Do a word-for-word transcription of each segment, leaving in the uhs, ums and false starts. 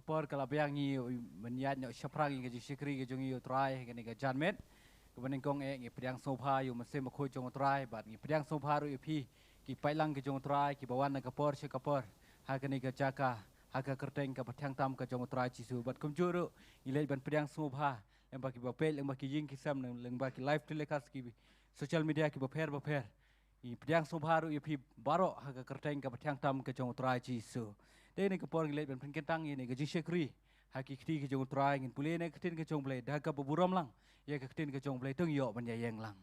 Por ka la biang ngi u mynjat noh shaphrang ïa ka jingshakri ka jong ngi ïa u Trai ha kane ka janmiet. Kaba nyngkong eh ngi pdiang sngewbha ïa u Mynsiem Bakhuid jong u Trai bad ngi pdiang sngewbha ruh ïa phi ki paidlang ki jong u Trai kiba wan na ka por sha ka por ha kane ka jaka ha ka kyrteng kaba thiang tam ka jong u Trai Jisu. Bad kumjuh ruh ngi leit ban pdiang sngewbha lyngba kiba peit lyngba ki ïing ki sem lyngba ki live telecast ki social media kiba pher ba pher. Ngi pdiang sngewbha ruh ïa phi baroh ha ka kyrteng kaba thiang tam ka jong u Trai Jisu. Te kane ka por ngi leit ban pynkyntang ïa kane ka jingshakri ha ki kti ka jong u Trai. Ngin pule ïa kane ka ktien ka jong u Blei da kaba burom lang ïa ka ktien ka jong u Blei. To ngin ïoh ban ïa ïeng lang.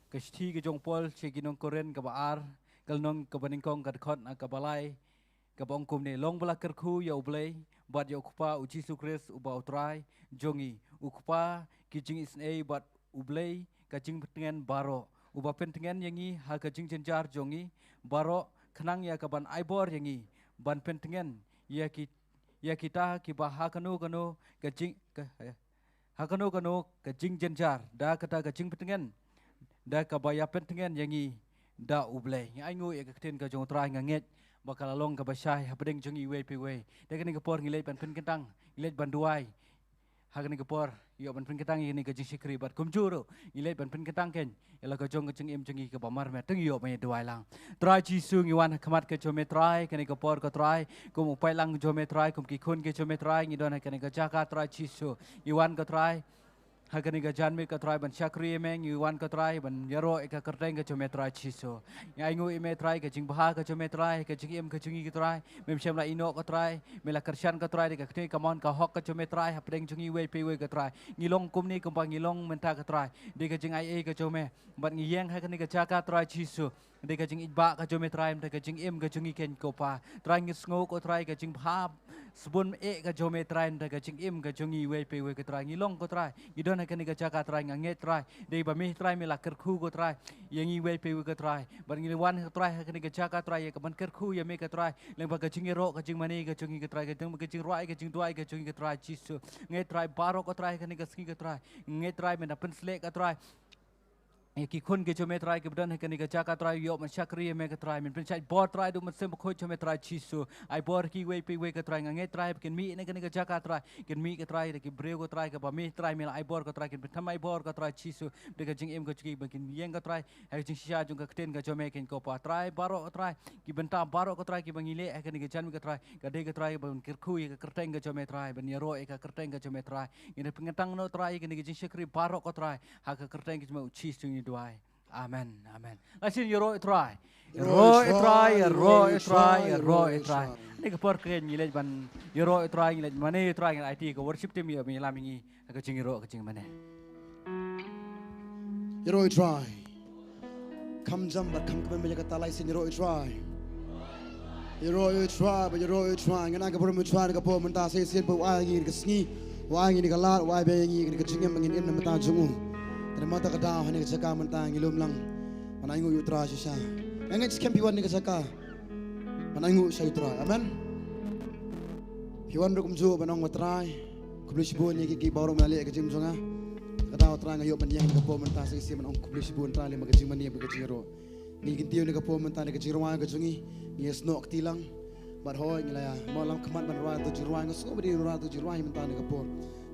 Ka shithi ka jong u Paul sha ki nong Korinth kaba ar, ka lynnong kaba nyngkong, ka dkhot kaba lai, kaba ong kumne: Long ba la kyrkhu ïa u Blei bad ïa u Kpa u Jisu Khrist uba u Trai jong ngi, u Kpa ki jingisynei bad u Blei ka jingpyntngen baroh, uba pyntngen ïa ngi ha ka jingjynjar jong ngi baroh, khnang ïa kaban ai bor ïa ngi ban pyntngen ïa ki, ïa kita kiba ha kano kano ka jing, ka, eh, ha kano kano ka jingjynjar da kata ka jingpyntngen da kaba ïa pyntngen ïa ngi da u Blei. Ngi ainguh ïa ka ktien ka jong u Trai. Nga ngeit ba ka la long kaba shai hapdeng jong ngi iwei pa iwei. Te kane ka por ngi leit ban pynkyntang, ngi leit ban duwai. Ha kane ka por ïoh ban pynkyntang ïa kane ka jingshakri bad kumjuh ruh ngi leit ban pynkyntang keiñ ïa la ka jong ka jingim jong ngi kaba marmet. To ngin ïoh ban ïa duwai lang. Trai Jisu, ngi wan ha khmat ka jong me Trai kane ka por ko Trai, kum u paidlang jong me Trai, kum ki khun ki jong me Trai, ngi don ha kane ka jaka Trai Jisu. Ngi wan ko Trai ha kane ka janmiet ko Trai ban shakri ïa me, ngi wan ko Trai ban ïaroh ïa ka kyrteng ka jong me Trai Jisu. Ngi ainguh ïa me Trai ka jingbha ka jong me Trai, ka jingim ka jong ngi ko Trai, mem shym la ïehnoh ko Trai, me la kyrshan ko Trai da ka ktien kamon ka hok ka jong me Trai hapdeng jong ngi iwei pa iwei ko Trai. Ngi long kumne kumba ngi long mynta ko Trai da ka jingaiei ka jong me. Bad ngi ïeng ha kane ka jaka Trai Jisu da ka jingïeit ba ka jong me Trai, da ka jingim ka jong ngi keiñ ko Pa. Trai ngi sngew ko Trai ka jingbha sbun eh ka jong me Trai, da ka jingim ka jong ngi iwei pa iwei ko Trai. Ngi long ko Trai, ngi don ha kane ka jaka Trai, nga ngeit Trai dei ba me Trai me la kyrkhu ko Trai ïa ngi iwei pa iwei ko Trai. Bad ngi wan ko Trai ha kane ka jaka Trai ïa kaban kyrkhu ïa me ko Trai lyngba ka jingïaroh ka jingmane ka jong ngi ko Trai, ka jing, ka jingrwai ka jingduwai ka jong ngi ko Trai Jisu. Ngeit Trai baroh ko Trai ha kane ka sngi ko Trai, ngeit Trai me da pynsleh ko Trai ïa ki khun ki jong me Trai kiba don ha kane ka jaka Trai, ïoh ban shakri ïa me ko Trai. Men pynshait bor Trai da u Mynsiem Bakhuid jong me Trai Jisu. Ai bor ki iwei pa iwei ko Trai, nga ngeit Trai ba kin mih na kane ka jaka Trai, kin mih ko Trai da ki briew ko Trai kiba me Trai me la ai bor ko Trai, kin pynthem ai bor ko Trai Jisu. Da ka jingim ka jong ki ba kin ïeng ko Trai ha ka jingshisha jong ka ktien ka jong me keiñ ko Pa. Trai baroh ko Trai, ki bynta baroh ko Trai kiba ngi leh ha kane ka janmiet ko Trai, ka dei ko Trai ban kyrkhu ïa ka kyrteng ka jong me Trai, ban ïaroh ïa ka kyrteng ka jong me Trai. Ngi da pynkyntang noh Trai ïa kane ka jingshakri baroh ko Trai ha ka kyrteng ka jong me u Jisu ngi duwai. Amen, amen. Lashai ïaroh ïa u Trai. Ïaroh ïa u Trai, ïaroh ïa u Trai, ïaroh ïa u Trai. Kane ka por keiñ ngi leit ban ïaroh ïa u Trai, ngi leit mane ïa u Trai, ngi leit ai ti ka worship team ïa me lam ïa ngi ha ka jingïaroh ka jingmane. Ïaroh ïa u Trai. Kham jam bad kham kmen ïa kata, lashai ïaroh ïa u Trai. Ïaroh ïa u Trai, bad ïaroh ïa u Trai. Ngan ai ka burom ïa u Trai ha ka por mynta sa shisien ba u ai ngi ka sngi, u ai ngi ka lad, u ai ba ngi ka jingim ba ngin im na bynta jong u. Te namar kata ka daw ha kane ka jaka mynta ngi lum lang ban ainguh ïa u Trai shisha. Nga ngeit skhem phi wan ha kane ka jaka ban ainguh sha u Trai. Amen. Phi wan ruh kumjuh ban ong, Trai, khublei shibun ïa ki, ki baroh me la leh ha ka jingim jong nga. Ka daw Trai nga ïoh ban ïeng ha kane ka por mynta sa shisien ban ong khublei shibun Trai lem ha ka jingmane bad ka jingïaroh. Ngi kyntiew ha kane ka por mynta ha ka jingrwai ka jong ngi, ngi ïasnoh kti lang. Bad hooid ngi la ïa mih lang khmat ban rwai kato jingrwai, nga sngew ba dei rwai kato jingrwai mynta ha kane ka por.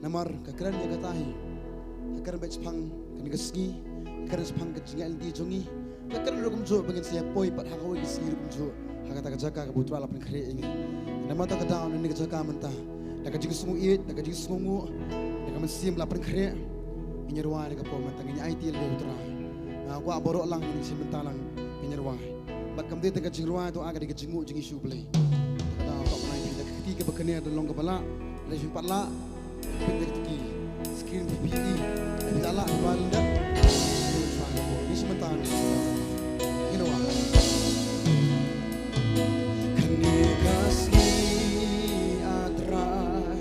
Namar ka kren ïa kata hi, ka kren beit shaphang kane ka sngi, ka kren shaphang ka jingïaid lynti jong ngi, ka kren ruh kumjuh ba ngin sa ïa poi pat ha kawei ka sngi ruh kumjuh ha kata ka jaka kaba u Trai la pynkhreh ïa ngi. Namar kata ka daw ha kane ka jaka mynta, da ka jingsngewieit, da ka jingsngewnguh, da ka mynsiem la pynkhreh, ngin ïa rwai ha kane ka por mynta, ngin ïa aiti ïa u Trai. Nga kwah baroh lang ngin ïa shim bynta lang ngin ïa rwai. Bad kam dei tang ka jingrwai, to ai ka dei ka jingnguh jong ngi sha u Blei. Kata ka daw, to ai ka dei ka kti kaba kane, da long kaba lah, da phi pat lah. Pynlong ki screen P P E. Ïa la ba lyndet. Ïa la ba lyndet. Ïa la ba lyndet. Kane ka sngi, A Trai,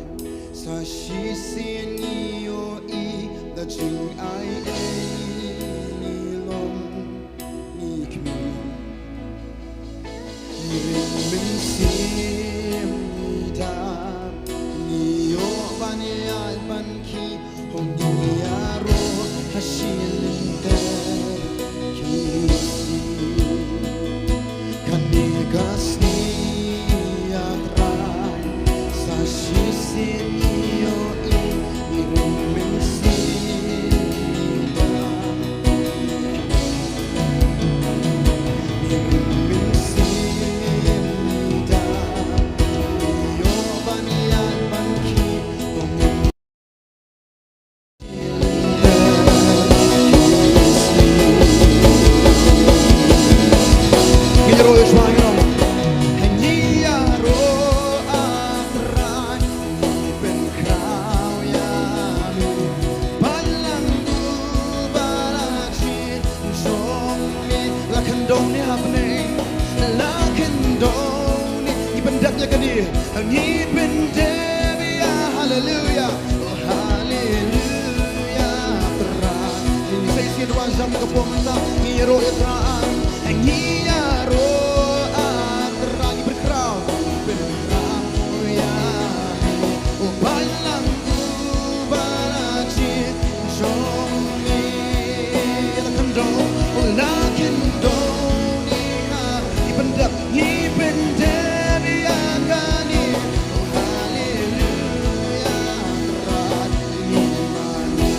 sa shisien ngi ïohi da jingai ei ngi long ngi khmih. Ngi ring mynsiem ngi dap, ngi ïoh ban ïaid ban khie, hooid ngi ïaroh ha shilynter ki sngi. Ngi pyndep ïa, haleluya, oh haleluya, Trai. Ngi sa shisien wan jam ka por mynta, ngi ïaroh ïa Trai, ngi ïaroh ïa Trai, ngi pynkhraw, pynkhraw ïa, oh Balang u ba la jied jong ngi. La kyndong, oh la kyndong ngi ha, ngi pyndep, ngi pyndep ïa kane, oh haleluya, Trai ngi mane.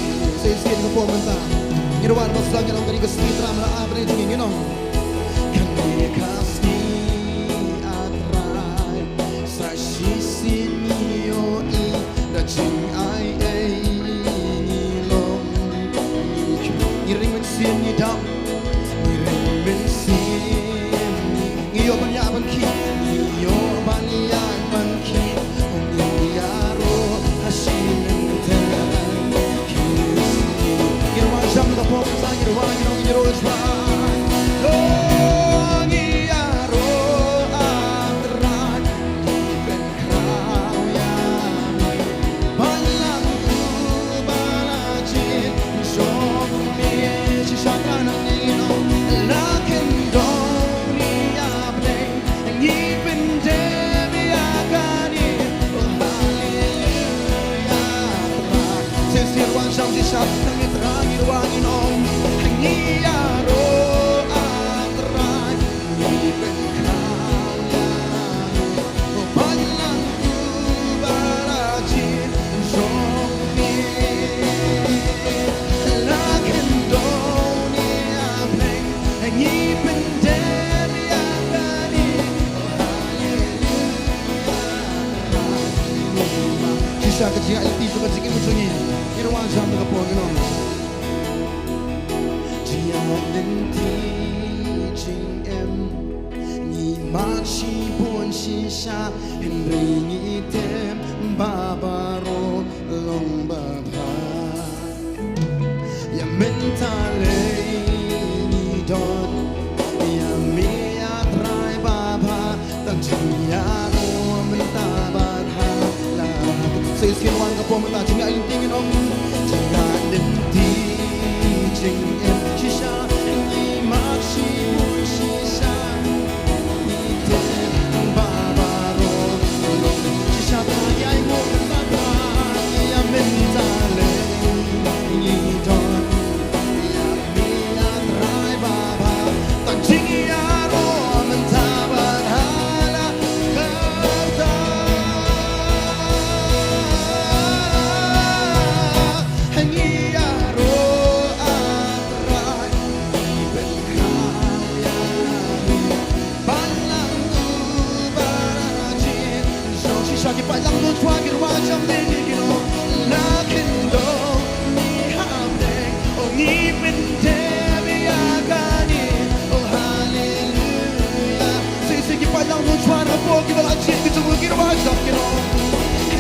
Sa shisien ka por mynta, ngi ruh wan ba sdang ïa kane ka sngi Trai, me la ai bneng jong ngi, ngi ong. Kane ka sngi, ah Trai, sa shisien ngi ïohi da jingai ei ngi long. Ngi ring mynsiem, ngi dap, ngi ring mynsiem, ngi ïoh ban ïa ban khih, ngi ïoh ban ïa ban khih, ngi ïaroh ha shi lynter. Ngi ruh wan jam ka por mynta, ngi ruh wan, ngi ruh wan. Oh, ngi ïaroh, ah Trai, ngi pynkhraw ïa me. Balang u ba la jied jong me. Shisha ka nang ngi ong, la kyndong ngi ïa bneng, ngi pyndep ïa kane, oh haleluya, Trai. Sa shisien wan jam shisha, nang ngi Trai, ngi ruh wan, ngi ong, ngi ïaroh, ah Trai, ngi pynkhraw ïa me. Oh Balang u ba la jied jong me. La kyndong ngi ïa bneng, ngi pyndep ïa kane, oh haleluya. Shisha ka jingïaid lynti jong ka jingim jong ngi. Ngi ruh wan jam da ka por, ngi ong. Jingïaid lynti jingim, ngi mad shibun shisha, hynrei ngi tip ba baroh long babha. Ïa mynta lei ngi don ïa me, ah Trai, babha. Tang jingïaroh mynta bad ha la. Sa shisien wan ka por mynta, jingïaid lynti, ngi ong, jingïaid lynti jingim shisha, ngi mad shibun shisha. Balang u ba la jied jong. Shisha ki paidlang, don chwa ki ruh wan jam de de ki ong, la kyndong ngi ha bneng, oh ngi pyndep ïa kane, oh haleluya. Sa shisien ki paidlang, don chwa na ka por kiba la jied ki jong u, ki ruh wan jam ki ong,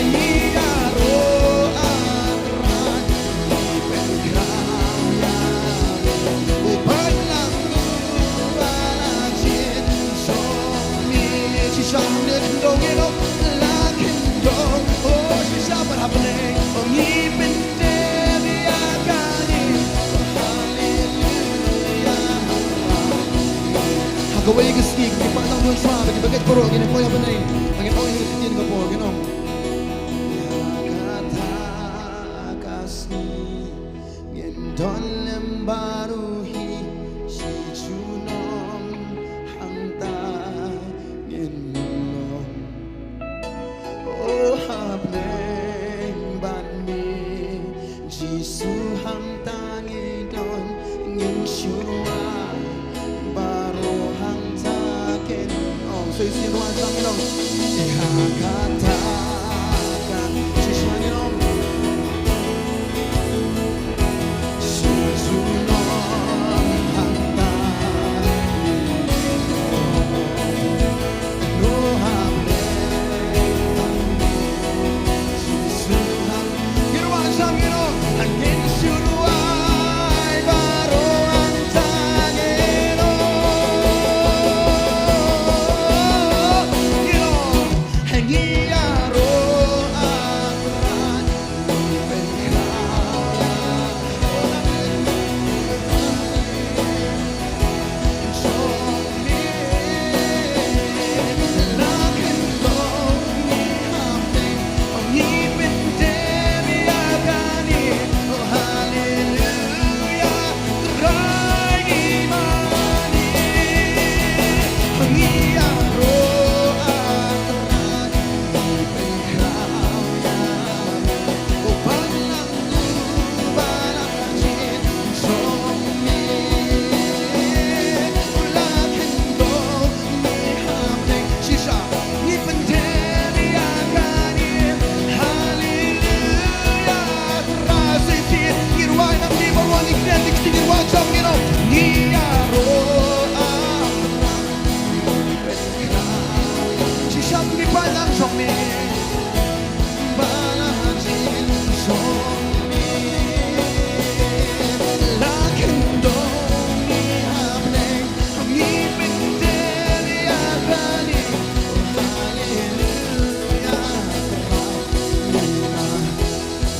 ngi ïaroh, ah Trai, ngi pynkhraw ïa me. Oh Balang u ba la jied jong me. Shisha hangne kyndong, ngi ong, la kyndong. Oh shisha ba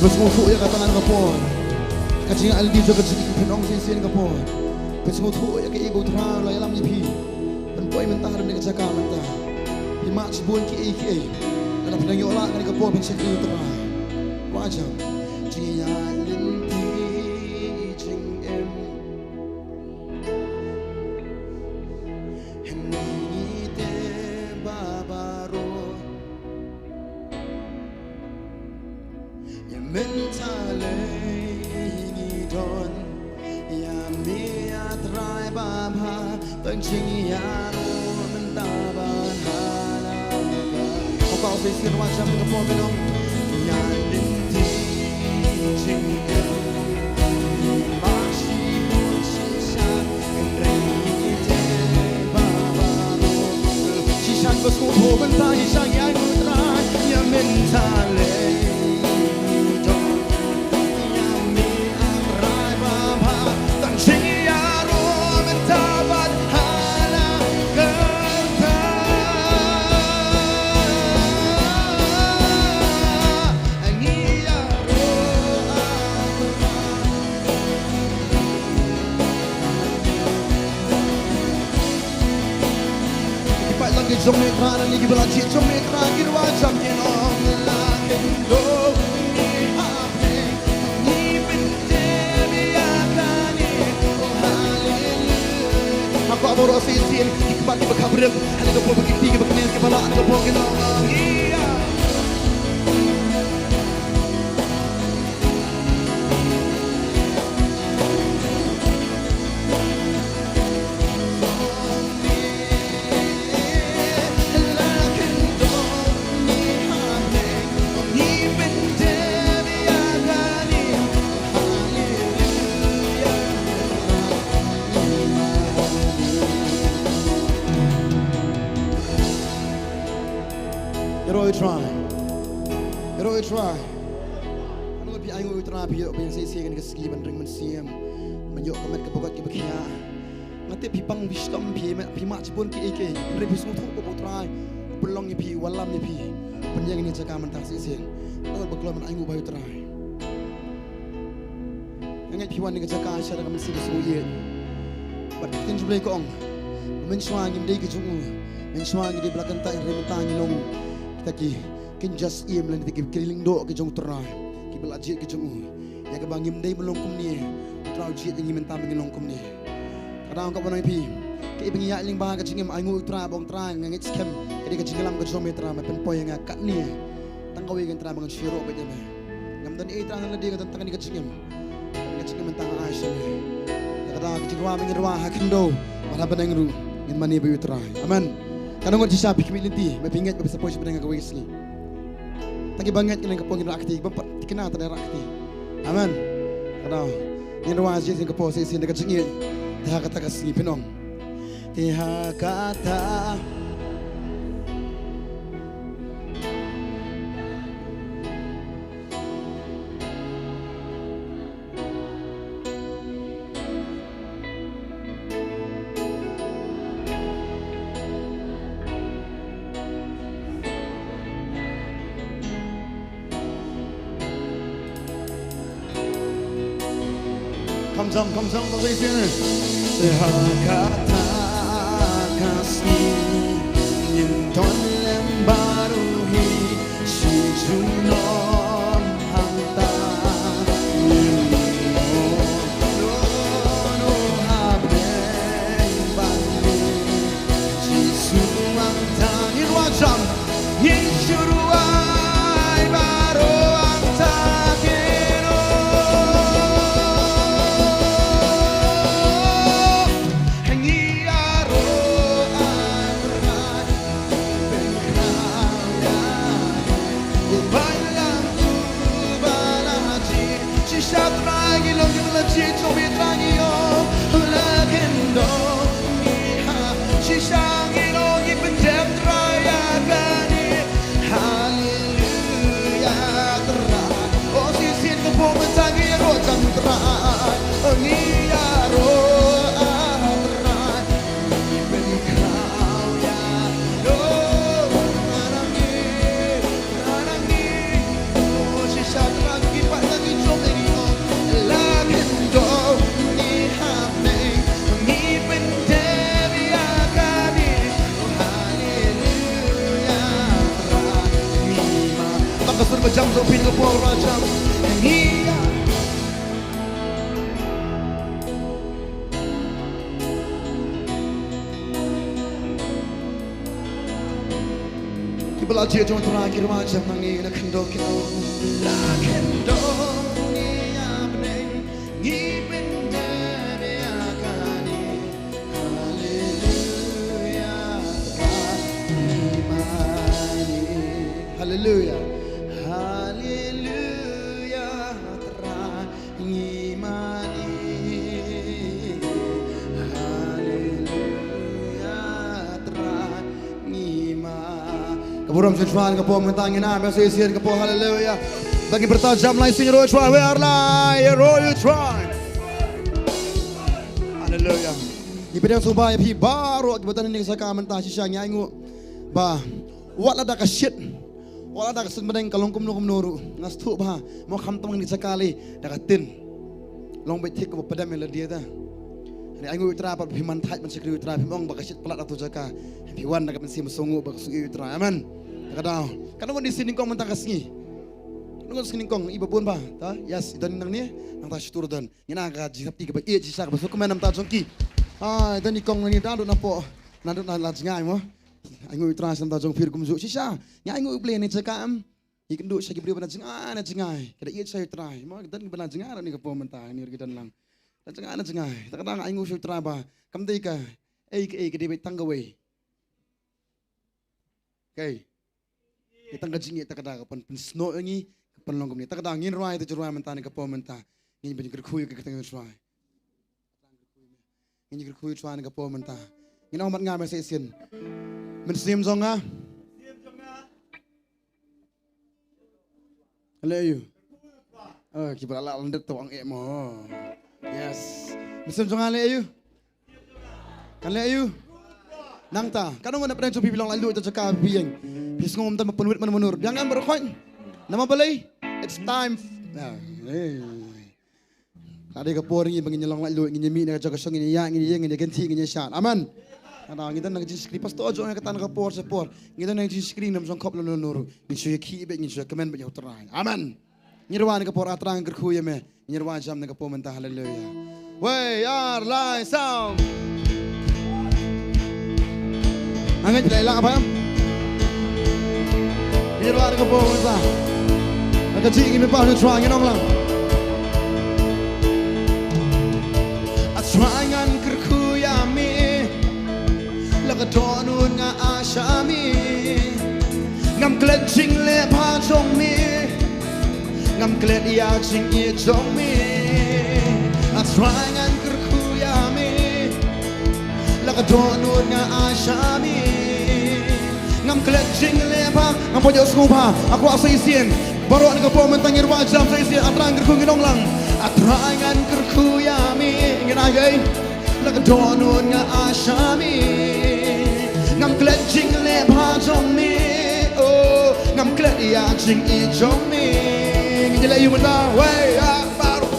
Ba sngewthuh ïa kata na ka por. Ka jingïaid lynti jong ka jingim phin ong shisien ka por. Phin sngewthuh ïa kaei ba U Trai u la ïalam ïa phi. Phin poi mynta ha kane ka jaka mynta. Phi mad shibun kiei kiei. Lada phin nang ïoh lah kane ka por phin shakri U Trai. Wajam. Jingïaid lynti jingim. Hynrei ngi te ba baroh. Ïa mynta lei ngi don. Ïa me A Trai ba bha. Don jingïaroh mynta bad ha la ka. Hok ka office kin wa jam ka por ka dong. Ïa lynti jingim. Ïa ma shi bun shisha. Hynrei ngi te ba baroh. Shisha ba sngewthuh mynta shisha ïa U Trai. Ïa mynta lei. Ki paid lang ki jong me Trai, nangne kiba la jied jong me Trai, ki rwai jam ki ong la kin do. Ngi pyndem ïa kane, oh haleluya. Nga kwah baroh shisien, ki kmie kiba khapbrem, ha kane ka por ba ki kti kiba knieh kiba lah, ha kane ka por kin ong, ïa. Ïaroh ïa U Trai. Ïaroh ïa U Trai. Ano phi ainguh ïa U Trai, phi ïoh ban ïaseng shisha kane ka sngi ban ring mynsiem. Ban ïoh ka met ka pyrkhat kaba khia. Nga tip phi pang phi shitom phi mad, phi mad shibun kiei kiei. Hynrei phi sngewthuh ba U Trai u pynlong ïa phi, u wallam ïa phi. Pynïeng ïa kane ka jaka mynta shisien. Ano ba kloi ban ainguh ba ïa U Trai. Nga ngeit phi wan ha kane ka jaka sha da ka mynsiem ba sngewsih. Bad ka ktien jong U Blei ka ong, mynshuwa ngim dei ki jong u. Mynshuwa ngi dei ba la kyntait, hynrei mynta ngi long kita ki kynja syiem lane kita ki lyngdoh ki jong U Trai, kiba la jied ki jong u. Ïa kaba ngim dei ban long kumne, U Trai u jied ïa ngi mynta ba ngin long kumne. Ka daw kaba nang ïa phi, kaei ba ngi ïaid lyngba ka jingim, ainguh ïa U Trai, ba ong Trai nga ngeit skhem ka dei ka jingïalam ka jong me Trai, me pynpoi ïa nga katne. Tang kawei kein Trai ba ngan shu ïaroh beit ïa me. Ngam don ei Trai na lade, nga don tang kane ka jingim. Kane ka jingim mynta nga ai sha me. Ïa kata ka jingrwai ba ngin rwai ha khyndew bad ha bneng ruh, ngin mane bad ïa U Trai. Amen. Katno ngut shisha phi khmih lynti, me phi ngeit ba phi sa poi sha bneng ha kawei ka sngi? Tang kiba ngeit kane ka por ngin rah kti, bym pat thikna tang da rah kti. Amen. Katno ngin rwai shisien ka por shisien da ka jingngeit. Te ha kata ka sngi phin ong, te ha kata. Kham jam, kham jam, ba zai sien. Te ha kata ka sngi ngin don lem baroh hi shi junom hangta. Ngin ïoh don ha bneng ban mih Jisu hangta. Ngin rwai jam. Ngin shu rwai baroh hangta keiñ. Ngi ïaroh, ai Trai, pynkhraw ïa ngi. Balang uba la jied. Shisha Trai ngi long kiba la jied jong me Trai, ngi ong la khyndew ngi ha. Shisha ngi long ngi pyndem Trai ïa kane. Ka sur ba jam jong phi na ka por ba jam. Ngi ïa. Ki ba la jied jong U Trai ki rwai jam nangne, la khyndew khyndew. La khyndew ngi ïa bneng, ngi bynta ïa kane. Haleluya, Trai ngi mane. Haleluya. Haleluya, Trai ngi mane. Haleluya, Trai ngi mane. Ka burom sha U Trai ka por mynta, ngin ïa beh sa shisien ka por, haleluya. Ba ngin pyrta jam lai shisien ïaroh U Trai, we are lai ïaroh U Trai. Haleluya. Ngi pdiang sngewbha ïa phi baroh kiba don hangne ha ka mynta, shisha ngi ainguh ba wat la da ka shit, wat la da ka sngewbha ka long kumno kumno ruh, nga sngewthuh ba mo khamtam ngi jaka lei da ka tin. Long beit thik kaba pdem ïa lade ta. Ngi ainguh U Trai pat ba phi man thait ban shakri U Trai, phim ong ba ka shit palat ha tu jaka. Phi wan da ka mynsiem sngewnguh ba ka sngew U Trai. Amen. Ta ka daw. Katno ngi sngewnyngkong mynta ka sngi? Katno ngi sngewnyngkong, i ba bun ba ta? Yes, i don nangne. Nangta sha tur don. Ngi na ka jingthap ti kaba ïeit shisha kaba sngewkmen namar ta jong ki. Ai, don i kong ngi naduh napoh, naduh na la jngai mo. Ainguh U Trai namar ta jong phi ruh kumjuh shisha. Ngi ainguh U Blei ne jaka em. Ngi kynduh sha ki briew ba na jngai na jngai. Ka da ïeit sha U Trai mo, don kiba na jngai ruh ne ka por mynta, ngi ruh ki don lang. Na jngai na jngai. Ta ka dang ainguh sha U Trai ba kam dei ka ei ka ei, ka dei beit tang kawei. Okay. Ïa tang ka jingïeit ta ka da ka pyn pynsnoh ïa ngi, ka pynlong kumne. Ta ka da ngin rwai, ta ju rwai mynta ne ka por mynta. Ngin pyn kyrkhu ïa ka kyrteng U Trai. Ngin kyrkhu ïa U Trai ne ka por mynta. Ngin ong mat nga me sa shisien. Mynsiem jong nga. Kan leh aïu? Oh, ki ba la lyndet to ong eh mo. Yes. Mynsiem jong nga leh aïu? Kan leh aïu? Nangta, katno ngut na pdeng jong phi ba long laitluid ha jaka phi ïeng? Phi sngew ym don ba pynwit man manur. Biang em baroh khoit. Namar balei? It's time. Ah, hey. Ka dei ka por ngi ba ngin ïa long laitluid, ngin ïa mih na ka jaka shong, ngin ïa ïaid, ngin ïa ïeng, ngin ïa kynthih, ngin ïa shad. Amen. Ngi don na ka jingshakri, pastor, jong nga kata na ka por sha por. Ngi don na ka jingshakri, ngim shong khop lano lano ruh. Ngin shu ïa khih beit, ngin shu ïa kmen beit ïa U Trai. Amen. Ngin rwai na ka por, A Trai ngan kyrkhu ïa me. Ngin rwai jam na ka por mynta, haleluya. Wei, ar, lai, sam. Angin lai lang apa? Ngin rwai na ka por mynta. Na ka jingim i pa U Trai, ngin ong lang. A Trai ngan kyrkhu ïa me. La ka dohnud nga ai sha me. Ngam klet jingleh bha jong me. Ngam klet ïa jingïeit jong me. A Trai ngan kyrkhu ïa me. La ka dohnud nga ai sha me. Ngam klet jingleh bha. Ngam pat ïohsngew bha. Nga kwah sa shisien. Baroh na ka por mynta ngin rwai jam sa shisien. A Trai ngan kyrkhu, ngin ong lang. A Trai ngan kyrkhu ïa me. Ngin ai ei. La ka dohnud nga ai sha me. Ngam klet jingleh bha jong me. Oh, ngam klet ïa jingïeit jong me. Ngin ïa leh aïu mynta? Wei, ah, baroh.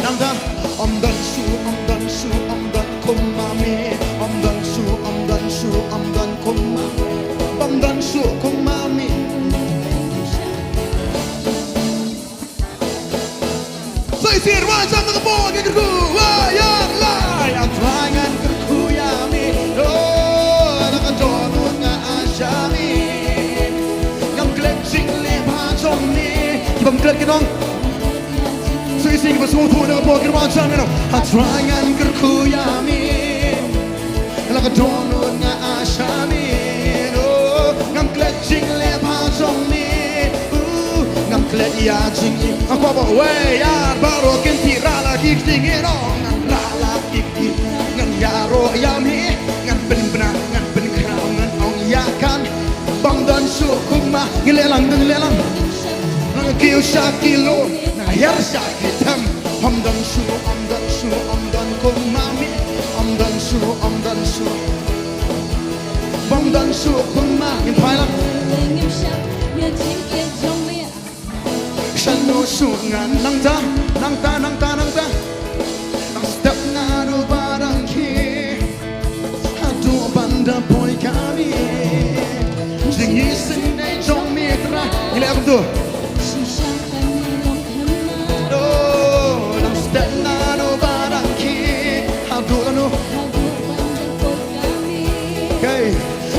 Nangta, ym don shuh, ym don shuh, ym don kum ma me. Ym don shuh, ym don shuh, ym don kum ma me. Ym don shuh kum ma me. Sa shisien, rwai jam na ka por, ngan kyrkhu, wei, ar, lai. A Trai ngan kyrkhu ïa me. Oh, la ka dohnud nga ai sha me. Ngam klet jingleh bha jong me. Ki bym klet kin ong. Sa shisien kiba sngewthuh na ka por, kin rwai jam, you know. A Trai ngan kyrkhu ïa me. La ka dohnud nga ai sha me. Oh, ngam klet jingleh bha jong me. Oh, ngam klet ïa jingim. Nga kwah ba wei, ar, baroh kin tyrwa la ki kti, ngin ong. Ngan rah la ki kti. Ngan ïaroh ïa me. Ngan pynbna, ngan pynkhraw, ngan ong ïa kan. Bym don shuh kum ma, ngin leh lang, ngin leh lang. Ngan kiew sha ki lum, ngan hiar sha ki them. Ym don shuh, ym don shuh, ym don kum ma me. Ym don shuh, ym don shuh. Bym don shuh kum ma, ngin phai lang. Shano shu ngan nangta, nangta, nangta, nangta. Nang step naduh ba dang khie. Haduh ban da poi kane. Jingisynei jong me Trai. Ngi leh kumtu. Oh, nang step naduh ba dang khie. Haduh lano. Okay.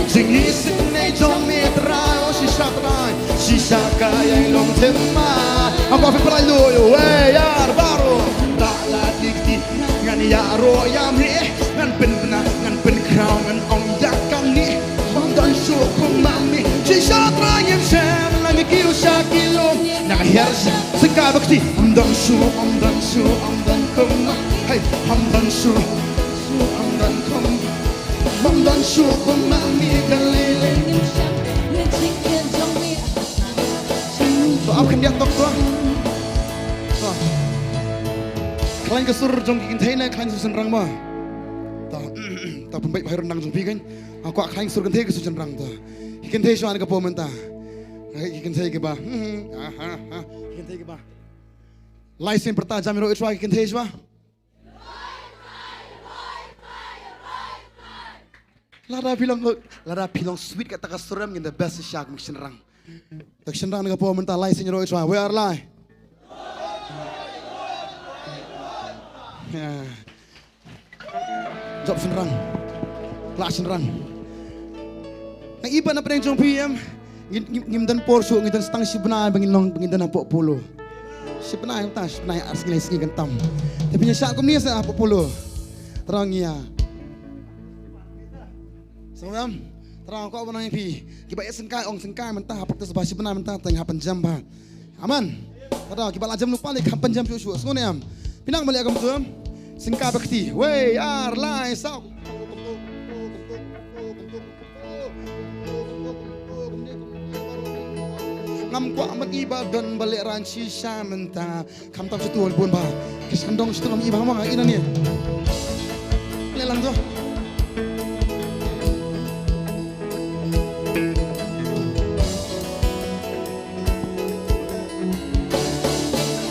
Jingisynei jong me Trai, oh shisha Trai, shisha ka ïai long them ma. Aba phi pynlait lui, wei ïar baroh. Da la dik dik ngan ïaroh ïa me, ngan pynbna, ngan pynkhraw, ngan ong ïa kane. Ym don shuh kum ma me, shisha Trai ngim shem, nang kiew sha ki lum, nang hiar sha, sngewbha kti. Ym don shuh, ym don shuh, ym don kum ma. Hey, ym don shuh, ym don kum. Bym don shuh kum ma me ka lei lei. To ap khyndiat tok to. To. Khlaiñ ka sur jong ki kynthei ne khlaiñ sur shynrang ma. To. To pynbeit bha ïa u ryndang jong phi kan. Nga kwah khlaiñ sur kynthei ka sur shynrang to. Ki kynthei shuwa ne ka por mynta. Ki kynthei kiba. Ki kynthei kiba. Lai sien pyrta jam ïa ro i shuwa ki kynthei shuwa. Lada phi long, lada phi long sweet kata ka sur em, ngin da best shisha kum ki shynrang. Te ki shynrang na ka por mynta lai sien ïa ro i shuwa. Wei ar lai. Jop shynrang. Lah shynrang. Nga i pat na pdeng jong phi em. Ngim, ngim, ngim don por shuh, ngim don stang shi bnai ba ngin long, ba ngin don hapoh Polo. Shi bnai mynta, shi bnai ar sngi lai sngi kan tam. Te phin ïa shah kumne sa hapoh Polo. Trai ngi ïa. Sngewbha. Trai ko ba nang phi. Kiba ïa sngewkai ong sngewkai mynta ha practice ba shi bnai mynta tang ha pynjam ba. Amen. Trai kiba la jam lypa lei ha pynjam shuh shuh. Sngewbha em. Phi nang mali agam tu em. Sngewkai ba kti. Wei ar lai saw. Ngam kwah ban i ba don ba lehraiñ shisha mynta. Khamtam shuh tu bun ba. Ki shandong shuh tu ngam i ba ma ina ni. Leh lang tu.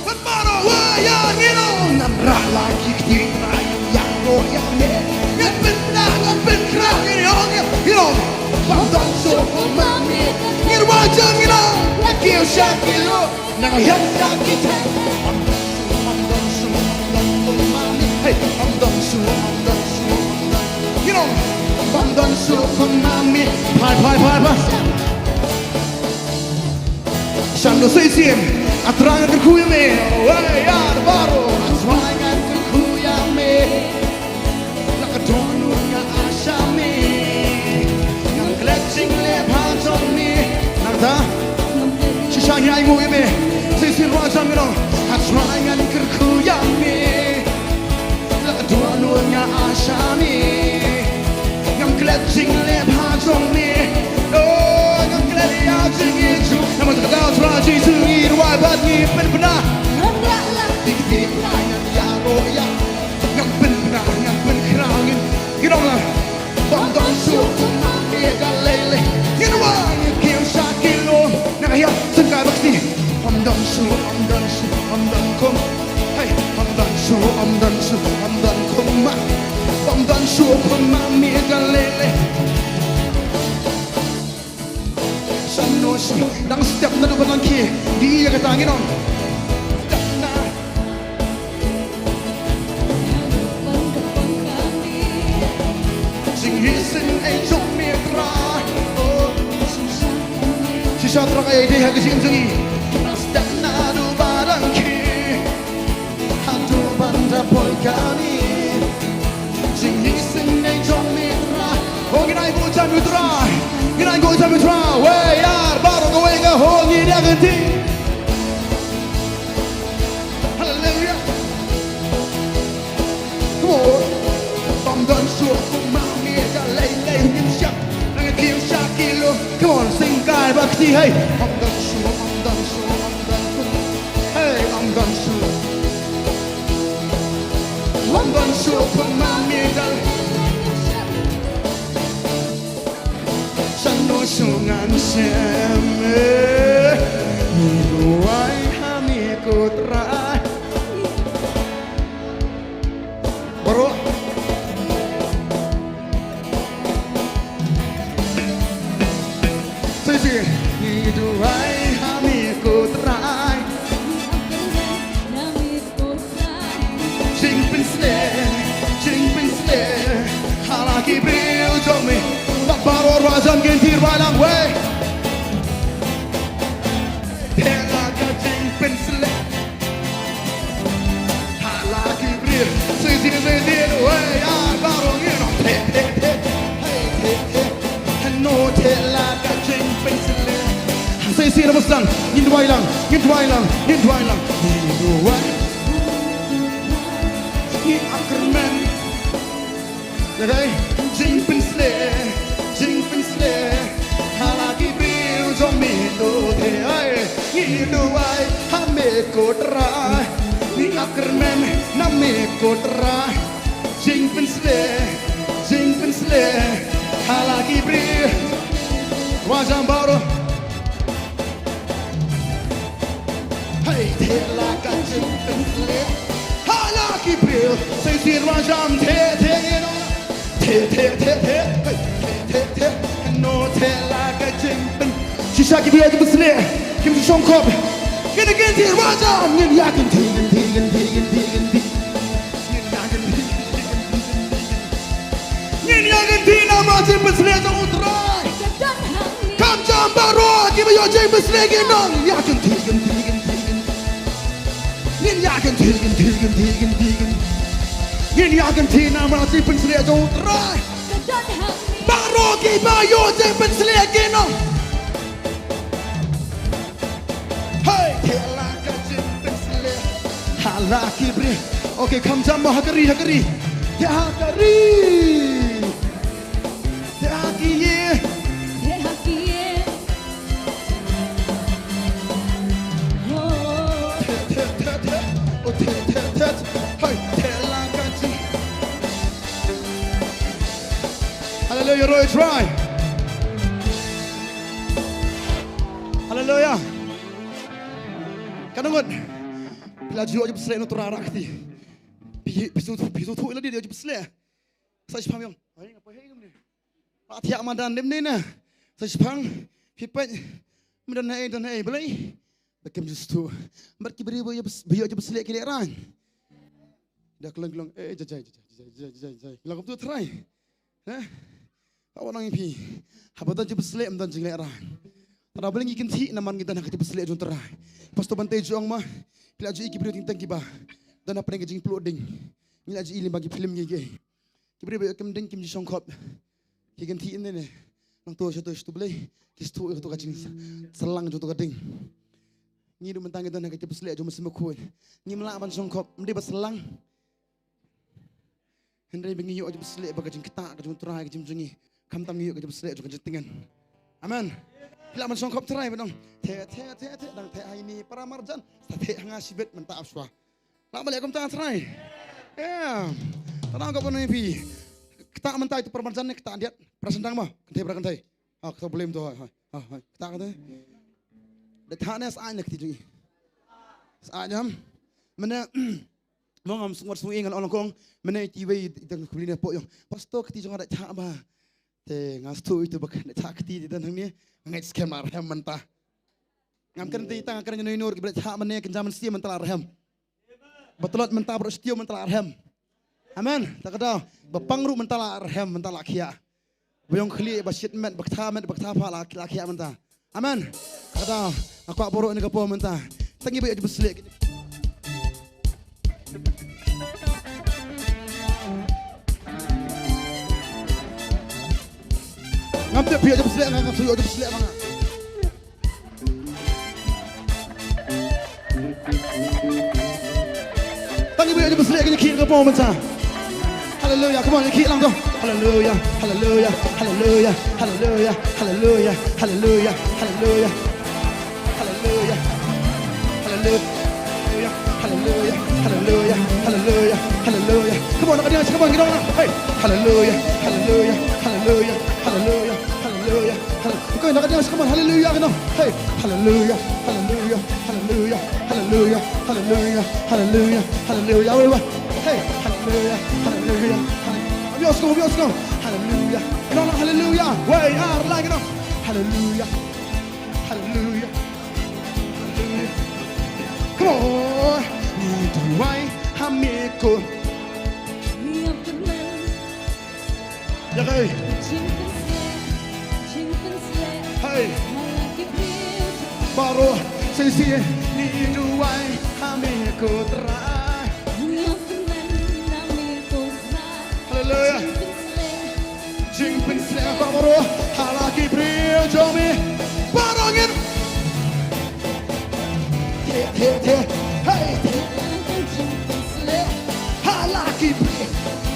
Wat baroh wa ïa ngi long ngam rah la ki kti Trai ïa roh ïa me. Ngan pyndah ngan pynkhraw ngi ong ïa ngi long. Bym don shuh kum ma me. Ngi rwai jong ngi long. Ngan kiew sha ki lum. Nang hiar sha ki thei. Bym don shuh, bym don shuh, bym don kum ma me. Hey, bym don shuh, bym don shuh, bym don. Ngi long. Bym don shuh kum ma me. Phai, phai, phai, phai. Shan do sei sien, A Trai ngan kyrkhu ïa me. Wei ar baroh, A Trai ngan kyrkhu ïa me. La ka dohnud nga ai sha me. Ngam klet jingleh bha jong me. Nangta. Shisha ngi ainguh ïa me. Sei sien rwai jong me noh. A Trai ngan kyrkhu ïa me. La ka dohnud nga ai sha me. Ngam klet jingleh bha jong me. Oh, ngam klet ïa jingïeit jong. Namar kata ka daw Trai Jisu ngi rwai bad ngi pynbna. Ngam rah la. Dik dik la ngam ïaroh ïa. Ngam pynbna, ngam pynkhraw ngi. Ngi ong la. Bym don shuh kum ma me da lei lei. Ngin wan ngin kiew sha ki lum. Nang ïa sngewbha ba kti. Bym don shuh, bym don shuh, bym don kum. Hey, bym don shuh, bym don shuh, bym don kum ma. Bym don shuh kum ma me da lei lei. Shano shuh, dang step naduh ba dang khie. Dei ïa kata ngin ong. Step na. Jingisynei jong me Trai. Oh. Shisha Trai dei ha ka jingim jong ngi. Step naduh ba dang khie. Haduh ban da poi kane. Jingisynei jong me Trai. Oh, ngin ainguh jam ïa u Trai. Ngin ainguh jam ïa u Trai. Wei ar baroh kawei ka hol ngi ïa ka ti. Haleluia. Come on. Bym don shuh kum ma me da lei lei ngin shah. Nang kiew sha ki lum. Come on, sing kai ba kti hey. Bym don shuh, bym don shuh, bym don kum. Hey, bym don shuh. Bym don shuh kum ma me da lei. Shano shuh ngan shem, eh. Ngi rwai ha me Duwai lang, ngin duwai lang, ngin duwai lang. Ngin duwai. Ngin ym kyrmen. Ïa kaei? Jingpynshlur, jingpynshlur ha la ki briew jong me to te ai. Ngi duwai ha me ko Trai. Ngin ym kyrmen na me ko Trai. Jingpynshlur, jingpynshlur ha la ki briew. Wajam baroh. Hei, te la ka jingpynshlur ha la ki briew. Sa shisien wajam te te ïa no. Te te te te. Hei, te te te. No te la ka jingpyn. Shisha ki briew ki pynslur. Kim ju shongkop. Kine ki te wajam. Ngin ïa kynti, kynti, kynti, kynti, kynti. Ngin ïa kynti namar jingpynshlur jong u Trai. Kam jam baroh kiba ïoh jingpynshlur ki nong ïa kynti, kynti, kynti, kynti. Ngin ïa kynti, kynti, kynti, kynti, kynti. Ngin ïa kynti namar jingpynshlur jong u Trai. Baroh kiba ïoh jingpynshlur ki nong. Hey, te la ka jingpynshlur ha la ki briew. Okay, kham jam mo ha ka ri, ha ka ri. Te ha ka ri. Te ha ki ïing. Te ha ki ïing. Oh. Te, te, te, te. Oh, te, te, te. Hey, te la ka jing. Hallelujah, Roy Trai. Haleluya. Ka nongot. Phi la ju ïoh jingpynshlur na u Trai ra kti. Phi, phi sngewthuh, phi sngewthuh ïa lade ïoh jingpynshlur. Sa shiphang ïong. Ai, nga poi hei kumne. Ba thiah madan dei ne na. Sa shiphang. Phi peit. Madan hei, madan hei. Balei? Ba kim ju sngewthuh. Bad ki briew ba ïoh jingpynshlur ki lehraiñ. Da klong klong. Eh, jai, jai, jai. Ki la kumtu Trai. Heh? Ka wan ong ïa phi. Haba don jingpynshlur ym don jinglehrain. Tang ba ngi kynthih namar ngi don ha ka jingpynshlur jong u Trai. Pastor Bante ju ong ma. Phi la ju i ki briew teng teng kiba don hapdeng ka jingpluh ding. Ngi la ju i lyngba ki film ngi ki. Ki briew ba ïoh kem ding kim ju shongkop. Ki kynthih ne ne. Nangto shato shato Blei. Ki sngewthuh ïa kato ka jingsalang jong kato ka ding. Ngi ruh mynta ngi don ha ka jingpynshlur jong u Mynsiem Bakhuid. Ngim lah ban shongkop. Ym dei ba salang. Hynrei ba ngi ïoh jingpynshlur ba ka jingktah ka jong u Trai ka jingim jong ngi. Khamtam ngi ïoh ka jingpynshlur jong ka jingtngen. Amen. Phi lah ban shongkop Trai ba dang. Te te te te dang te ha ine para marjan. Sa te ha nga shibit mynta ap shuwa. Lah ban leh kumta Trai. Ïa. Tang ko ban ïa phi. Ktah mynta ito para marjan ne ktah diat. Para sendang ma. Kynthei para kynthei. Ha, ktah blem to ha. Ha, ha. Ktah kynthei. Dei thah ne sa ai ne kti jong ngi. Sa ai ne ham. Mynne Mo ngam sngewt sngewthuh ngan ong lang kong, mynne iti wei i dang khubli ne pok ïong. Pastor kti jong nga da thah ba. Te nga sngewthuh ito ba da thah kti ti dang hangne, nga ngeit skhem la rhem mynta. Ngam kren te ita nga kren ïa noi nur ki ba da thah mynne kynja mynsiem mynta la rhem. Ba tlot mynta baroh shtiew mynta la rhem. Amen. Ta ka daw ba pang ruh mynta la rhem mynta la khiah. Ba ïong khlieh ba shit met ba ktha met ba ktha pha la, la khiah mynta. Amen. Ka daw nga kwah baroh ïa ka por mynta. Tang ngi ba ïoh jingpynshlur. Ngam tip phi ïoh jingpynshlur nga, ngam shu ïoh jingpynshlur nga. Tang ngi ba ïoh jingpynshlur ka jingkhih ka por mynta. Haleluya, come on, khih lang to. Haleluya, haleluya, haleluya, haleluya, haleluya, haleluya, haleluya. Haleluya. Haleluya, haleluya, haleluya, haleluya, haleluya. Come on, naka ding, come on, kita orang. Hey, haleluya, haleluya, haleluya, haleluya, haleluya. Hal-, koi naka ding, come on, haleluya, kino. Hey, haleluya, haleluya, haleluya, haleluya, haleluya, haleluya, haleluya. Weh, weh. Hey, haleluya, haleluya, haleluya. Abios ko, abios ko. Haleluya. Kino, haleluya. Weh, ar, lai, kino. Haleluya. Haleluya. Haleluya. Come on. Ni duwai ha me ko. Ïa kaei? Hey. Baroh shisien ngi duwai ha me ko Trai. Haleluya. Jingpynshlur baroh ha la ki briew jong me. Baroh ngin. Te te, hei te la ka jingpynsleh. Ha la ki briew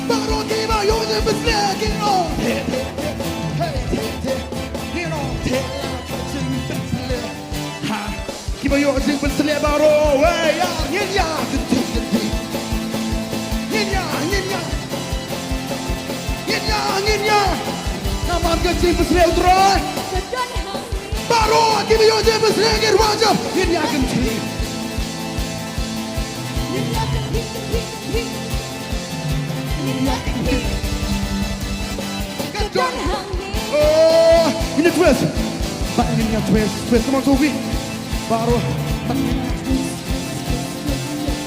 baroh kiba ïoh jingpynsleh kin ong te te te, hei te te, kin ong te la ka jingpynsleh. Ha kiba ïoh jingpynsleh baroh, wei ïa ngin ïa kyntiew kyntiew. Ngin ïa, ngin ïa, ngin ïa, ngin ïa. Namar ka jingpynsleh U Trai. Baroh kiba ïoh jingpynsleh ngin wad jam, ngin ïa kyntiew. Ngin ïa kyntiew, kyntiew, kyntiew. Ngin ïa kyntiew. Ka don hangne. Oh, ngin ïa twist. Bad ngin ïa twist, twist, come on Sophie. Baroh. Bad ngin ïa twist, twist, twist, twist, twist.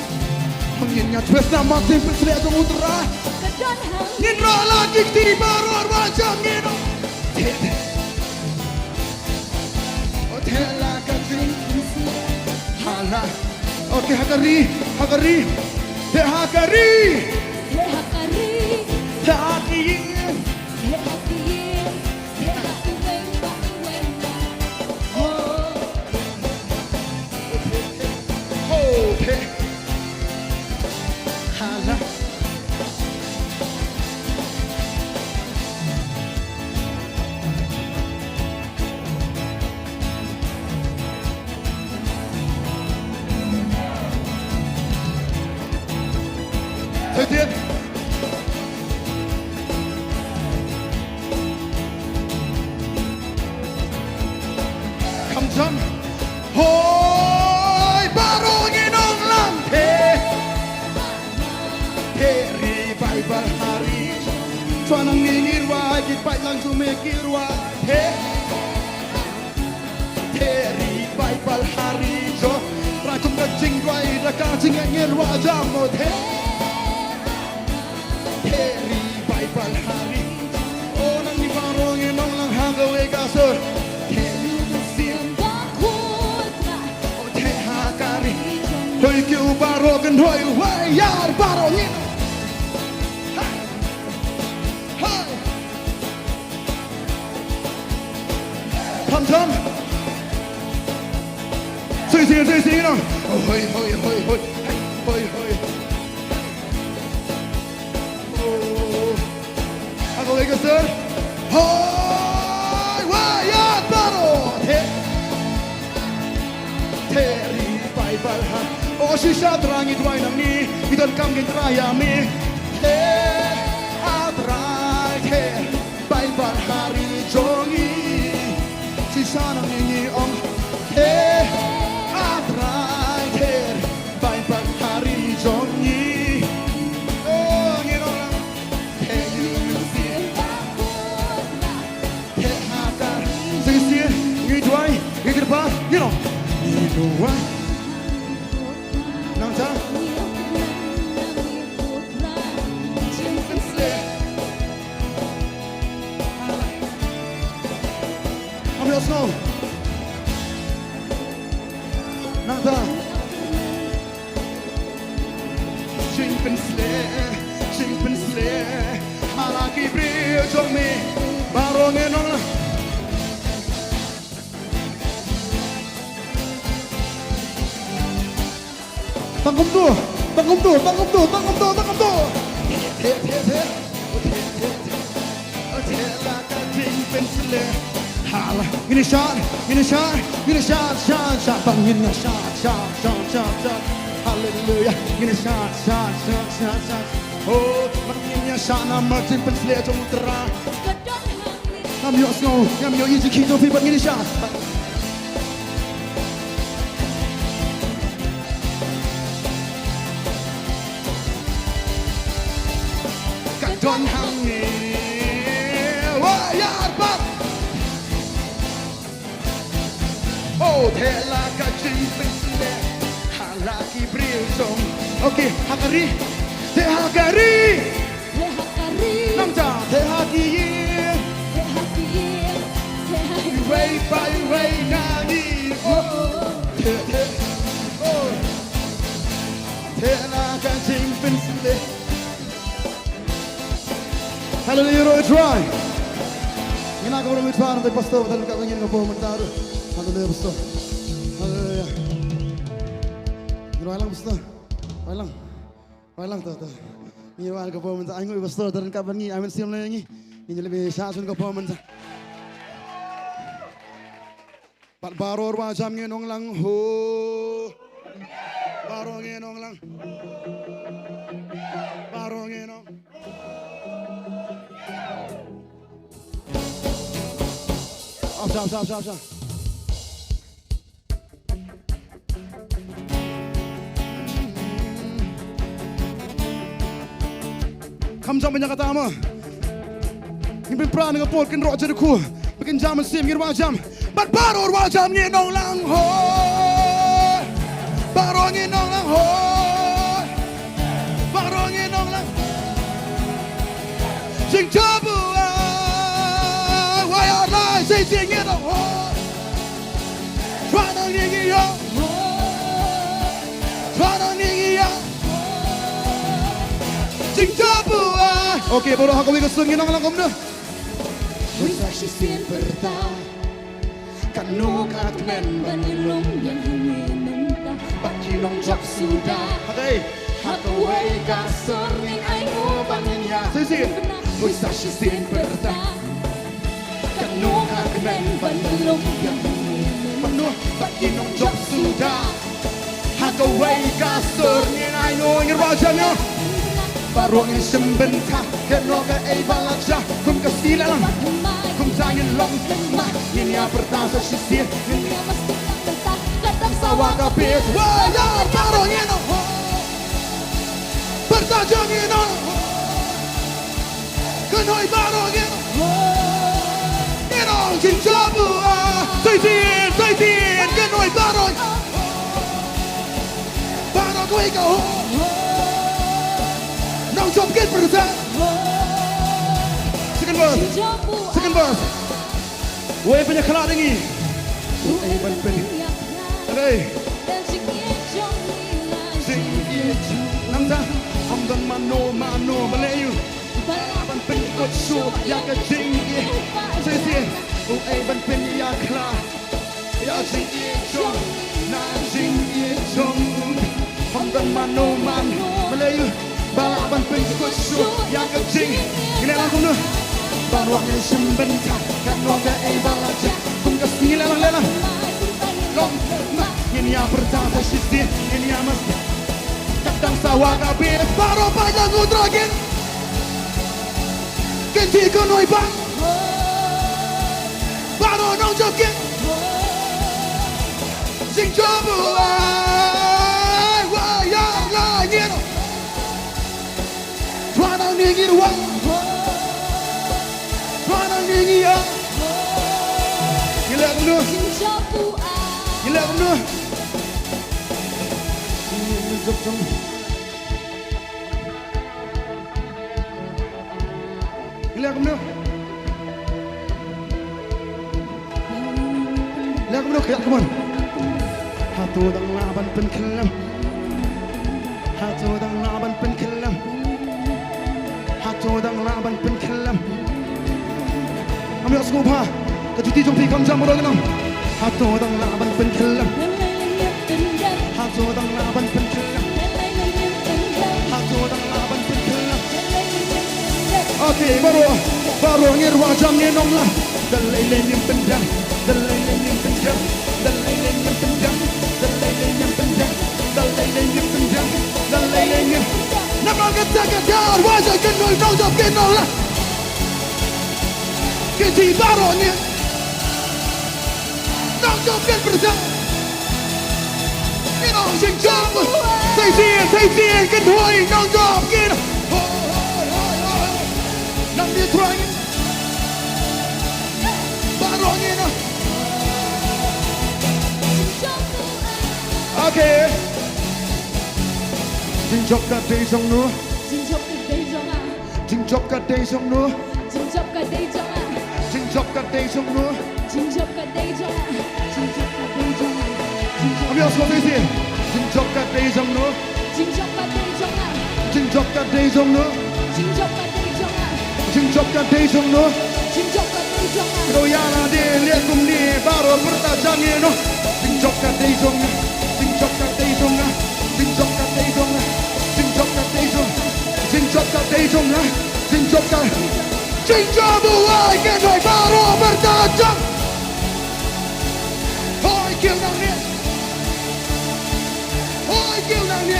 Bad ngin ïa twist namar ka jingpynsleh jong U Trai. Ka don hangne. Ngin rah la ki kti baroh, wad jam ngin. Te te. Oh te la ka jingpynsleh. Ha la. Okay, ha ka ri, ha ka ri. Te ha ka ri. Te ha ka ri. Te ha ki ïing. Te ha ki ïing. Te ha ki weng bad weng bad. Oh. Oh, te. Ha la. Thaitin. Kham jam. Hoi baroh ngin ong lang te. Te revival ha ri. Shuwa nangne ngi rwai, ki paidlang jong me ki rwai te. Te revival ha ri jong. Rah kum ka jingrwai da ka jingngeit, ngin rwai jam mo te. Te revival ha ri. Oh, nangne baroh ngin ong lang ha kawei ka sur. Te u mynsiem bakhuid. Oh, te ha ka ri. Hoi ki u baroh kynhoi, wei ïar baroh ngin. Hai. Hai. Tham tham. Sing sing sing sing, you know. Oh, hoi hoi hoi hoi. Hoi hoi. Oh. Ha kawei ka sur. Hoi, wei ïar baroh. Te. Te revival ha. Oh, shisha Trai ngi duwai nangne. Ngi donkam ngi Trai ïa me. Te. Ah Trai te. Revival ha ri jong ngi. Shisha nangne ngi ong. Te. Ah Trai te. Revival ha ri jong ngi. Oh, ngi ong lang. Te u mynsiem bakhuid. Te ha ka. Shisha ngi duwai, ngi kyrpad, you know. Ngi duwai. Nangta. Ngam ïohsngew. Nangta. Jingpynsleh, jingpynsleh ha la ki briew jong me. Baroh ngin ong lang. Tang kumtu, tang kumtu, tang kumtu, tang kumtu, tang kumtu. Te te te. Te te te. Te la ka jingpynsleh. Hala. Ngin ïa shad, ngin ïa shad, ngin ïa shad, shad, shad. Bad ngin ïa shad, shad, shad, shad, shad. Haleluya. Ngin ïa shad, shad, shad, shad, shad. Oh, bad ngin ïa shad namar ka jingpynsleh jong U Trai. Ngam ïohsngew, ngam ïohi jingkhih jong phi bad ngin ïa shad. Ka don hangne. Wah, ïa, arbat. Oh, te la ka jingpynsleh ha la ki briew jong. Okay, ha ka ri. Te ha ka ri. Te ha ka ri. Nangta, te ha ki ïing. Te ha ki ïing. Te ha ki wei pa wei na ngi. Oh, te, te. Oh. Te la ka jingpynsleh. Haleluya, roh Trai. Ngin ïa kynmaw ïa u Trai, nangta pastor, nangta ka ngin ïa kynmaw mynta ruh. Haleluya, pastor. Haleluya. Rwai lang pastor. Rwai lang. Rwai lang to to. Ngi rwai ka por mynta, ai nguh pastor, te ryngkat bad ngi, ai mynsiem leh ngi. Ngi leh ba shah shun ka por mynta. Bad baroh rwai jam ngi ong lang ho. Baroh ngi ong lang. Baroh ngi ong. Ap sha, ap sha, ap sha, ap sha. Kham jam bynta kata ma. Ngin pynpra na ka por kin rwai jam da khu. Ba kin jam mynsiem ngin rwai jam. Bad baroh rwai jam ngin ong lang ho. Baroh ngin ong lang ho. Baroh ngin ong lang. Jingjabu ah. Wai ah lai sai jing ngin ong ho. Twa nang ni ngi ong. Twa nang ni ngi ong. Jingjabu ah. Okay, baroh ha kawei ka sur ngin ong lang kumno. Wei sa shisien pyrta. Kano ka kmen ban ïalum ïa ngi mynta. Bad ki nongjop suda. Okay. Ha kawei ka sur ngin ai nguh ba ngin ïa. Shisien. Wei sa shisien pyrta. Kano ka kmen ban ïalum ïa ngi mynta. Bad ki nongjop suda. Ha kawei ka sur ngin ai nguh, ngin rwai jam ïa. Baroh ngin shim bynta. Kano kaei ba la jia kum ka sngi la lang. Kumta ngin long ma ngin ïa pyrta sa shisien. Ngin ïa mesti lang mynta. Ka dang sawa ka bit. Wah, ïa baroh ngin ong. Pyrta jong ngin ong. Kynhoi baroh ngin ong. Ngin ong jingjabu ah. Sa shisien, sa shisien. Kynhoi baroh. Baroh kawei ka ho. Nongjop kin pyrta. Second verse. Second verse. Wei pynïakhlad ïa ngi. Wei ban pyn. Alei. Jingïeit jong. Nangta. Ym don mano mano. Balei ïa u. Ba lah ban pynkut shuh ïa ka jingïeit. Shisien. Wei ban pynïakhlad. Ïa jingïeit jong, na jingïeit jong u. Ym don mano mano, balei u ba lah ban pynkut shuh ïa ka jing. Ngin ïa lang kumno. Baroh ngin shim bynta, kano kaei ba la jia. Kum ka sngi, ïa lang, ïa lang. Long, ngin ïa pyrta sa shisien, ngin ïa mas. Ka dang sawa ka bit, baroh ba ïa ngut ragin. Kin ji kynhoi ba. Baroh nongjop kin. Jingjabu ai, wa ya la ngin. Twa nang ni ngin wa. Twa nang ni ngin ya. Ngin leh kumno. Ngin leh kumno. Ngin jop jop. Leh kumno? Leh kumno, khia kumno? Hato dang lah ban pynkhlem? Hato dang lah ban pynkhlem? Hato dang lah ban pynkhlem? Ngam ïohsngew bha. Ka juti jong phi kham jam baroh ngi nang. Hato dang lah ban pynkhlem? Hato dang lah ban pynkhlem? Hato dang lah ban pynkhlem? Okay, baroh, baroh ngin rwai jam ngin ong lah. Da lei lei ngim pyndem, da lei lei ngim pyndem, da lei lei ngim pyndem, da lei lei ngim pyndem, da lei lei ngim pyndem, da lei lei ngim. Namar kata ka daw rwai jam ngin ong, nongjop ngin ong lah. Ki ji baroh ngin. Nongjop kin pyrshang. Ngin ong jingjabu. Sa shisien, sa shisien, kynhoi nongjop kin. Hoi, hoi, hoi, hoi. Nang di thrang. Baroh ngin. Okay. Jingjop ka dei jong no. Jingjop ka dei jong nga. Jingjop ka dei jong no. Jingjop ka dei jong nga. Jingjop ka dei jong no. Jingjop ka dei jong nga. Jingjop ka dei jong nga. Jingjop. Am ïa sngewthuh ïa shisien. Jingjop ka dei jong no. Jingjop ka dei jong nga. Jingjop ka dei jong no. Jingjop ka dei jong nga. Jingjop ka dei jong no. Jingjop ka dei jong nga. Kdew ïa lade leh kumne baroh pyrta jam ïa no. Jingjop ka dei jong nga. Jingjop ka dei jong nga. Jong la, jing jop ka. Jing jop u ai ke noi baroh pyrta jong. Hoi kiu nang ni. Hoi kiu nang ni.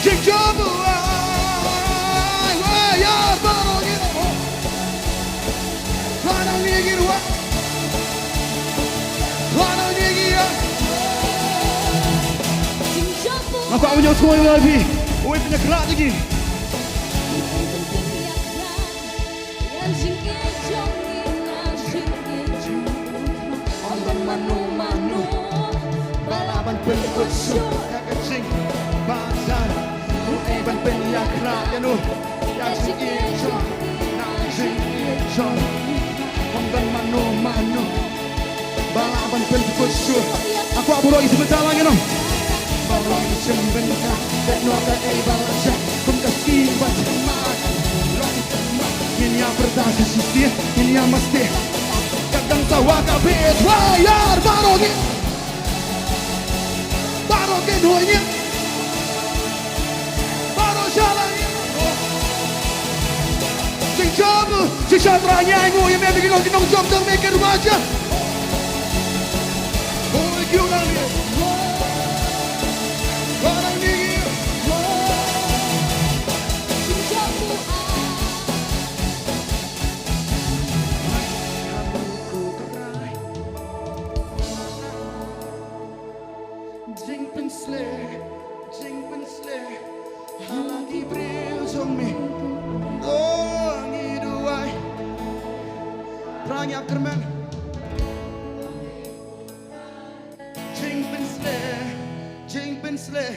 Jing jop u ai, wai ya baroh ni. Nga kwah ban ïohsngew ïa phi. Uwei pynïakhlad ïa ki. Ym don mano mano ba lah ban pynkut shuh ïa ka jingbatai. Uei ban pynïakhlad ïa no. Ïa jingim jong nga, jingim jong nga. Ym don mano mano ba lah ban pynkut shuh. Nga kwah baroh ki sngewbha lang ïa no. Baroh ki sngewbha lang ïa no. Kaei ba la jia kum ka ski ba jia ma. Ngin ïa pyrta shisha, ngin ïa masti. Ka dang sawa ka bit, wai ïar baroh ngi. Baroh ki duh ngi. Baroh sha la ngi. Jingjop, shisha Trai ngi ainguh ïa me, me ki long ki nongjop jong me ki rwai ja. Hoi kiu nang ngi. Baroh ngi. Jingpynsleh, jingpynsleh ha la ki briew jong me. Oh, ngi duwai. Trai ngi ap kyrmen. Jingpynsleh, jingpynsleh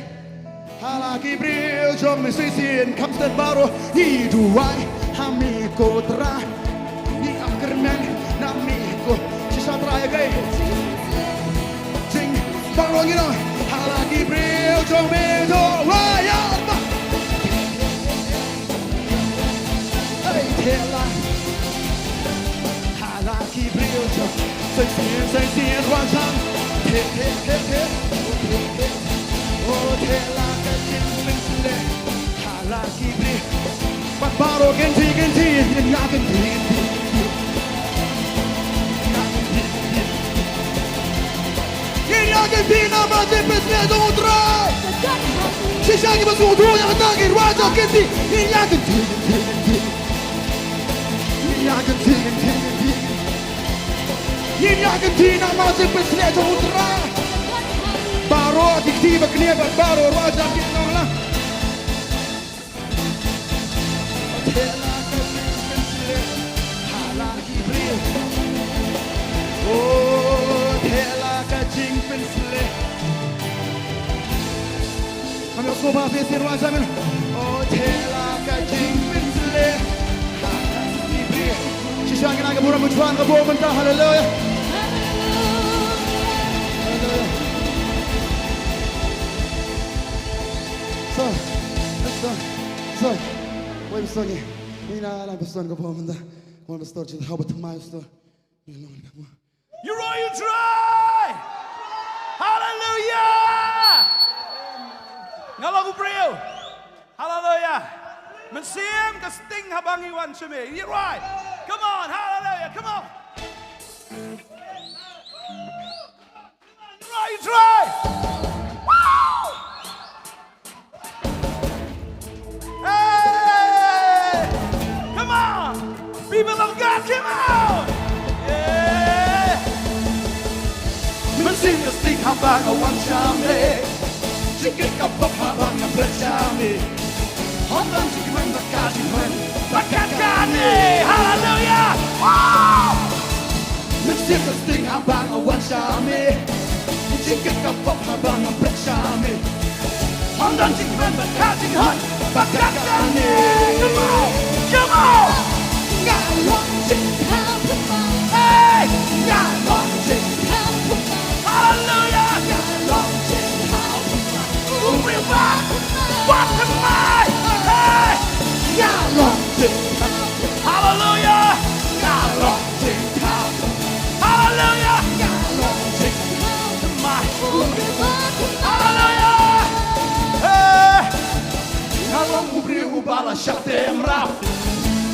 ha la ki briew jong me. Shisien kham stet baroh ngi duwai ha me ko Trai. Ngi ap kyrmen na me ko. Shisha Trai ïa kaei. Jing baroh ngi ong ha la ki briew jong me duwai ïa ma. Hey, theh la. Ha la ki briew jong. Shisien, shisien, rwai jan. Theh, theh, theh, theh. Oh, theh, theh. Oh, theh la ka jingpynsleh. Ha la ki briew. Bad baroh kynti, kynti. Ngin ïa kynti, kynti, kynti. Ngin ïa kynti namar jingpynsleh jong u Trai. Shisha kiba sngewthuh ïa kata ki rwai jan kynti. Ngin ïa kynti, kynti, kynti. Ngin ïa kynti, kynti, kynti. Ngin ïa kynti namar jingpynsleh jong u Trai. Baroh ki kti ba knieh bad baroh rwai jan ki nonglang. Theh la ka jingpynsleh ha la ki briew. Oh, theh la ka jingpynsleh. Kami ko ba pe sir wa jamin. Oh, theh la ka jingpynsleh ha la ki briew. Shisha ngin ai ka burom u Trai ka burom mynta. Haleluya. Haleluya. So, so, so. Wei, pastor ngi. Ngi na la pastor ka burom mynta. Mo pastor jin hau ba thymmai pastor. Ngi long ka burom. Ïaroh ïa u Trai. Haleluya. Nga long u briew. Haleluya. Mynsiem ka sting haba ngi wan sha me. Ïaroh. Come on, haleluya. Come on. Try, try. Woo! Hey! Come on! People of God, come on! Yeah! Mynsiem ka sting haba nga wan sha me. Jingkit ka pop haba nga pret sha me. Hon don jingkmen bad ka jingkmen bad ka kane. Haleluya! Wow! Mynsiem ka sting haba nga wan sha me. Jingkit ka pop haba nga pret sha me. Hon don jingkmen bad ka jinghon bad ka kane. Come on, come on. Nga long jingkmen. Hey, nga long jingkmen. Haleluya. Nga long jingkmen. Everybody. What am I? Hey, nga long jingkmen. Haleluya. Nga long jingkmen. Haleluya. Nga long jingkmen. Haleluya. Hey. Nga long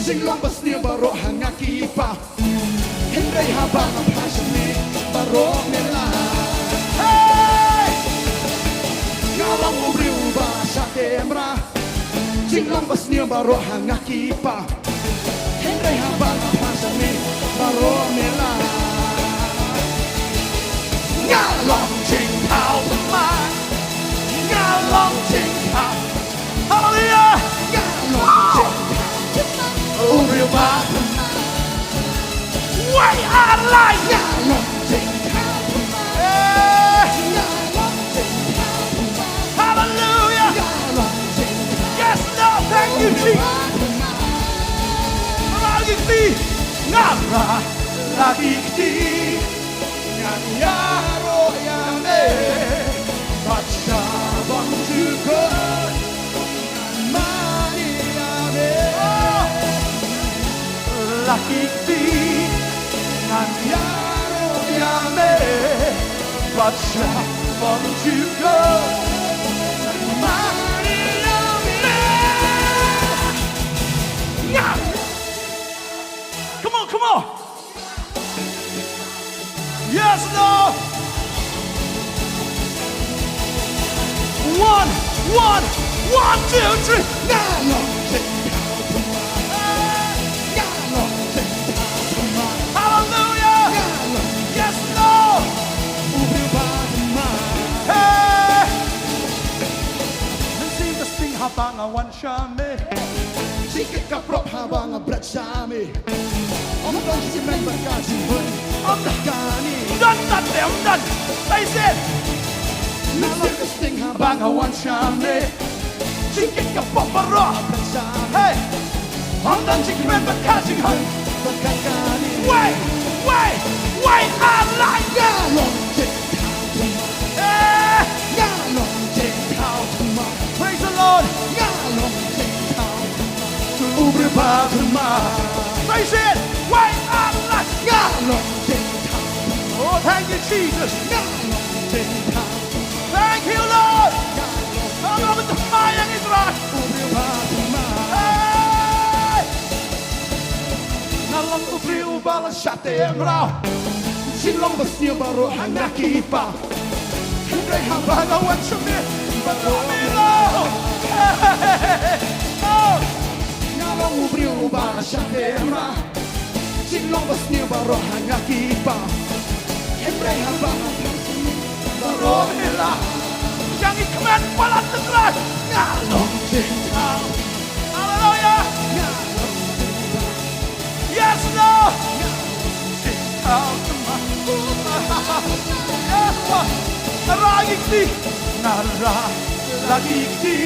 Jinglong ba sniew baroh ha nga ki kpa. Hynrei haba nga phah sha me baroh me lah. Hey! Nga long u briew ba shah teh mrad. Jinglong ba sniew baroh ha nga ki kpa. Hynrei haba nga phah sha me baroh me lah. Nga long jingthaw thymmai. Nga long jingthaw. Hallelujah. Nga long jingthaw thymmai. U briew ba thymmai. Wei ar lai. Nga long jingthaw thymmai. Eh. Nga long jingthaw thymmai. Hallelujah. Nga long jingthaw. Yes, Lord. Thank you, Jesus. Nga rah la ki kti. Nga rah la ki kti. Ngan ïaroh ïa me bad sha bymjukut. Ngan mane ïa me la ki kti. Ngan ïaroh ïa me bad sha bymjukut. Ngan mane ïa me. Ngan Come on, come on. Yes, Lord. One, one, one, two, three. Nga long jingthaw thymmai. Nga long jingthaw thymmai. Hallelujah. Nga long Yes, Lord. U briew ba thymmai. Hey. Mynsiem ka sting haba nga wan sha me. Jingkit ka prop haba nga bret sha me. Ym don jingkmen bad ka jinghun. Ym don kane. Ym don, ym don, ym don. Say it. Mynsiem ka sting haba nga wan sha me. Jingkit ka prop baroh. Hey. Ym don jingkmen bad ka jinghun. Wei, wei, wei ar lai. Nga long jingthaw thymmai. Eh. Nga long jingthaw thymmai. Praise the Lord. Nga long jingthaw thymmai. U briew ba thymmai. Praise it. Wei ar lai. Nga long jingthaw. Oh, thank you, Jesus. Nga long jingthaw. Thank you, Lord. Nga long jingthaw. Nga long jingthaw. Hey! Nga long u briew uba la shah teh mraw. Jinglong ba sniew baroh ha nga ki kpa. Hynrei haba nga wan sha me baroh me lah. Nga long u briew uba la shah teh mraw. Jinglong ba sniew baroh ha nga ki kpa. Hynrei haba nga wan sha me baroh me lah. Ïa ngi kmen palat, Trai. Nga long jingthaw. Hallelujah. Nga long jingthaw. Yes, Lord. Nga long jingthaw thymmai. Yes, Lord. Nga rah la ki kti. Nga rah la ki kti.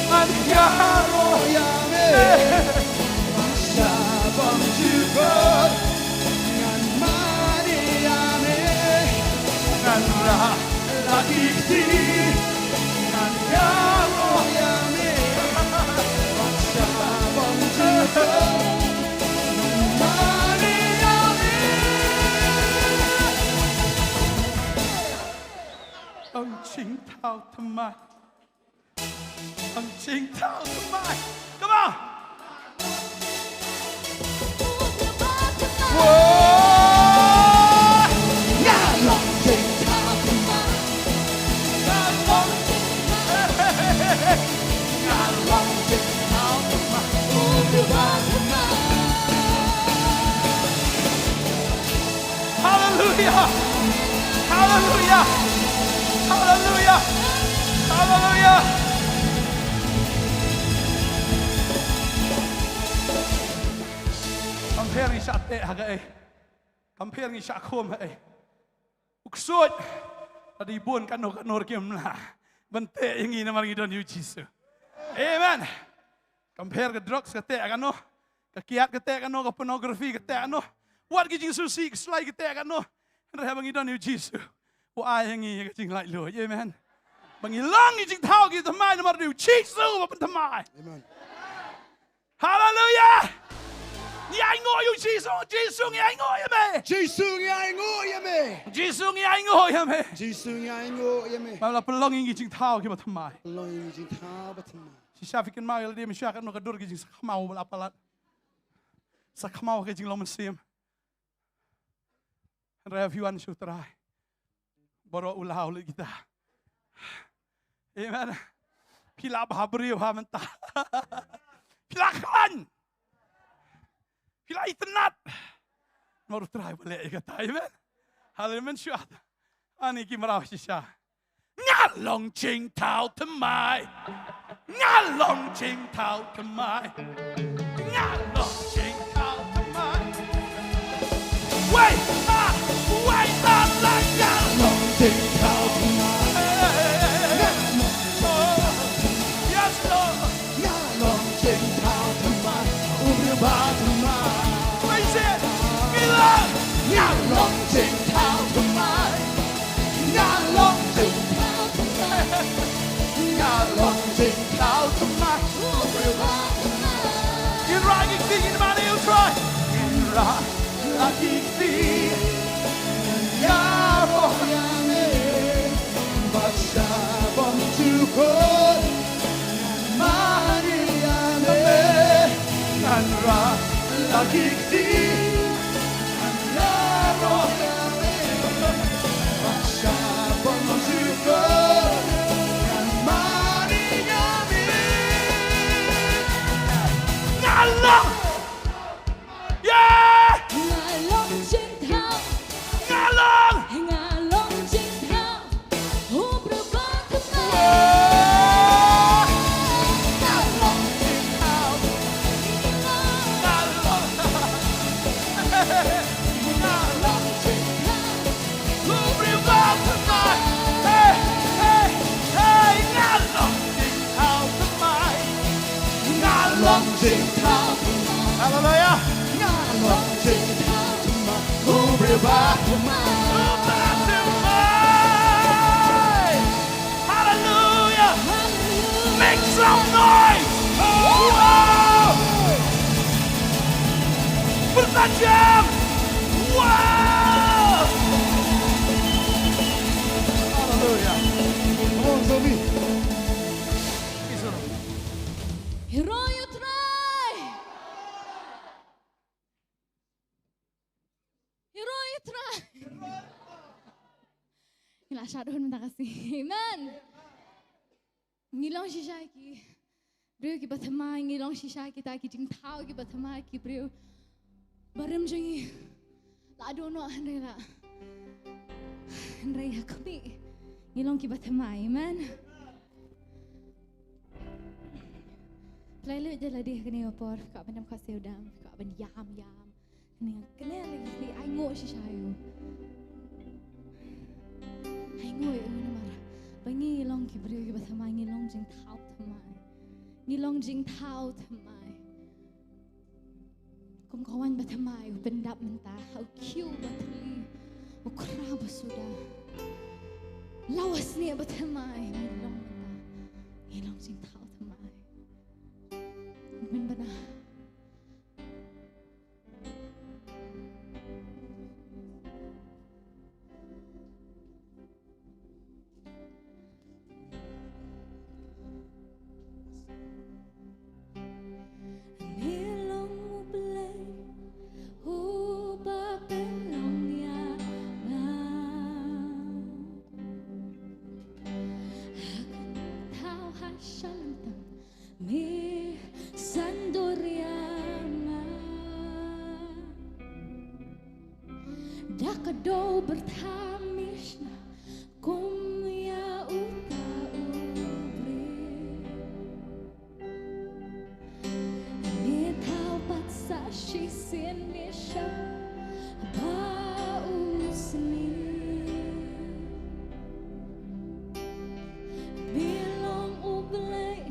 Ngan ïaroh ïa me. Sha bymjukut. Ngan mane ïa me. Ngan rah la ki kti. Ngan ïaroh ïa me. Sha bymjukut. Ngan mane ïa me. Ong jingthaw thymmai. Ong jingthaw thymmai. Come on. Whoa. Nga long jingthaw thymmai. Nga long jingthaw thymmai. Nga long jingthaw thymmai. Hallelujah. Hallelujah. Hallelujah. Hallelujah. Kam pher ngi shah teh ha kaei. Kam pher ngi shah khum ha kaei. U ksuid. Lada i bun kano kano ruh kim lah ban teh ïa ngi namar ngi don ïa u Jisu. Amen. Kam pher ka drugs ka teh kano. Ka kiad ka teh kano, ka pornography ka teh kano. Wat ki jingsngewsih ka slai ka teh kano. Hynrei haba ngi don ïa u Jisu, u ai ïa ngi ïa ka jinglaitluid. Amen. Ba ngi long ïa ki jingthaw ki thymmai namar u Jisu uba pynthymmai. Amen. Hallelujah. Ngi ainguh ïa u Jisu, Jisu ngi ainguh ïa me. Jisu ngi ainguh ïa me. Jisu ngi ainguh ïa me. Jisu ngi ainguh ïa me. Ba la pynlong ïa ngi ki jingthaw kiba thymmai. Pynlong ïa ngi ki jingthaw ba thymmai. Shisha phi kynmaw ïa lade mynshwa katno ka dur ki jingsakhmat ba la palat. Sa kham ha ka jinglong mynsiem. Hynrei phi wan sha u Trai. Baroh u la lut kita. Amen. Phi la bha briew ha mynta. Phi la khlaiñ. Phi la itynnad. Namar u Trai u la leh ïa kata. Amen. Haleluia. Mynshuwa. Ani ki mraw shisha. Nga long jingthaw thymmai. Nga long jingthaw thymmai. Nga long jingthaw thymmai. Wei, ah, wei, ah, la, nga long jingthaw thymmai. Nga long jingthaw thymmai. Yes, Lord. Nga long jingthaw thymmai, u briew ba thymmai. Praise it. Ngi long. Nga long jingthaw thymmai. Nga long jingthaw thymmai. Nga long jingthaw thymmai, u briew ba thymmai. Ngin rah ki kti, ngin mane ïa u Trai. Ngin rah la ki kti. Ïaroh ïa me bad sha bymjukut. Mane ïa me, ngan rah la ki kti. Ïaroh ïa me bad sha bymjukut. Mane ïa me. Nga long. Yeah! Nga long jingthaw. Nga long. Nga long jingthaw. U briew ba thymmai. Nga long jingthaw. Nga long. Nga long jingthaw. U briew ba thymmai. Hey, hey, hey, nga long jingthaw thymmai. Nga long jingthaw. Haleluia. Nga long jingthaw thymmai. U briew ba thymmai. U briew ba thymmai. Haleluia. Haleluia. Make some noise. Wow. Put that jam. Wow. Haleluia. Come on, Zomi. Hero ïa u Trai. Hero ïa u Trai. Ngi la shad hun mynta ka sngi. Amen. Ngi long shisha ki briew kiba thymmai, ngi long shisha kita ki jingthaw kiba thymmai, ki briew barim jong ngi. La don noh hynrei la. Hynrei ha khmih ngi long kiba thymmai. Amen. Pynlait lut ïa lade ha kane ka por, kwah ban ïam khoit sha u Dam, kwah ban ïam ïam. Kane, kane lagi ki ainguh shisha ïa u. Ainguh ïa u namar ba ngi long ki briew kiba thymmai, ngi long jingthaw thymmai. Ngi long jingthaw thymmai. Kum ka waiñ ba thymmai u pyndap mynta ha u khiew ba thylli, u khraw ba suda. La u snieh ba thymmai ngi long mynta. Ngi long jingthaw thymmai. Mynbna. Ngi long U Blei uba pynlong ïa nga. Ha ka thaw ha shalynter me sandor ïa nga. Da ka doh byrtha me shna kum ïa uta u briew. Me thaw pat sa shisien me shah ba u sniew. Me long U Blei.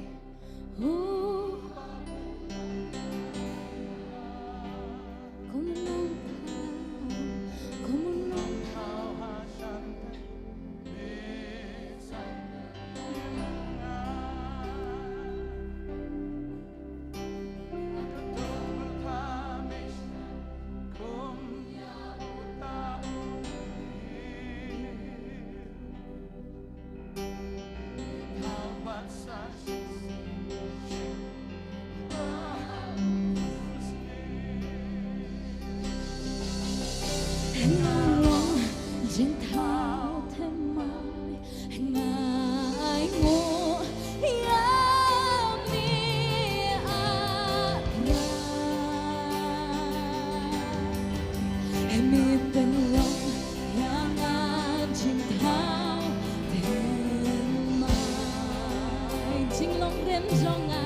jong nga,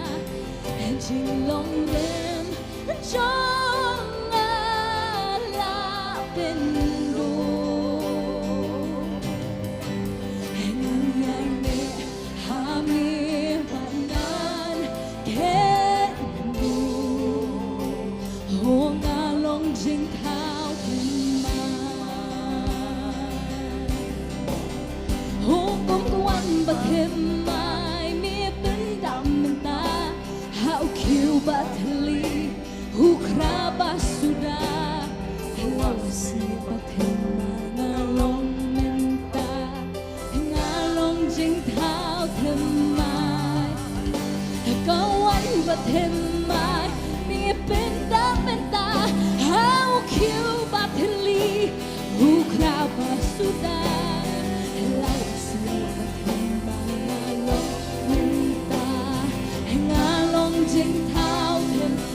jinglong rem jong nga la pynduh. Ngan ïaineh ha me bad ngan kynduh. Ho nga long jingthaw thymmai. Ho kum ka wan bathymmai me pyndap mynta ha u khiew ba thylli, u khra ba suda. Ïa la u snieh bathymmai nga long mynta, nga long jingthaw thymmai. Ka wan bathymmai me pyndap mynta ha u khiew ba thylli, u khra ba suda. Ïa la u snieh bathymmai nga long mynta, nga long jingthaw thymmai.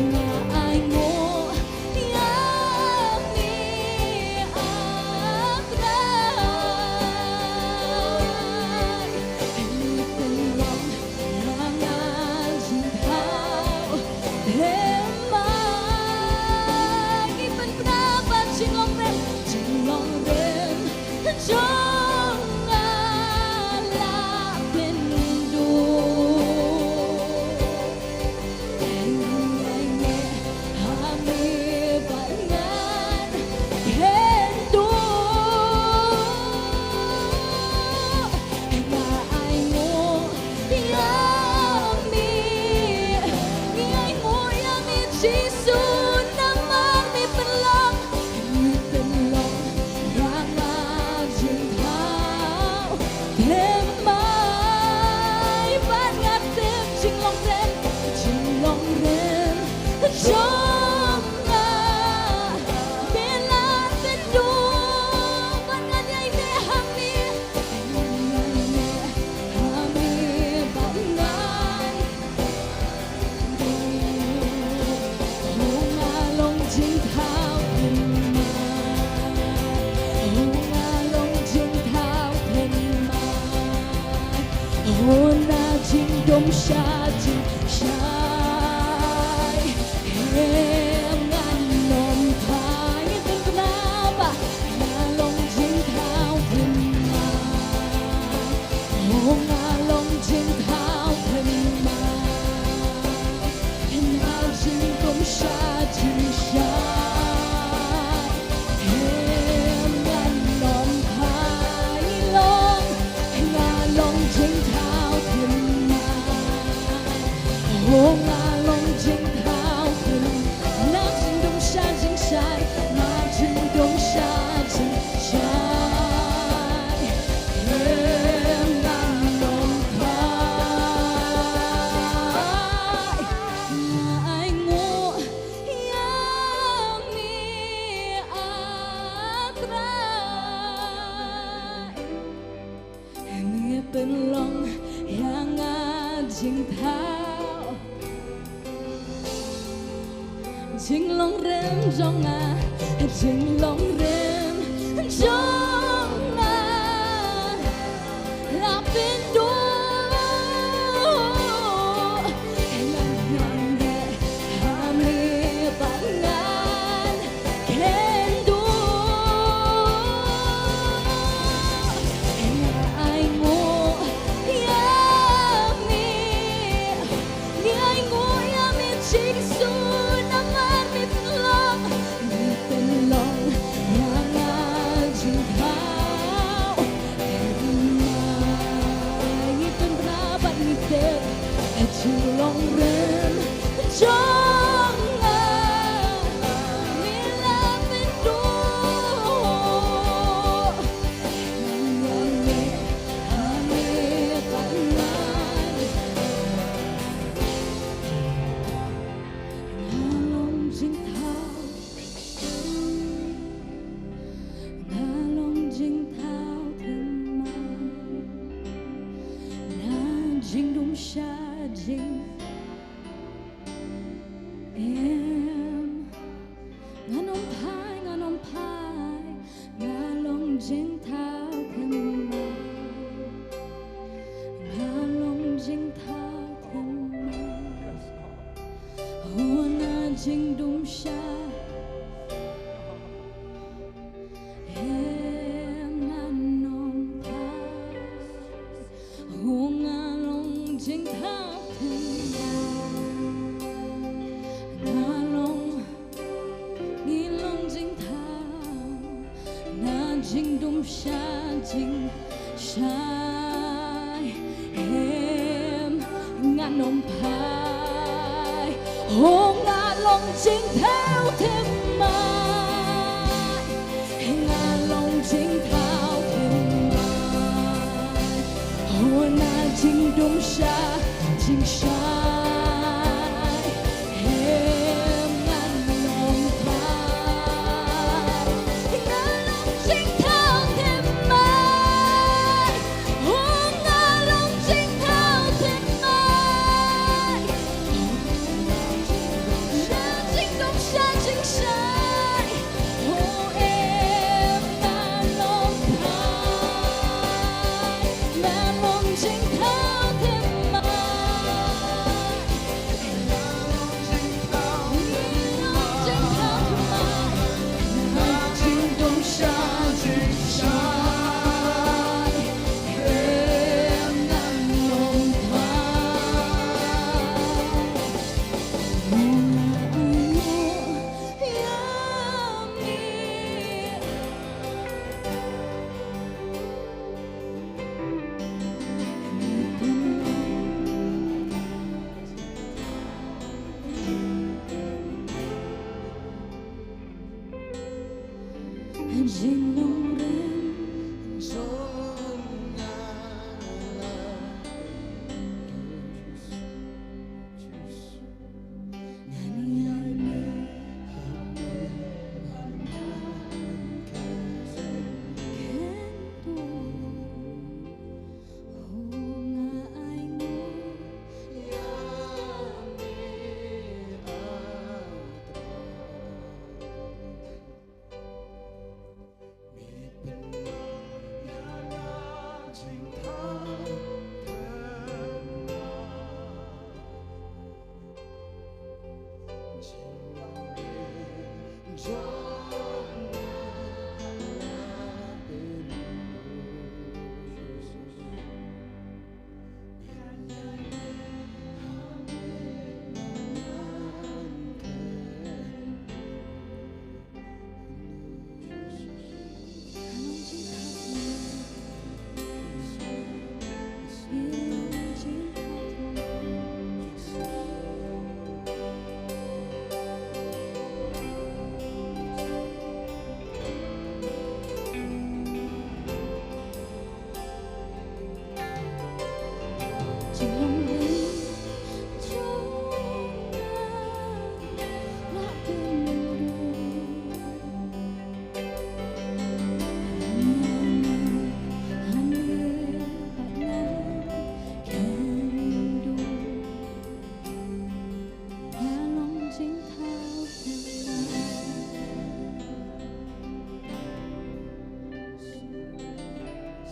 Nga ainguh ïa me, ah Trai. Me pynlong ïa nga jingthaw thymmai. Ngi pynbna ba jinglong rem, jinglong rem jong nga la pynduh. Ngan ïaineh ha me bad ngan kynduh. Nga ainguh ïa me, ngi ainguh ïa me Jisu, namar me pynlong, me pynlong ïa nga jingthaw thymmai. Bad nga tip jinglong rem, jinglong rem jong nga me la pynduh. Bad ngan ïaineh ha me, ngan ïaineh ha me bad ngan Ho nga long jingthaw thymmai. Ho nga long jingthaw thymmai. Ho na jingdum sha jingshai, em ngan ym phai. Ngi pynbna ba nga long jingthaw thymmai. Ho nga long jingthaw thymmai. Na jingdum sha jingshai, em ngan ym phai. Long, nga long jingthaw thymmai. Ho nga long jingthaw thymmai. Na jingdum sha jingshai, na jingdum sha jingshai, em ngan ym phai. Nga ainguh ïa me, ah Trai. Me pynlong ïa nga jingthaw. Jinglong rem jong nga, jinglong rem jong nga la pynduh. Ngan ïaineh ha me bad ngan kynduh. Nga ainguh ïa me, ngi ainguh ïa me Jisu, namar me pynlong, me pynlong ïa nga jingthaw. Ngi pynbna bad ngi tip, jinglong rem jong nga me la pynduh. Ngan ïaineh ha me bad ngan, nga long jingthaw, nga long jingthaw thymmai. Na jingdum sha jing, em ngan ym phai, ngan ym phai. Nga long jingthaw thymmai. Jingdum sha jingshai, em ngan ym phai. Ho nga long jingthaw thymmai, nga long jingthaw thymmai. Ho na jingdum sha jingshai, em ngan ym phai. Nga long jingthaw thymmai. Ho nga long jingthaw thymmai. Sha jingdum sha jingshai. Ho em ngan ym phai. Nga long jingthaw thymmai.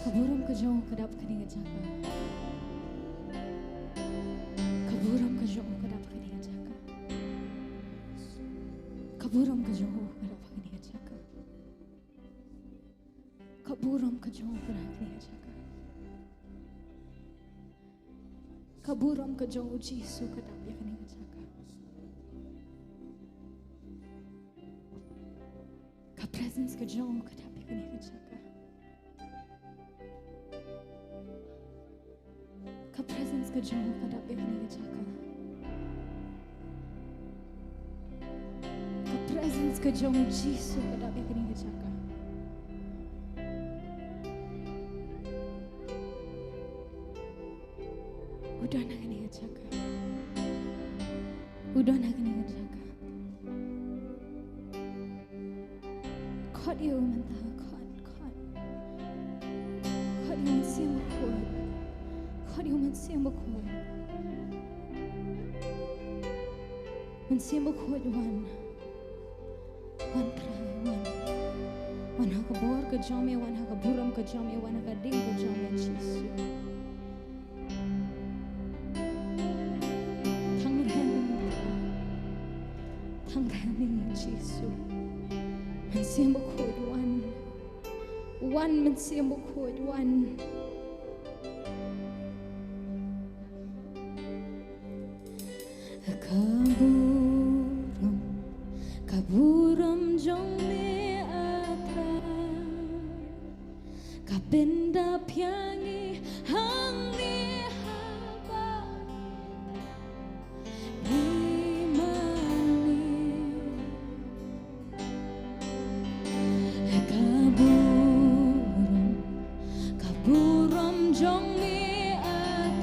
Ka burom ka jong u ka dap kane ka jaka. Ka burom ka jong u ka dap kane ka jaka. Ka burom ka jong u ka dap kane ka jaka. Ka burom ka jong u ka dap kane ka jaka. Ka burom ka jong u Jisu ka dap ïa kane ka jaka. Ka presence ka jong u ka dap ïa kane ka jaka. Ka presence ka jong u ka dap ïa kane ka jaka. Ka presence ka jong u Jisu ka dap ïa kane ka jaka. U don ha kane ka jaka. U don ha kane ka jaka. Khot ïa u mynta, khot, khot. Khot ïa u Mynsiem Bakhuid. Khot ïa u Mynsiem Bakhuid. Mynsiem Bakhuid, wan. Wan Trai, wan. Wan ha ka bor ka jong me, wan ha ka burom ka jong me, wan ha ka ding ka jong me, Jisu. Tang ren, tang ren, Jisu. Mynsiem Bakhuid, wan. Wan, Mynsiem Bakhuid, wan. Ka burom, ka burom jong me, ah Trai. Ka pyndap ïa ngi hangne haba ngi mane. Ka burom, ka burom jong me, A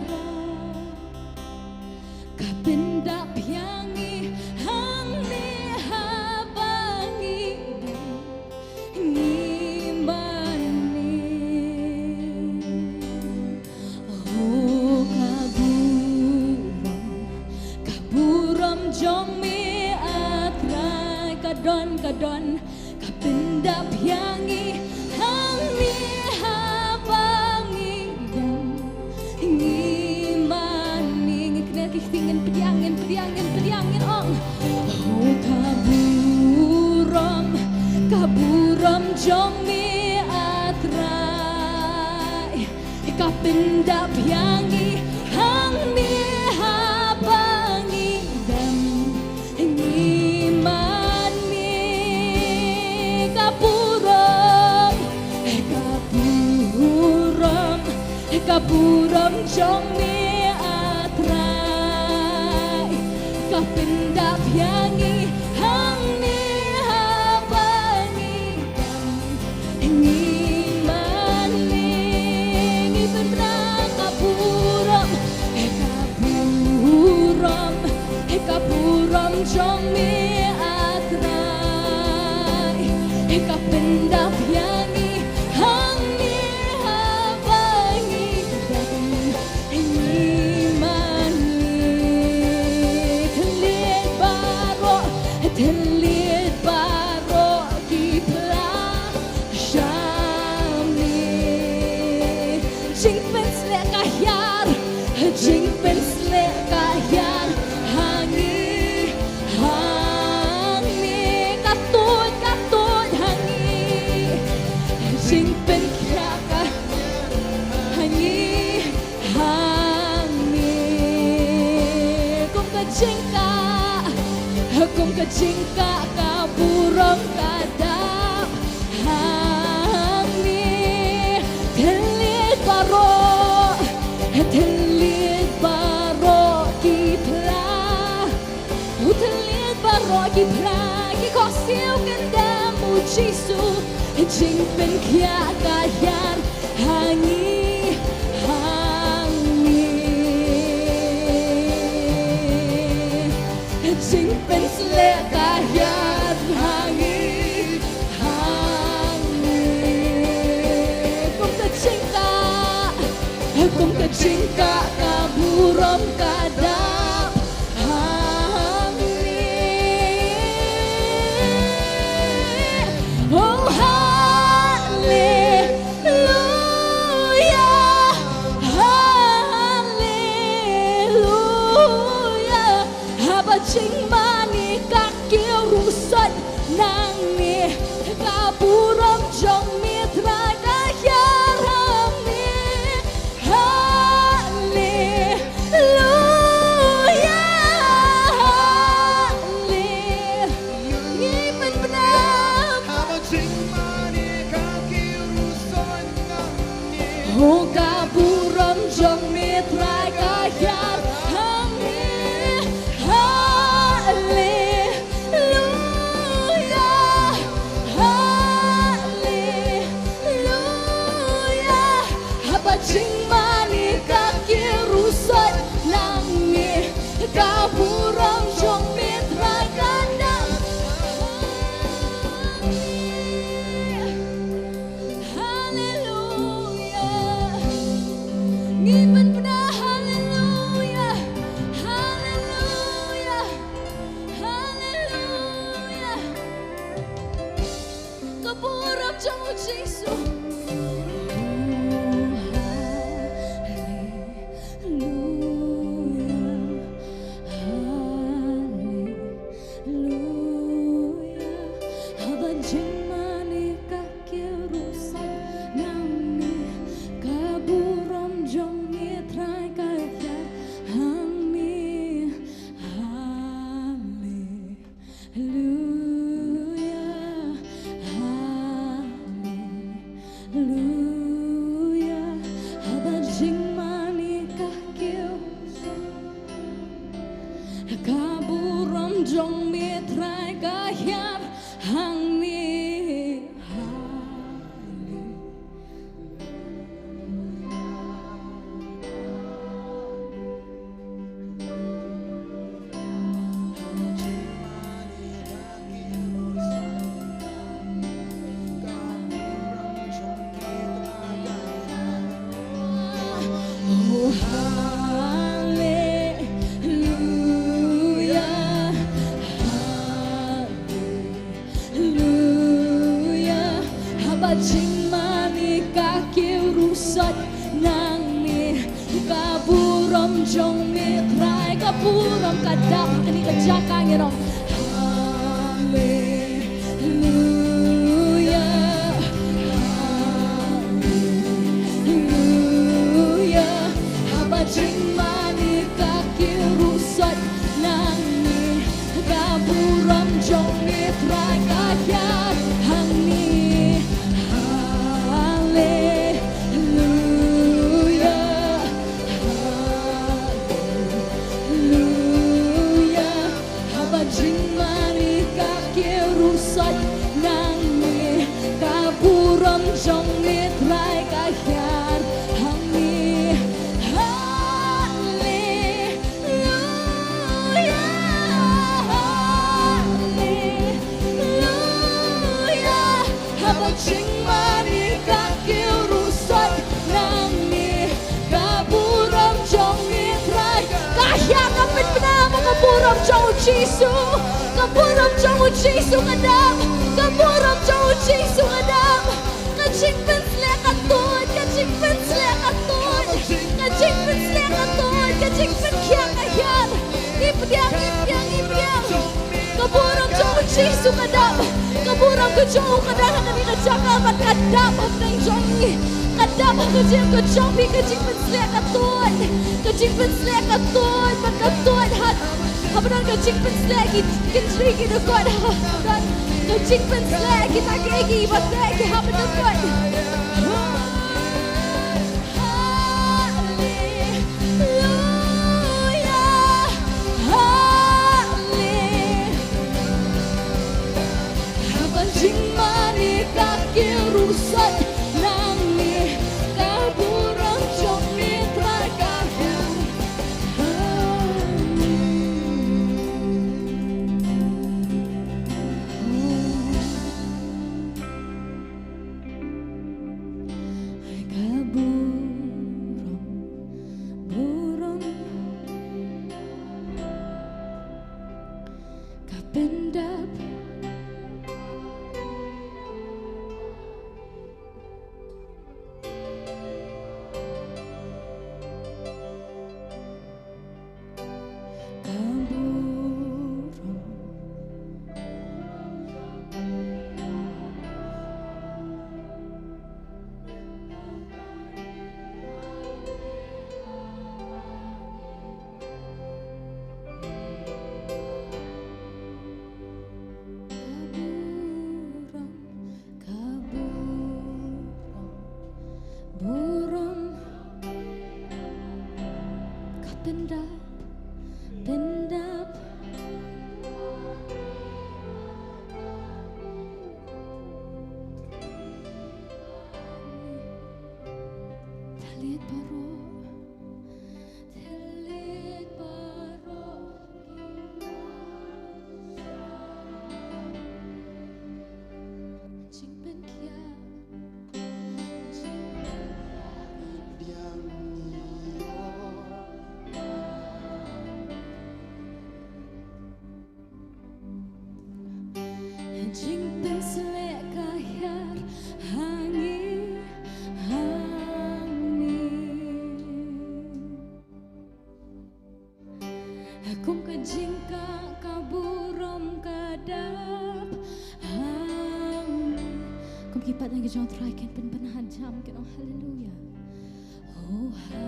Trai. Ka pyndap ïa ngi hangne haba ngi dang ngi mane. Oh, ka burom, ka burom jong me, A Trai. Ka don, ka don, ka pyndap ïa ngi hangne haba ngi dang ngi mane. Ngi kynnoh ki ktien, ngin pdiang, ngin pdiang, ngin pdiang, ngin ong. Oh, ka burom, ka burom jong me, A Trai. Ka pyndap ïa ngi hangne haba ngi dang ngi mane. Ka burom, ka burom, ka burom jong me, A Trai. Ka pyndap ïa ngi hangne haba ngi dang ngi mane. Ngi pynbna ka burom, ka burom, ka burom jong me, A Trai. Ka pyndap ïa ngi hangne haba ngi dang ngi mane. Thylliej baroh, thylliej baroh ki pla sha me. Jingpynsleh ka hiar, jingpynsleh ka hiar ha ngi, ha ngi. Ka tuid, ka tuid ha ngi. Jingpynkhiah ka hiar ha ngi, ha ngi. Kum ka jingkah, kum ka jingkah ka burom ka dap ha ngi. Thylliej baroh, thylliej baroh ki pla. Oh, thylliej baroh ki pla ki khohsiew kyndem, oh Jisu. Jingpynkhiah ka hiar ha ngi, ha ngi. Jingpynsleh ka hiar ha ngi, ha ngi. Kum ka jingkah, kum ka jingkah ka burom ka dap ha ngi. Oh, haleluya, haleluya. Haba jingmane ka kiew ruh sot nangne, ka burom jong me Trai ka hiar ha me. Haleluya, haleluya. Ngi pynbna. Haba jingmane ka kiew ruh sot nangne. Oh, ka burom jong me Trai ka hiar ha me. Haleluya, haleluya. Haba jingmane ka kiew ruh sot nangne, ka burom jong me Trai ka dap. Haleluya. Ngi pynbna haleluya. Haleluya. Haleluya. Ka burom jong u Jisu. Haleluya. Haleluya. Haba jingmane ka kiew ruh sot nangne, ka burom jong me Trai ka hiar ha me. Haleluya, haleluya. Sot nangne ka burom jong me Trai, ka burom ka dap ha kane ka jaka, ngi ong haleluya, haleluya. Haba jingmane ka kiew ruh sot nangne, ka burom jong me Trai ka hiar hangne. Haleluya, haleluya. Haba jingmane ka kiew ruh sot nangne, ka burom jong me Trai ka hiar hangne. Haleluya. Haleluya. Haba jingmane ka kiew ruh sot nangne, ka burom jong me Trai ka hiar. Ngin pynbna ba ka burom jong u Jisu, ka burom jong u Jisu ka dap, ka burom jong u Jisu ka dap. Ka jingpynshlur ka tuid, ka jingpynshlur ka tuid, ka jingpynshlur ka tuid, ka jingpynkhiah ka hiar. Ngi pdiang, ngi pdiang, ngi pdiang. Ka burom jong u Jisu ka dap, ka burom ka jong u ka dap ha kane ka jaka bad ka dap hapdeng jong ngi, ka dap ha ka jingim ka jong phi. Ka jingpynshlur ka tuid, ka jingpynshlur ka tuid bad ka tuid ha, haba don ka jingpynshlur ki kynthei ki dkhot ha, haba don ka jingpynshlur kita kiei kiei ba teh ki hap ban dkhot. Haleluya, haleluya. Haba jingmane ka kiew ruh sot nangne, ka burom jong me Trai ka hiar. Ka burom, burom ka pyndap. Ka burom. Ka burom, ka burom, burom ka pyndap, pyndap. Thylliej baroh, thylliej baroh. Jingpynkhiah, jingpynkhiah. Jingpynshlur ka hiar ha ngi, ha ngi. Kum ka jingkah ka burom ka dap ha ngi. Kum ki paid nongkyndong Trai kin pynbna jam, kin ong haleluya. Oh, ha.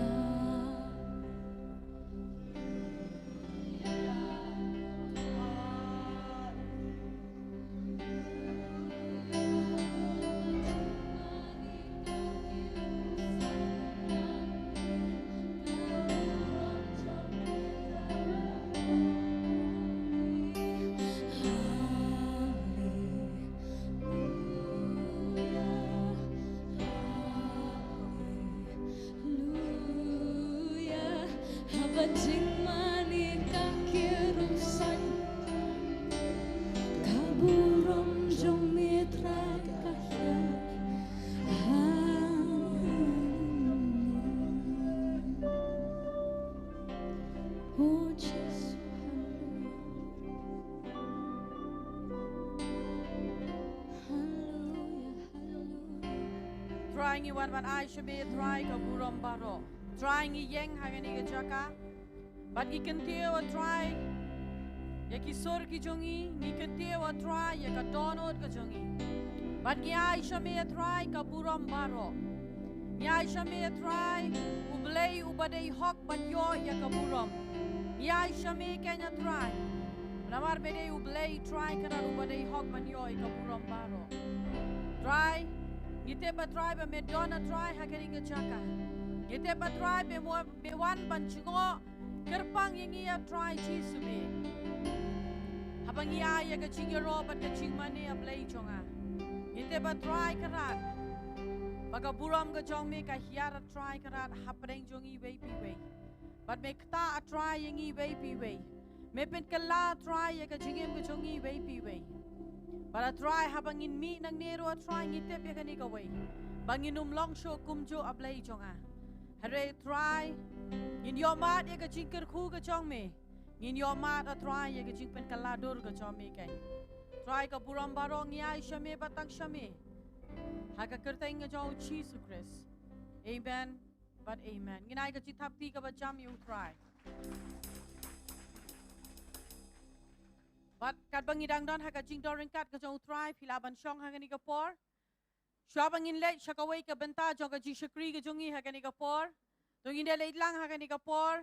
Haleluya, haba jingmane ka kiew ruh sot, ka burom jong me Trai ka hiar. Haleluya. Oh, Jisu, haleluya. Haleluya, haleluya. Ngi wan ban ai sha me Trai ka burom baroh. Trai ngi ïeng ha kane ka jaka. Bad ngi kyntiew a Trai ïa ki sur ki jong ngi, ngi kyntiew a Trai ïa ka dohnud ka jong ngi. Bad ngi ai sha me Trai ka burom baroh. Ngi ai sha me Trai, U Blei uba dei hok ban ïoh ïa ka burom. Ngi ai sha me kane Trai. Namar me dei U Blei Trai kane uba dei hok ban ïoh ïa ka burom baroh. Trai, ngi tip a Trai ba me don a Trai ha kane ka jaka. Ngi tip a Trai ba me wan ban jngoh kyrpang ïa ngi a Trai Jisu me. Haba ngi ai ïa ka jingïaroh bad ka jingmane a Blei jong nga. Ngi tip a Trai kane ba ka burom ka jong me ka hiar a Trai kane hapdeng jong ngi iwei pa iwei. Bad me ktah a Trai ïa ngi iwei pa iwei. Me pynkylla a Trai ïa ka jingim ka jong ngi iwei pa iwei. Bad a Trai haba ngin mih nangne ruh a Trai ngi tip ïa kane kawei. Ba ngin ym long shuh kumjuh a Blei jong nga. Hynrei Trai, ngin ïohmad ïa ka jingkyrkhu ka jong me. Ngin ïohmad a Trai ïa ka jingpynkylla dur ka jong me kane. Trai ka burom baroh ngi ai sha me bad tang sha me. Ha ka kyrteng ka jong u Jisu Khrist. Amen. Bad amen. Ngin ai ka jingthap kti kaba jam ïa u Trai. Bad katba ngi dang don ha ka jingdon ryngkat ka jong u Trai, phi lah ban shong ha kane ka por. Shuwa ba ngin leit sha kawei ka bynta jong ka jingshakri ka jong ngi ha kane ka por. To ngin da leit lang ha kane ka por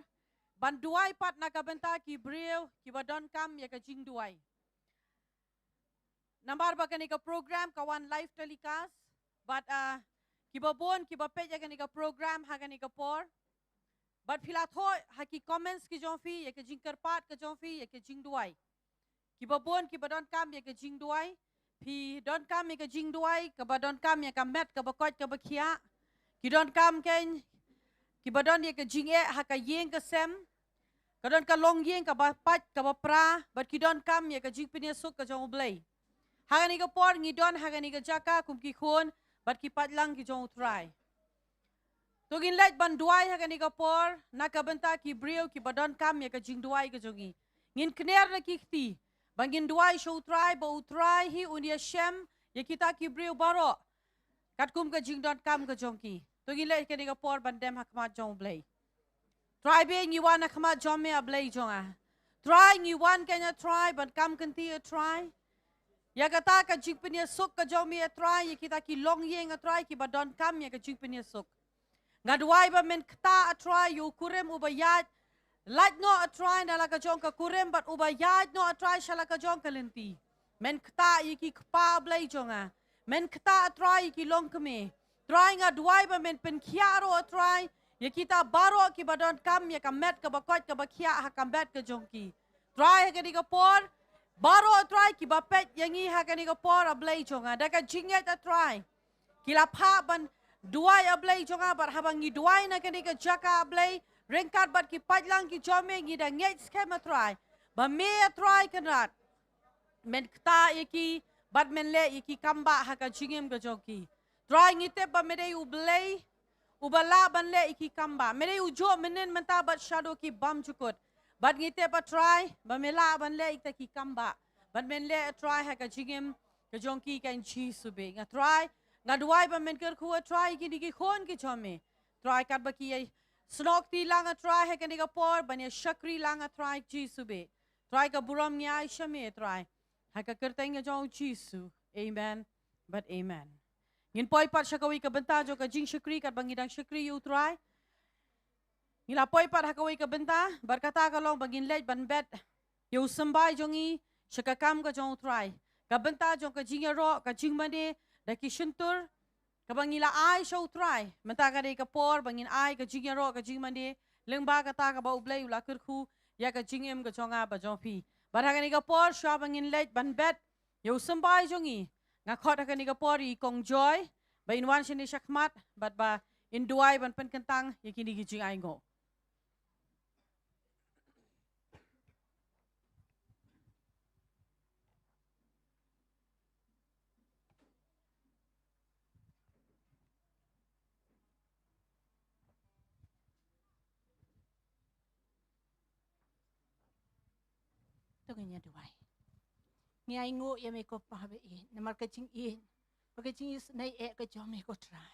ban duwai pat na ka bynta ki briew kiba donkam ïa ka jingduwai. Namar ba kane ka program ka wan live telecast. Bad, ah, kiba bun kiba peit ïa kane ka program ha kane ka por. Bad phi la thoh ha ki comments ki jong phi ïa ka jingkyrpad ka jong phi ïa ka jingduwai. Kiba bun kiba donkam ïa ka jingduwai. Phi donkam ïa ka jingduwai kaba donkam ïa ka met kaba koit kaba khiah. Ki donkam kane kiba don ïa ka jingeh ha ka ïing ka sem. Ka don ka longïing kaba pait kaba pra, bad ki donkam ïa ka jingpynïasuk ka jong u Blei. Ha kane ka por ngi don ha kane ka jaka kum ki khun bad ki paidlang ki jong u Trai. To ngin leit ban duwai ha kane ka por na ka bynta ki briew kiba donkam ïa ka jingduwai ka jong ngi. Ngin kner na ki kti ba ngin duwai sha u Trai ba u Trai hi un ïashem ïa kita ki briew baroh katkum ka jingdonkam ka jong ki. To ngin leit kane ka por ban dem ha khmat jong u Blei. Trai bad ngi wan ha khmat jong me a Blei jong nga. Trai ngi wan kane Trai ban kam kynti a Trai. Ïa kata ka jingpynïasuk ka jong me a Trai ïa kita ki longïing a Trai kiba donkam ïa ka jingpynïasuk. Nga duwai ba men ktah a Trai ïa u kurim uba ïaid. Lait noh a Trai na la ka jong ka kurim bad uba ïaid noh a Trai sha la ka jong ka lynti. Men ktah ïa ki kpa a Blei jong nga. Men ktah a Trai ïa ki longkmie. Trai nga duwai ba men pynkhiah ruh a Trai ïa kita baroh kiba donkam ïa ka met kaba koit kaba khiah ha ka met ka jong ki. Trai ha kane ka por baroh a Trai kiba peit ïa ngi ha kane ka por a Blei jong nga da ka jingngeit a Trai. Ki la phah ban duwai a Blei jong nga bad haba ngi duwai na kane ka jaka a Blei ryngkat bad ki paidlang ki jong me ngi da ngeit skhem a Trai ba me a Trai Kynrad men ktah ïa ki bad men leh ïa ki kam bah ha ka jingim ka jong ki. Trai ngi tip ba me dei u Blei uba lah ban leh ïa ki kam bah. Me dei u juh mynnin mynta bad shaduh ki bymjukut. Bad ngi tip a Trai ba me lah ban leh ïa kita ki kam bah. Bad men leh a Trai ha ka jingim ka jong ki kan Jisu bad nga Trai nga duwai ba men kyrkhu a Trai kine ki khun ki jong me. Trai katba ki ïa snoh kti lang a Trai ha kane ka por ban ïa shakri lang a Trai Jisu bad. Trai ka burom ngi ai sha me Trai. Ha ka kyrteng ka jong u Jisu. Amen. Bad amen. Ngin poi pat sha kawei ka bynta jong ka jingshakri katba ngi dang shakri ïa u Trai. Ngi la poi pat ha kawei ka bynta bad kata ka long ba ngin leit ban bet ïa u symbai jong ngi sha ka kam ka jong u Trai. Ka bynta jong ka jingïaroh ka jingmane da ki shyntur kaba ngi la ai sha u Trai. Mynta ka dei ka por ba ngin ai ka jingïaroh ka jingmane lyngba kata kaba u Blei u la kyrkhu ïa ka jingim ka jong nga bad jong phi. Bad ha kane ka por shuwa ba ngin leit ban bet ïa u symbai jong ngi nga khot ha kane ka por ïa i Kong Joy ba in wan shane sha khmat bad ba in duwai ban pynkyntang ïa kine ki jingainguh. To ngin ïa duwai. Ngi ainguh ïa me ko Pa ba ïeit namar ka jingïeit bad ka jingisynei eh ka jong me ko Trai.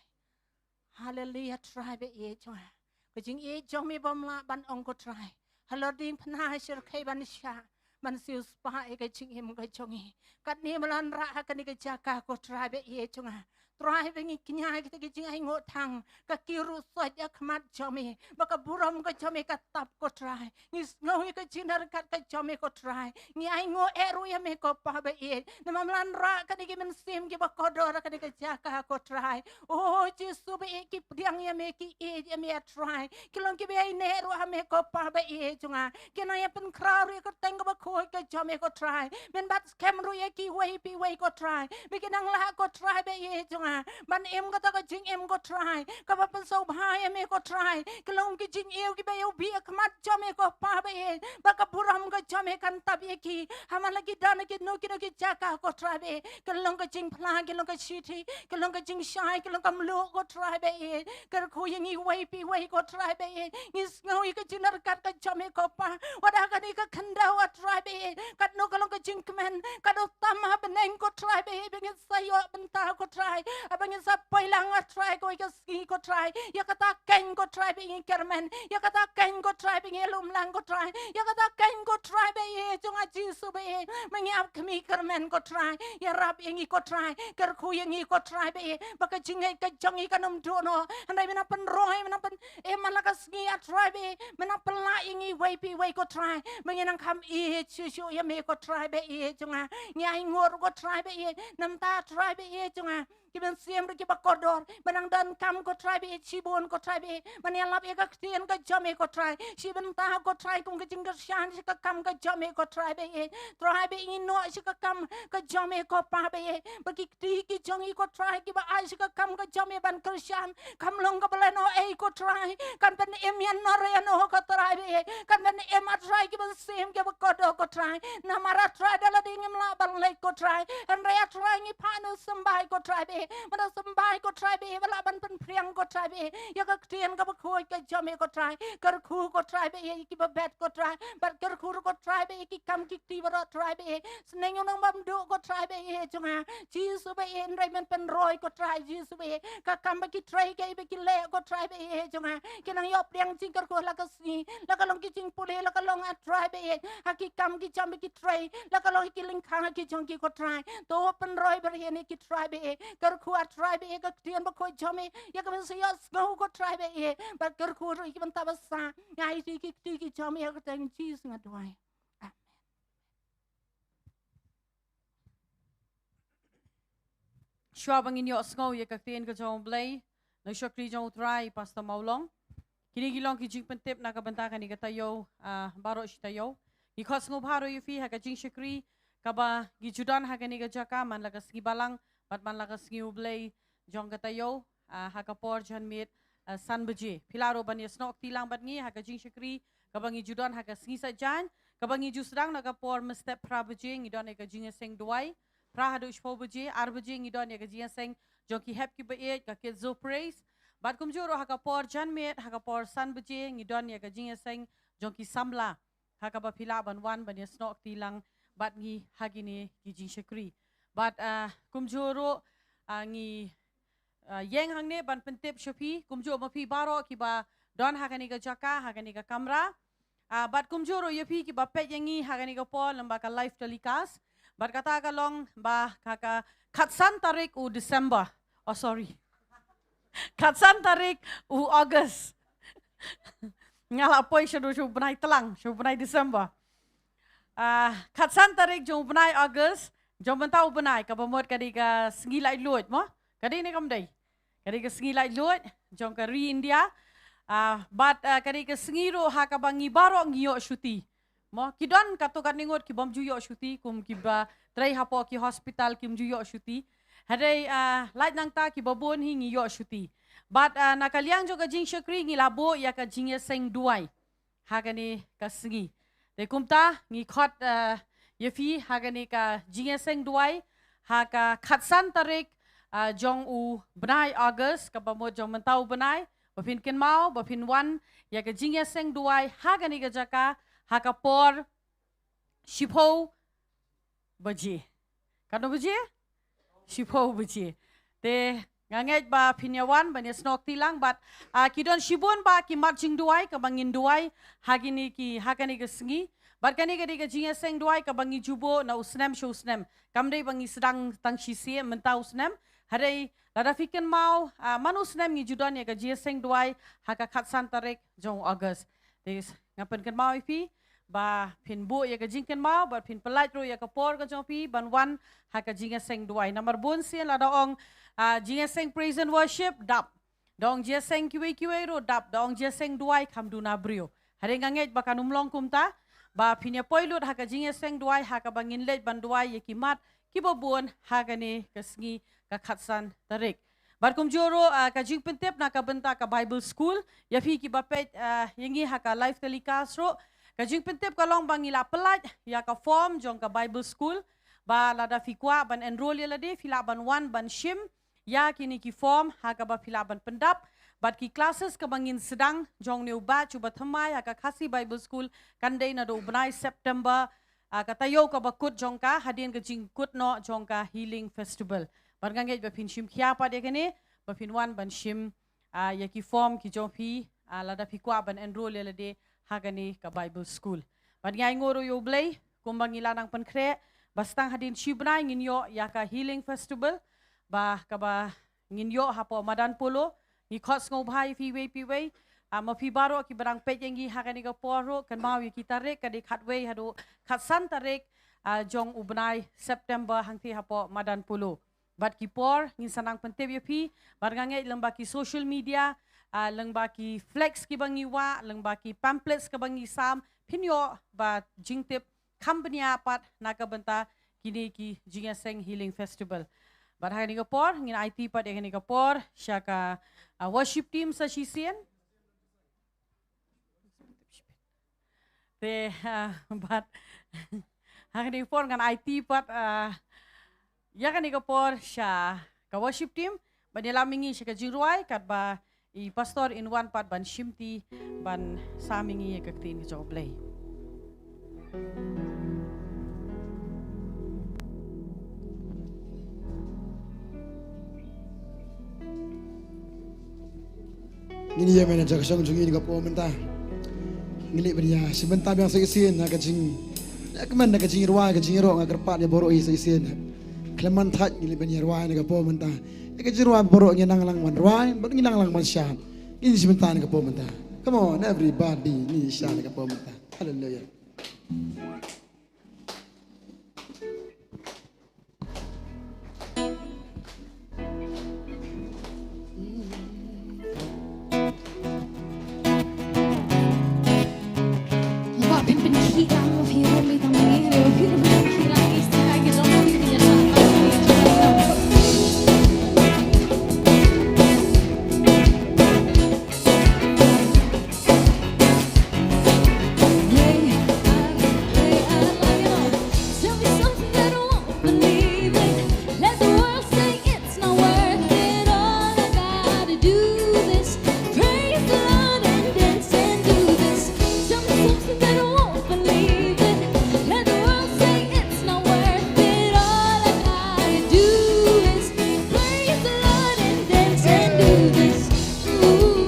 Haleluia, Trai ba ïeit jong nga. Ka jingïeit jong me bym lah ban ong ko Trai. Halor ding phna shyrkhei ban shah, ban siewspah ïa ka jingim ka jong ngi. Katne me la wanrah ha kane ka jaka ko Trai ba ïeit jong nga. Trai ba ngi kñia kita ki jingainguh tang, ka ki ruh soi ïa khmat jong me, ba ka burom ka jong me ka tap ko Trai. Ngi sngew ïa ka jingdar kat ka jong me ko Trai. Ngi ainguh eh ruh ïa me ko Pa ba ïeit. Namar me la wanrah kane ki mynsiem kiba kordor ha kane ka jaka ko Trai. O Jisu ba ïeit, ki pdiang ïa me, ki ïeit ïa me Trai. Ki long kiba ïaineh ruh ha me ko Pa ba ïeit jong nga. Ki nang ïa pynkhraw ruh ïa ka kyrteng kaba khuid ka jong me ko Trai. Men bat skhem ruh ïa kiwei pa kiwei ko Trai. Me ki nang lah ko Trai ba ïeit jong nga ban im kata ka jingim ko Trai, kaba pynsngewbha ïa me ko Trai. Ki long ki jingïew kiba ïew bih ha khmat jong me ko Pa ba ïeit, ba ka burom ka jong me kan tap ïa ki. Ha man la ki don ha kino kino ki jaka ko Trai ba ïeit, ki long ka jingphla, ki long ka shithi, ki long ka jingshai, ki long ka mluh ko Trai ba ïeit. Kyrkhu ïa ngi iwei pa iwei ko Trai ba ïeit. Ngi sngew ïa ka jingdar kat ka jong me ko Pa. Wat ha kane ka khyndew ko Trai ba ïeit, katno ka long ka jingkmen, katno tam ha bneng ko Trai ba ïeit, ba ngin sa ïoh bynta ko Trai. Haba ngin sa poi lang ko Trai kawei ka sngi ko Trai, ïa kata ka khein ko Trai ba ngi kyrmen, ïa kata ka khein ko Trai ba ngi lum lang ko Trai, ïa kata ka khein ko Trai ba ïeit jong nga Jisu ba ïeit, ba ngi ap khmih kyrmen ko Trai. Ïarap ïa ngi ko Trai, kyrkhu ïa ngi ko Trai ba ïeit, ba ka jingngeit ka jong ngi kan ym duh noh. Hynrei me nang pynroi, me nang pyn, eh, man la ka sngi ko Trai ba ïeit, me nang pynlah ïa ngi iwei pa iwei ko Trai, ba ngin nang kham ïeit shuh shuh ïa me ko Trai ba ïeit jong nga. Ngi ainguh ko Trai ba ïeit, namar ko Trai ba ïeit jong nga, ki mynsiem ruh kiba kordor, ba nang donkam ko Trai ba ïeit, shibun ko Trai ba ïeit, ban ïalap ïa ka ktien ka jong me ko Trai. Shi bynta ko Trai kum ka jingkyrshan sha ka kam ka jong me ko Trai ba ïeit. Trai ba ïeit, ngi noh sha ka kam ka jong me ko Pa ba ïeit, ba ki kti ki jong ngi ko Trai kiba ai sha ka kam ka jong me ban kyrshan, kam long kaba lehnohei ko Trai, kan pynim ïano re ïano ko Trai ba ïeit, kan pynim ko Trai ki mynsiem kiba kordor ko Trai. Namar ko Trai da lade ngim lah ban leit ko Trai, hynrei ko Trai ngi phah noh symbai ko Trai ba ïeit, ba da symbai ko Trai ba ïeit ba lah ban pynphriang ko Trai ba ïeit ïa ka ktien kaba khuid ka jong me ko Trai. Kyrkhu ko Trai ba ïeit ïa kiba bet ko Trai, bad kyrkhu ruh ko Trai ba ïeit ïa ki kam ki kti baroh Trai ba ïeit. Sneng ïa u nongbymduh ko Trai ba ïeit jong nga Jisu ba ïeit, hynrei men pynroi ko Trai Jisu ba ïeit, ka kam ba ki trei, kaei ba ki leh ko Trai ba ïeit jong nga, ki nang ïoh pdiang jingkyrkhu la ka sngi, la ka long ki jingpule, la ka long ko Trai ba ïeit ha ki kam ki jam ba ki trei, la ka long ki lyngkha ki jong ki ko Trai. To pynroi barieh ïa ki Trai ba ïeit, kyrkhu ko Trai ba ïeit, ka ktien bakhuid jong me ïa kaba sa ïohsngew ko Trai ba ïeit, bad kyrkhu ruh ïa ki bynta ba sah, ïa ki kti ki jong me ha ka kyrteng Jisu nga duwai. Amen. Shuwa ba ngin ïohsngew ïa ka ktien ka jong U Blei na u shakri jong U Trai Pastor Mawlong. Kine ki long ki jingpyntip na ka bynta kane ka taïew, ah, baroh shi taïew. Ngi khot sngewbha ruh ïa phi ha ka jingshakri kaba ngi ju don ha kane ka jaka man la ka sngi Balang bad man la ka sngi U Blei jong ka taïew, ah, ha ka por janmiet, ah, san baje. Phi lah ruh ban ïasnoh kti lang bad ngi ha ka jingshakri kaba ngi ju don ha ka sngi Saitjaiñ, kaba ngi ju sdang na ka por mynstep phra baje, ngi don ïa ka jingïaseng duwai. Phra haduh shiphew baje, ar baje ngi don ïa ka jingïaseng jong ki hep kiba ïeit, ka Kids of Praise. Bad kumjuh ruh ha ka por janmiet, ha ka por san baje ngi don ïa ka jingïaseng jong ki samla, ha kaba phi lah ban wan ban ïasnoh kti lang bad ngi ha kine ki jingshakri. Bad, ah, kumjuh ruh, ah, ngi, ah, ïeng hangne ban pyntip sha phi, kumjuh ma phi baroh kiba don ha kane ka jaka, ha kane ka kamra. Ah, bad kumjuh ruh ïa phi kiba peit ïa ngi ha kane ka por lyngba ka live telecast. Bad kata ka long ba ha ka khatsan tarik u December. Oh, sorry. Khatsan tarik u August. Nga la poi shaduh sha u bnai tlang, sha u bnai December. Ah, khatsan tarik jong u bnai August, jong mynta u bnai, kaba mut ka dei ka sngi laitluid mo? Ka dei ne kam dei? Ka dei ka sngi laitluid jong ka ri India. Ah, bad, ah, ka dei ka sngi ruh ha kaba ngi baroh ngi ïoh shuti. Mo, ki don katto katne ngut ki bym ju ïoh shuti, kum kiba trei hapoh ki hospital kim ju ïoh shuti. Hynrei, ah, lait nangta kiba bun hi ngi ïoh shuti. Bad, ah, na ka liang jong ka jingshakri ngi la buh ïa ka jingïaseng duwai ha kane ka sngi. Te kumta ngi khot, ah, ïa phi ha kane ka jingïaseng duwai ha ka khatsan tarik, ah, jong u bnai August, kaba mut jong mynta u bnai, ba phin kynmaw, ba phin wan ïa ka jingïaseng duwai ha kane ka jaka ha ka por shiphew baje. Katno baje? Shiphew baje. Te Nga ngeit ba phin ïa wan ban ïa snoh kti lang bad, ah, ki don shibun ba ki mat jingduwai kaba ngin duwai ha kine ki, ha kane ka sngi. Bad kane ka dei ka jingïaseng duwai kaba ngi ju buh na u snem sha u snem. Kam dei ba ngi sdang tang shisien mynta u snem. Hynrei lada phi kynmaw, ah, man u snem ngi ju don ïa ka jingïaseng duwai ha ka khatsan tarik jong u August. Te nga pynkynmaw ïa phi ba phin buh ïa ka jingkynmaw bad phin pyllait ruh ïa ka por ka jong phi ban wan ha ka jingïaseng duwai. Namar bun sien lada ong, ah, jingïaseng praise and worship, dap. Da ong jingïaseng kiwei kiwei ruh, dap. Da ong jingïaseng duwai, kham duna briew. Hynrei nga ngeit ba kan ym long kumta, ba phin ïa poi lut ha ka jingïaseng duwai ha kaba ngin leit ban duwai ïa ki mat kiba bun ha kane ka sngi ka khatsan tarik. Bad kumjuh ruh, ah, ka jingpyntip na ka bynta ka Bible School, ïa phi kiba peit, ah, ïa ngi ha ka live telecast ruh, ka jingpyntip ka long ba ngi la pyllait ïa ka form jong ka Bible School, ba lada phi kwah ban enroll ïa lade, phi lah ban wan ban shim ïa kine ki form ha kaba phi lah ban pyndap. Bad ki classes kaba ngin sdang jong une u batch uba thymmai ha ka Khasi Bible School kan dei naduh u bnai September, ah, ka taïew kaba kut jong ka, hadien ka jingkut noh jong ka Healing Festival. Bad nga ngeit ba phin shim khia pat ïa kane, ba phin wan ban shim, ah, ïa ki form ki jong phi, ah, lada phi kwah ban enroll ïa lade ha kane ka Bible School. Bad ngi ainguh ruh ïa U Blei, kumba ngi la nang pynkhreh, ba tang hadien shi bnai ngin ïoh ïa ka Healing Festival, ba kaba ngin ïoh hapoh Madan Polo. Ngi khot sngewbha ïa phi iwei pa iwei. Ah, ma phi baroh kiba dang peit ïa ngi ha kane ka por ruh, kynmaw ïa ki tarik, ka dei khatwei haduh khatsan tarik, ah, jong u bnai September hangtei hapoh Madan Polo. Bad ki por ngin sa nang pyntip ïa phi, bad nga ngeit lyngba ki social media, ah, lyngba ki flex kiba ngi wah, lyngba ki pamphlets kiba ngi sam, phin ïoh ba jingtip kham bniah pat na ka bynta kine ki jingïaseng Healing Festival. Bad ha kane ka por ngin aiti pat ïa kane ka por sha ka, ah, worship team sa shisien. Te, ah, bad ha kane ka por ngan aiti pat, ah, ïa kane ka por sha ka worship team ban ïalam ïa ngi sha ka jingrwai katba i pastor in wan pat ban shimti ban sam ïa ngi ïa ka ktien ka jong U Blei. Ngin ïa manager ka shong jong ngi ka por mynta. Ngin leit ban ïa shim bynta biang sa shisien ha ka jing, ïa ka man ka jingrwai ka jingïaroh nga kyrpad ïa baroh sa shisien. Khlem man thait ngin leit ban ïa rwai na ka por mynta. Ïa ka jingrwai baroh ngin nang lang ban rwai, baroh ngin nang lang ban shad. Ngin shim bynta na ka por mynta. Come on everybody, ngin shad na ka por mynta. Hallelujah. Tell me something that I won't believe it. Let the world say it's not worth it. All I gotta do is praise the Lord and dance and do this. Tell me something that I won't believe it. Let the world say it's not worth it. All I gotta do is praise the Lord and dance and do this. Ooh.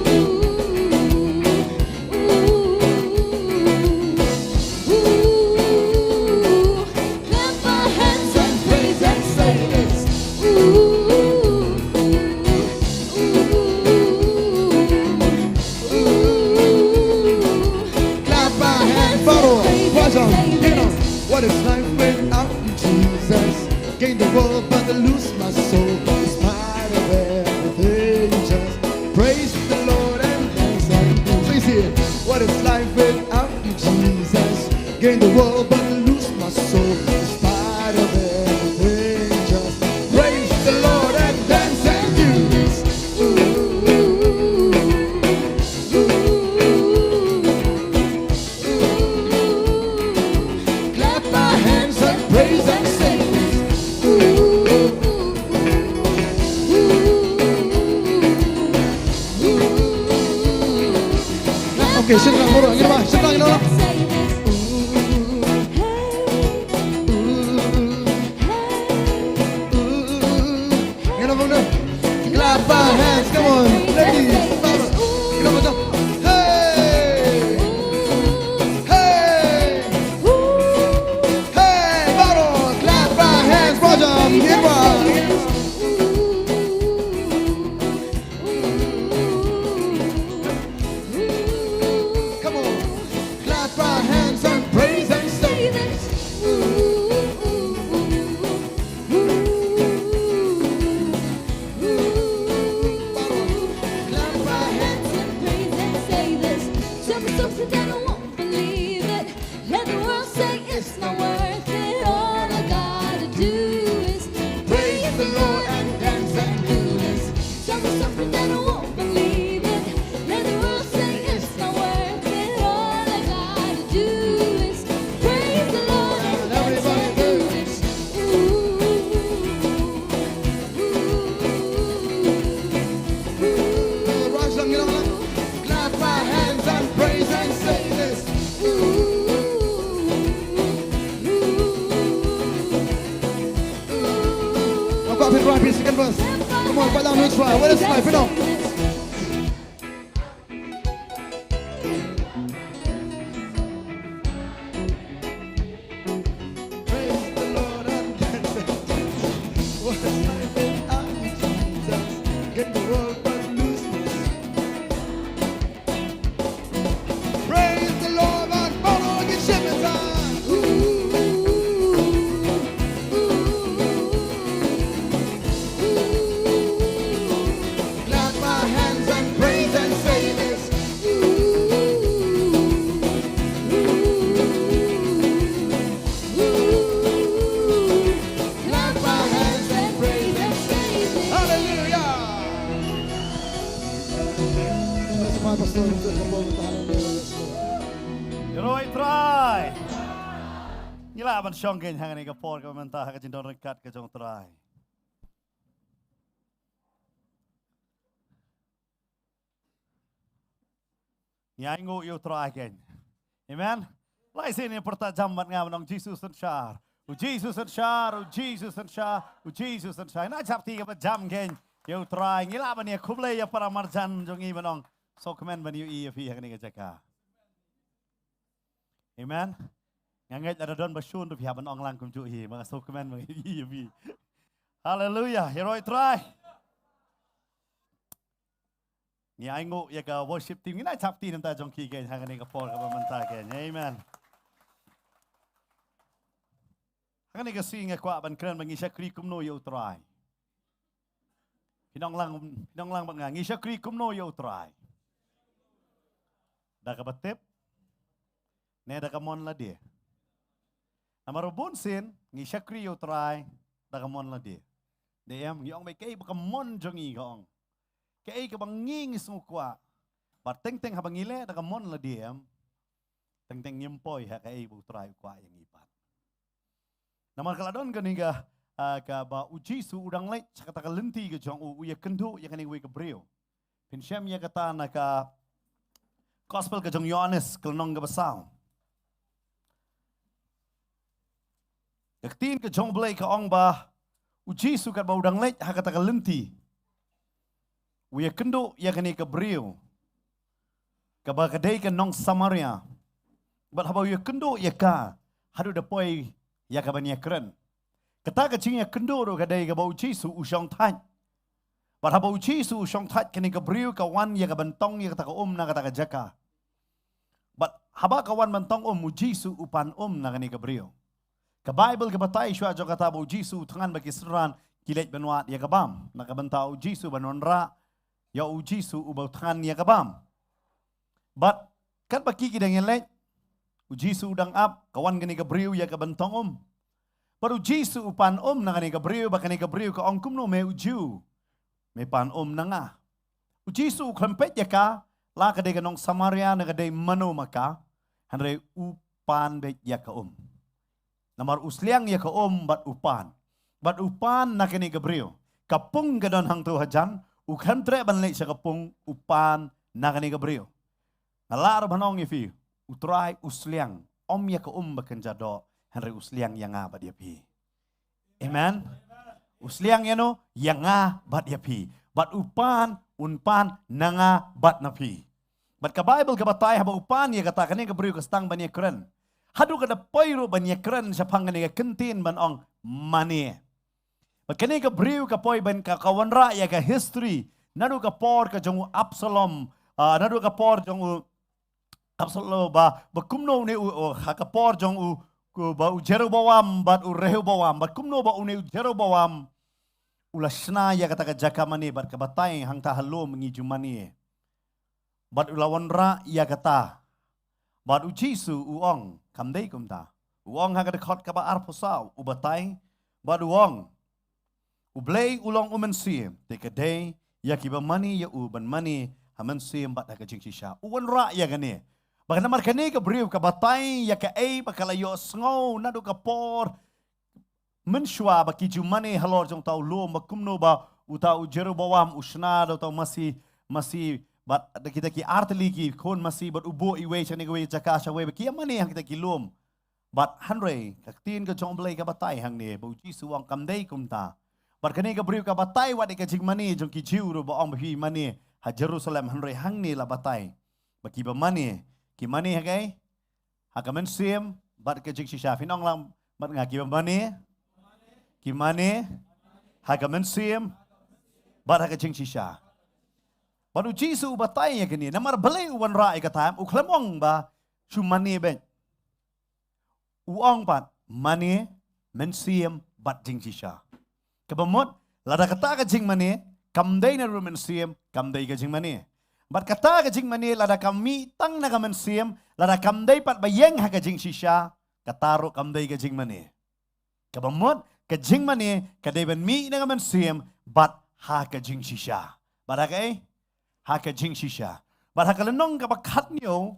Ooh, ooh, clap our hands and praise and say this. Ooh, ooh, ooh, clap our hands and praise and say this. What is life without you, Jesus? Gain the world but lose my soul. In spite of everything, just praise the Lord and dance and do. So you see it. What is life without you, Jesus? Gain the world but lose my soul. In spite of everything, just praise the Lord and dance and do this. Ooh, ooh, ooh, ooh. Clap our hands and praise and sing. Okay, shit lang, bro. Ngin ba, shit lang, ngin ba. Ngin ba, ngin ba. Clap This life, you know. Praise the Lord and dance. What a life without Jesus. Can the world but lose me? Praise the Lord and follow your shepherds on. Ooh, ooh, ooh, ooh. Clap my hands and praise and say this. Ooh, ooh, ooh, ooh. Clap my hands and praise and say this. Hallelujah. Let's, my pastor, let's go forward. Hallelujah. Let's go. Ïaroh ïa u Trai. Ngi lah ban shong kein ha kane ka por kaba mynta ha ka jingdon ryngkat ka jong u Trai. Ngi ainguh ïa u Trai kein. Amen. Lai sien ïa pyrta jam bad nga ban ong Jisu synshar. U Jisu synshar, u Jisu synshar, u Jisu synshar. Ngi ai japti kaba jam kein ïa u Trai. Ngi lah ban ïa khublei ïa para marjan jong ngi ban ong. Sngewkmen ban ïohi ïa phi ha kane ka jaka. Amen. Nga ngeit lada don ba shun ruh phi hap ban ong lang kumjuh hi, ba nga sngewkmen ban ïohi ïa phi. Haleluya. Ïaroh ïa u Trai. Ngi ainguh ïa ka worship team, ngin ïa chapti namar jong ki kein ha kane ka por kaba mynta kein. Amen. Ha kane ka sngi nga kwah ban kren ba ngi shakri kumno ïa u Trai. Phi ong lang, phi ong lang bad nga, ngi shakri kumno ïa u Trai. Da kaba tip ne da ka mon lade. Namar ba bun sien ngi shakri ïa u Trai da ka mon lade. Dei em, ngi ong ba kaei ba ka mon jong ngi ka ong. Kaei kaba ngi ngi sngewkwah. Bad teng teng haba ngi leh da ka mon lade em. Teng teng ngim poi ha kaei ba u Trai u kwah ïa ngi pat. Namar ka la don kane ka, ah, kaba u Jisu u dang leit sha kata ka lynti ka jong u, u ïakynduh ïa kane kawei ka briew. Phin shem ïa kata na ka Gospel ka jong u Ïoannis ka lynnong kaba saw. Ka ktien ka jong u Blei ka ong ba u Jisu katba u dang leit ha kata ka lynti, u ïakynduh ïa kane ka briew kaba ka dei ka nong Samaria. Bad haba u ïakynduh ïa ka, haduh da poi ïa ka ban ïakren. Kata ka jingïakynduh ruh ka dei kaba u Jisu u shong thait. Bad haba u Jisu u shong thait, kane ka briew ka wan ïa ka ban tong ïa kata ka um na kata ka jaka. Bad haba ka wan ban tong um, u Jisu u pan um na kane ka briew. Ka Baibl ka batai shuwa jong kata ba u Jisu u thngan ba ki synran ki leit ban wad ïa ka bam. Na ka bynta u Jisu ban wanrah ïa u Jisu uba u thngan ïa ka bam. Bad katba ki ki dang ïaleit, u Jisu u dang ap, ka wan kane ka briew ïa ka ban tong um. Bad u Jisu u pan um na kane ka briew, bad kane ka briew ka ong, kumno me u Jiw, me pan um na nga. U Jisu u khlem peit ïa ka, la ka dei ka nong Samaria ne ka dei mano ma ka, hynrei u pan beit ïa ka um. Namar u sliang ïa ka um bad u pan. Bad u pan na kane ka briew. Ka pung ka don hangto hajan, u khlem treh ban leit sha ka pung, u pan na kane ka briew. Nga lah ruh ban ong ïa phi, u Trai u sliang, ym ïa ka um ba kynja doh, hynrei u sliang ïa nga bad ïa phi. Amen. U sliang ïa no, ïa nga bad ïa phi. Bad u pan, un pan na nga bad na phi. Bad ka Baibl ka batai haba u pan ïa kata, kane ka briew ka sdang ban ïakren. Haduh ka da poi ruh ban ïakren shaphang kane ka kyntien ban ong mane. Bad kane ka briew ka poi ban ka, ka wanrah ïa ka history. Naduh ka por ka jong u Absalom, ah, naduh ka por jong u Absalom ba, ba kumno une u, u, ha ka por jong u, u, ba u Jeroboam bad u Rehoboam, bad kumno ba une u Jeroboam u la shna ïa kata ka jaka mane, bad ka batai hangta ha lum ngi ju mane. Bad u la wanrah ïa kata. Bad u Jisu u ong, kam dei kumta. U ong ha ka dkhot kaba arphew saw, u batai, bad u ong, U Blei u long u Mynsiem, te ka dei ïa kiba mane ïa u ban mane ha mynsiem bad ha ka jingshisha. U wanrah ïa kane. Bad namar kane ka briew ka batai ïa kaei ba ka la ïohsngew naduh ka por mynshuwa ba ki ju mane halor jong uta u lum, ba kumno ba uta u Jeroboam u shna da uta u masi, masi bad da kita ki artylli ki khun masi bad u buh iwei sha kane kawei jaka sha kawei ba ki ïa mane ha kita ki lum. Bad hynrei ka ktien ka jong U Blei ka batai hangne ba U Jisu u ong kam dei kumta. Bad kane ka briew ka batai wat ïa ka jingmane jong ki Jiw ruh ba ong ba phi mane ha Jerusalem, hynrei hangne la batai ba kiba mane ki mane ha kaei? Ha ka mynsiem bad ka jingshisha. Phin ong lang bad nga, kiba mane ki mane ha ka mynsiem bad ha ka jingshisha. Bad u Jisu u batai ïa kane, namar balei u wanrah ïa kata, em? U khlem ong ba shu mane beit. U ong pat mane, mynsiem bad jingshisha. Kaba mut, lada kata ka jingmane kam dei na ruh mynsiem, kam dei ka jingmane. Bad kata ka jingmane lada ka mih tang na ka mynsiem, lada kam dei pat ba ïeng ha ka jingshisha, kata ruh kam dei ka jingmane. Kaba mut, ka jingmane ka dei ban mih na ka mynsiem bad ha ka jingshisha. Bad ha kaei? Ha ka jingshisha. Bad ha ka lynnong kaba khatñiew,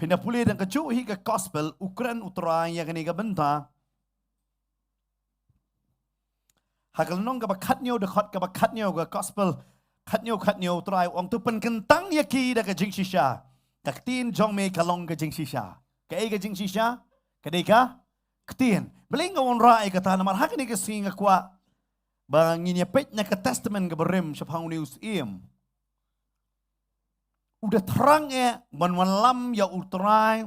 phin da pule dang ka juh hi ka gospel, u kren u Trai ïa kane ka bynta. Ha ka lynnong kaba khatñiew, dkhot kaba khatñiew ka gospel khatñiew khatñiew, u Trai u ong, to pynkyntang ïa ki da ka jingshisha. Ka ktien jong me ka long ka jingshisha. Kaei ka jingshisha? Ka dei ka ktien. Balei nga wanrah ïa kata? Namar ha kane ka sngi nga kwah ba ngin ïa peit na ka Testament kaba rim shaphang une u syiem. U da thrang eh ban wanlam ïa u Trai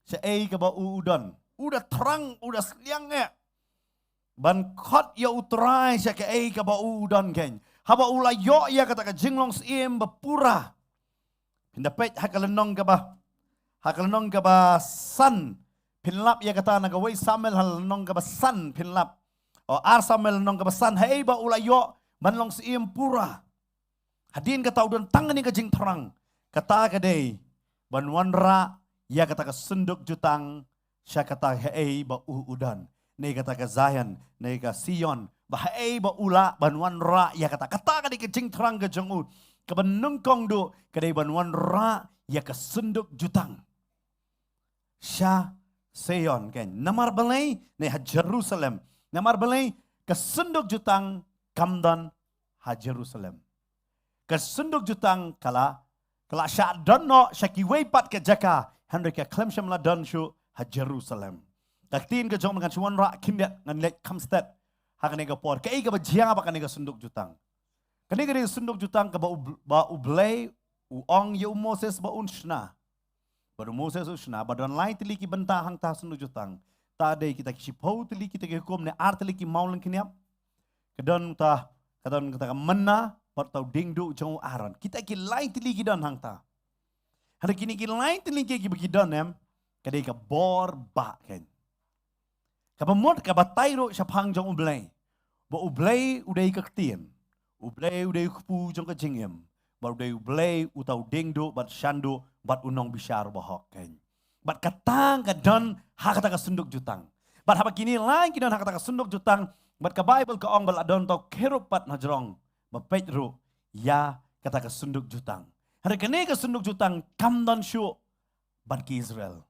shaei kaba u u don. U da thrang, u da sliang eh ban khot ïa u Trai sha kaei kaba u u don, keiñ. Haba u la ïoh ïa kata ka jinglong syiem ba pura. Phin da peit ha ka lynnong kaba, ha ka lynnong kaba san, phin lap ïa kata na ka wei Samuel ha lynnong kaba san, phin lap. O, ar Samuel lynnong kaba san, haei ba u la ïoh ban long syiem pura. Hadien kata u don tang kane ka jingthrang. Kata ka dei ban wanrah ïa kata ka synduk jutang sha kata haei ba u u don. Ne kata ka Zion, ne ka Sion, ba haei ba u lah ban wanrah ïa kata. Kata ka dei ka jingthrang ka jong u. Kaba nyngkong duh ka dei ban wanrah ïa ka synduk jutang sha Sion, keiñ. Namar balei? Ne ha Jerusalem. Namar balei? Ka synduk jutang kam don ha Jerusalem. Ka synduk jutang ka la, ka la shah don noh sha kiwei pat ka jaka, hynrei ka khlem shym la don shuh ha Jerusalem. Ka ktien ka jong me, ngan shu wanrah khyndiat, ngan leit kham stet ha kane ka por. Kaei kaba jia bad kane ka synduk jutang? Kane ka dei ka synduk jutang kaba u, ba U Blei u ong ïa u Moses ba un shna. Bad u Moses u shna, ba don lai tylli ki bynta hangta ha synduk jutang. Ta dei kita ki shiphew tylli kita ki hukum ne ar tylli ki mawlyngkhniap. Ka don ta, ka don kata ka manna, bad uta u diengduh jong u Aaron. Kita ki lai tylli ki don hangta. Hynrei kine ki lai tylli ki, kiba ki don, em, ka dei ka bor bah, keiñ. Kaba mut ka batai ruh shaphang jong U Blei. Ba U Blei u dei ka ktien. U Blei u dei u kpu jong ka jingim. Bad u dei U Blei uta u diengduh bad shanduh bad u nongbishar bahok, keiñ. Bad kata ka don ha kata ka synduk jutang. Bad haba kine lai ki don ha kata ka synduk jutang, bad ka Baibl ka ong ba la don uta u kherub pat na jrong ba peit ruh ïa kata ka synduk jutang. Hynrei kane ka synduk jutang kam don shuh bad ki Israel.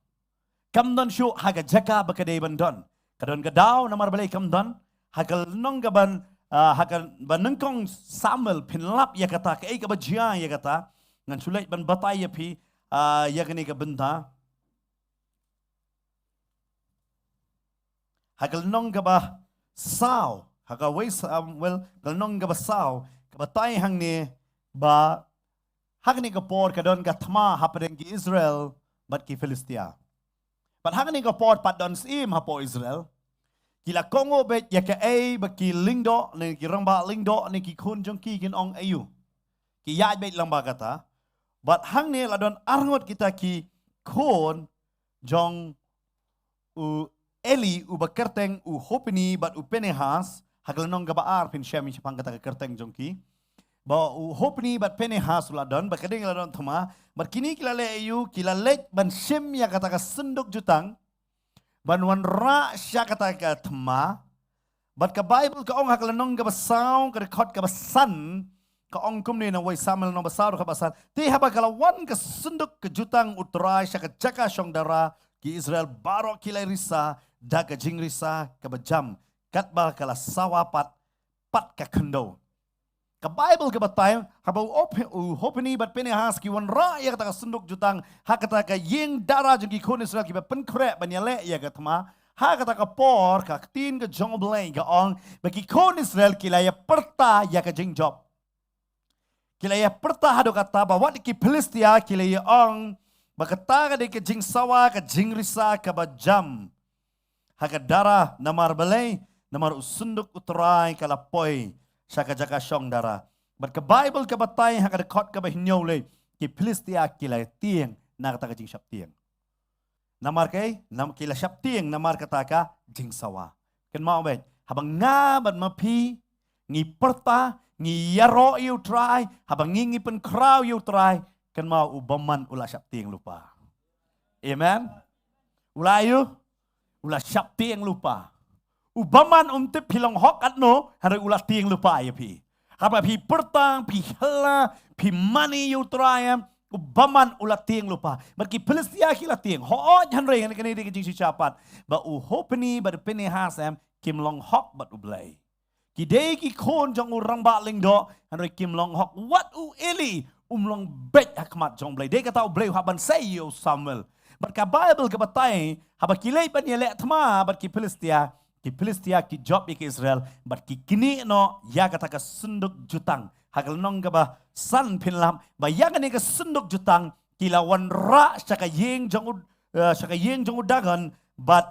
Kam don shuh ha ka jaka ba ka dei ban don. Ka don ka daw, namar balei kam don? Ha ka lynnong ka ban, ah, ha ka ba nyngkong Samuel, phin lap ïa kata, kaei kaba jia ïa kata. Ngan shu leit ban batai ïa phi, ah, ïa kane ka bynta. Ha ka lynnong kaba saw, ha ka wei Samuel, ka lynnong kaba saw, ka batai hangne ba ha kane ka por ka don ka thma hapdeng ki Israel bad ki Philistia. Bad ha kane ka por pat don syiem hapoh Israel. Ki la kohnguh beit ïa kaei ba ki lyngdoh, ne ki rangbah lyngdoh, ne ki khun jong ki kin ong aïu. Ki ïaid beit lyngba kata. Bad hangne la don arngut kita ki khun jong u Eli, uba kyrteng u Hopni bad u Pinehas, ha ka lynnong kaba ar phin shem shaphang kata ka kyrteng jong ki. Ba u Hopni bad Pinehas u la don, ba ka dei la don thma, bad kine ki la leh aïu, ki la leit ban shim ïa kata ka synduk jutang, ban wanrah sha kata ka thma, bad ka Baibl ka ong ha ka lynnong kaba saw, ka dkhot kaba san, ka ong kumne na wei Samuel lynnong ba saw, dkhot ba san. Te haba ka la wan ka synduk ka jutang U Trai sha ka jaka shong dara, ki Israel baroh ki la risa da ka jingrisa kaba jam, katba ka la sawa pat, pat ka khyndew. Ka Baibl ka batai, haba u Op-, u Hopni bad Pinehas ki wanrah ïa kata ka synduk jutang ha kata ka ïing dara jong ki khun Israel, kiba pynkhreh ban ïaleh ïa ka thma, Ha kata ka por, ka ktien ka jong U Blei ka ong, ba ki khun Israel ki la ïa pyrta ïa ka jingjop. Ki la ïa pyrta haduh katta ba wat ki Philistia ki la ïa ong, ba kata ka dei ka jingsawa, ka jingrisa kaba jam ha ka dara, namar balei, namar u synduk U Trai ka la poi sha ka jaka shong dara. Bad ka Baibl ka batai ha ka dkhot kaba hynñiew lei, ki Philistia ki la tieng na kata ka jingsheptieng. Namar kaei, nam ki la sheptieng namar kata ka jingsawa. Kynmaw beit, haba nga bad ma phi ngi pyrta, ngi ïaroh ïa U Trai, haba ngi ngi pynkhraw ïa U Trai, kynmaw u bymman u la sheptieng lypa. Amen. U la ïa, u la sheptieng lypa. U bymman um tip phi long hok katno, hynrei u la tieng lypa ïa phi. Haba phi pyrta, phi hela, phi mane ïa U Trai em, u bymman u la tieng lypa. Bad ki Philistia ki la tieng. Hooid, hynrei kane ka dei ka jingshisha pat ba u Hophni bad u Phinehas em kim long hok bad U Blei. Ki dei ki khun jong u rangbah lyngdoh, hynrei kim long hok. Wat u Eli um long beit ha khmat jong U Blei. Dei kata U Blei u hap ban sei ïa u Samuel. Bad ka Baibl ka batai, haba ki leit ban ïaleh thma bad ki Philistia, ki Philistia ki jop ïa ki Israel, bad ki knieh noh ïa kata ka synduk jutang. Ha ka lynnong kaba san phin lap ba ïa kane ka synduk jutang ki la wanrah sha ka ïing jong u, eh, sha ka ïing jong u Dagon, bad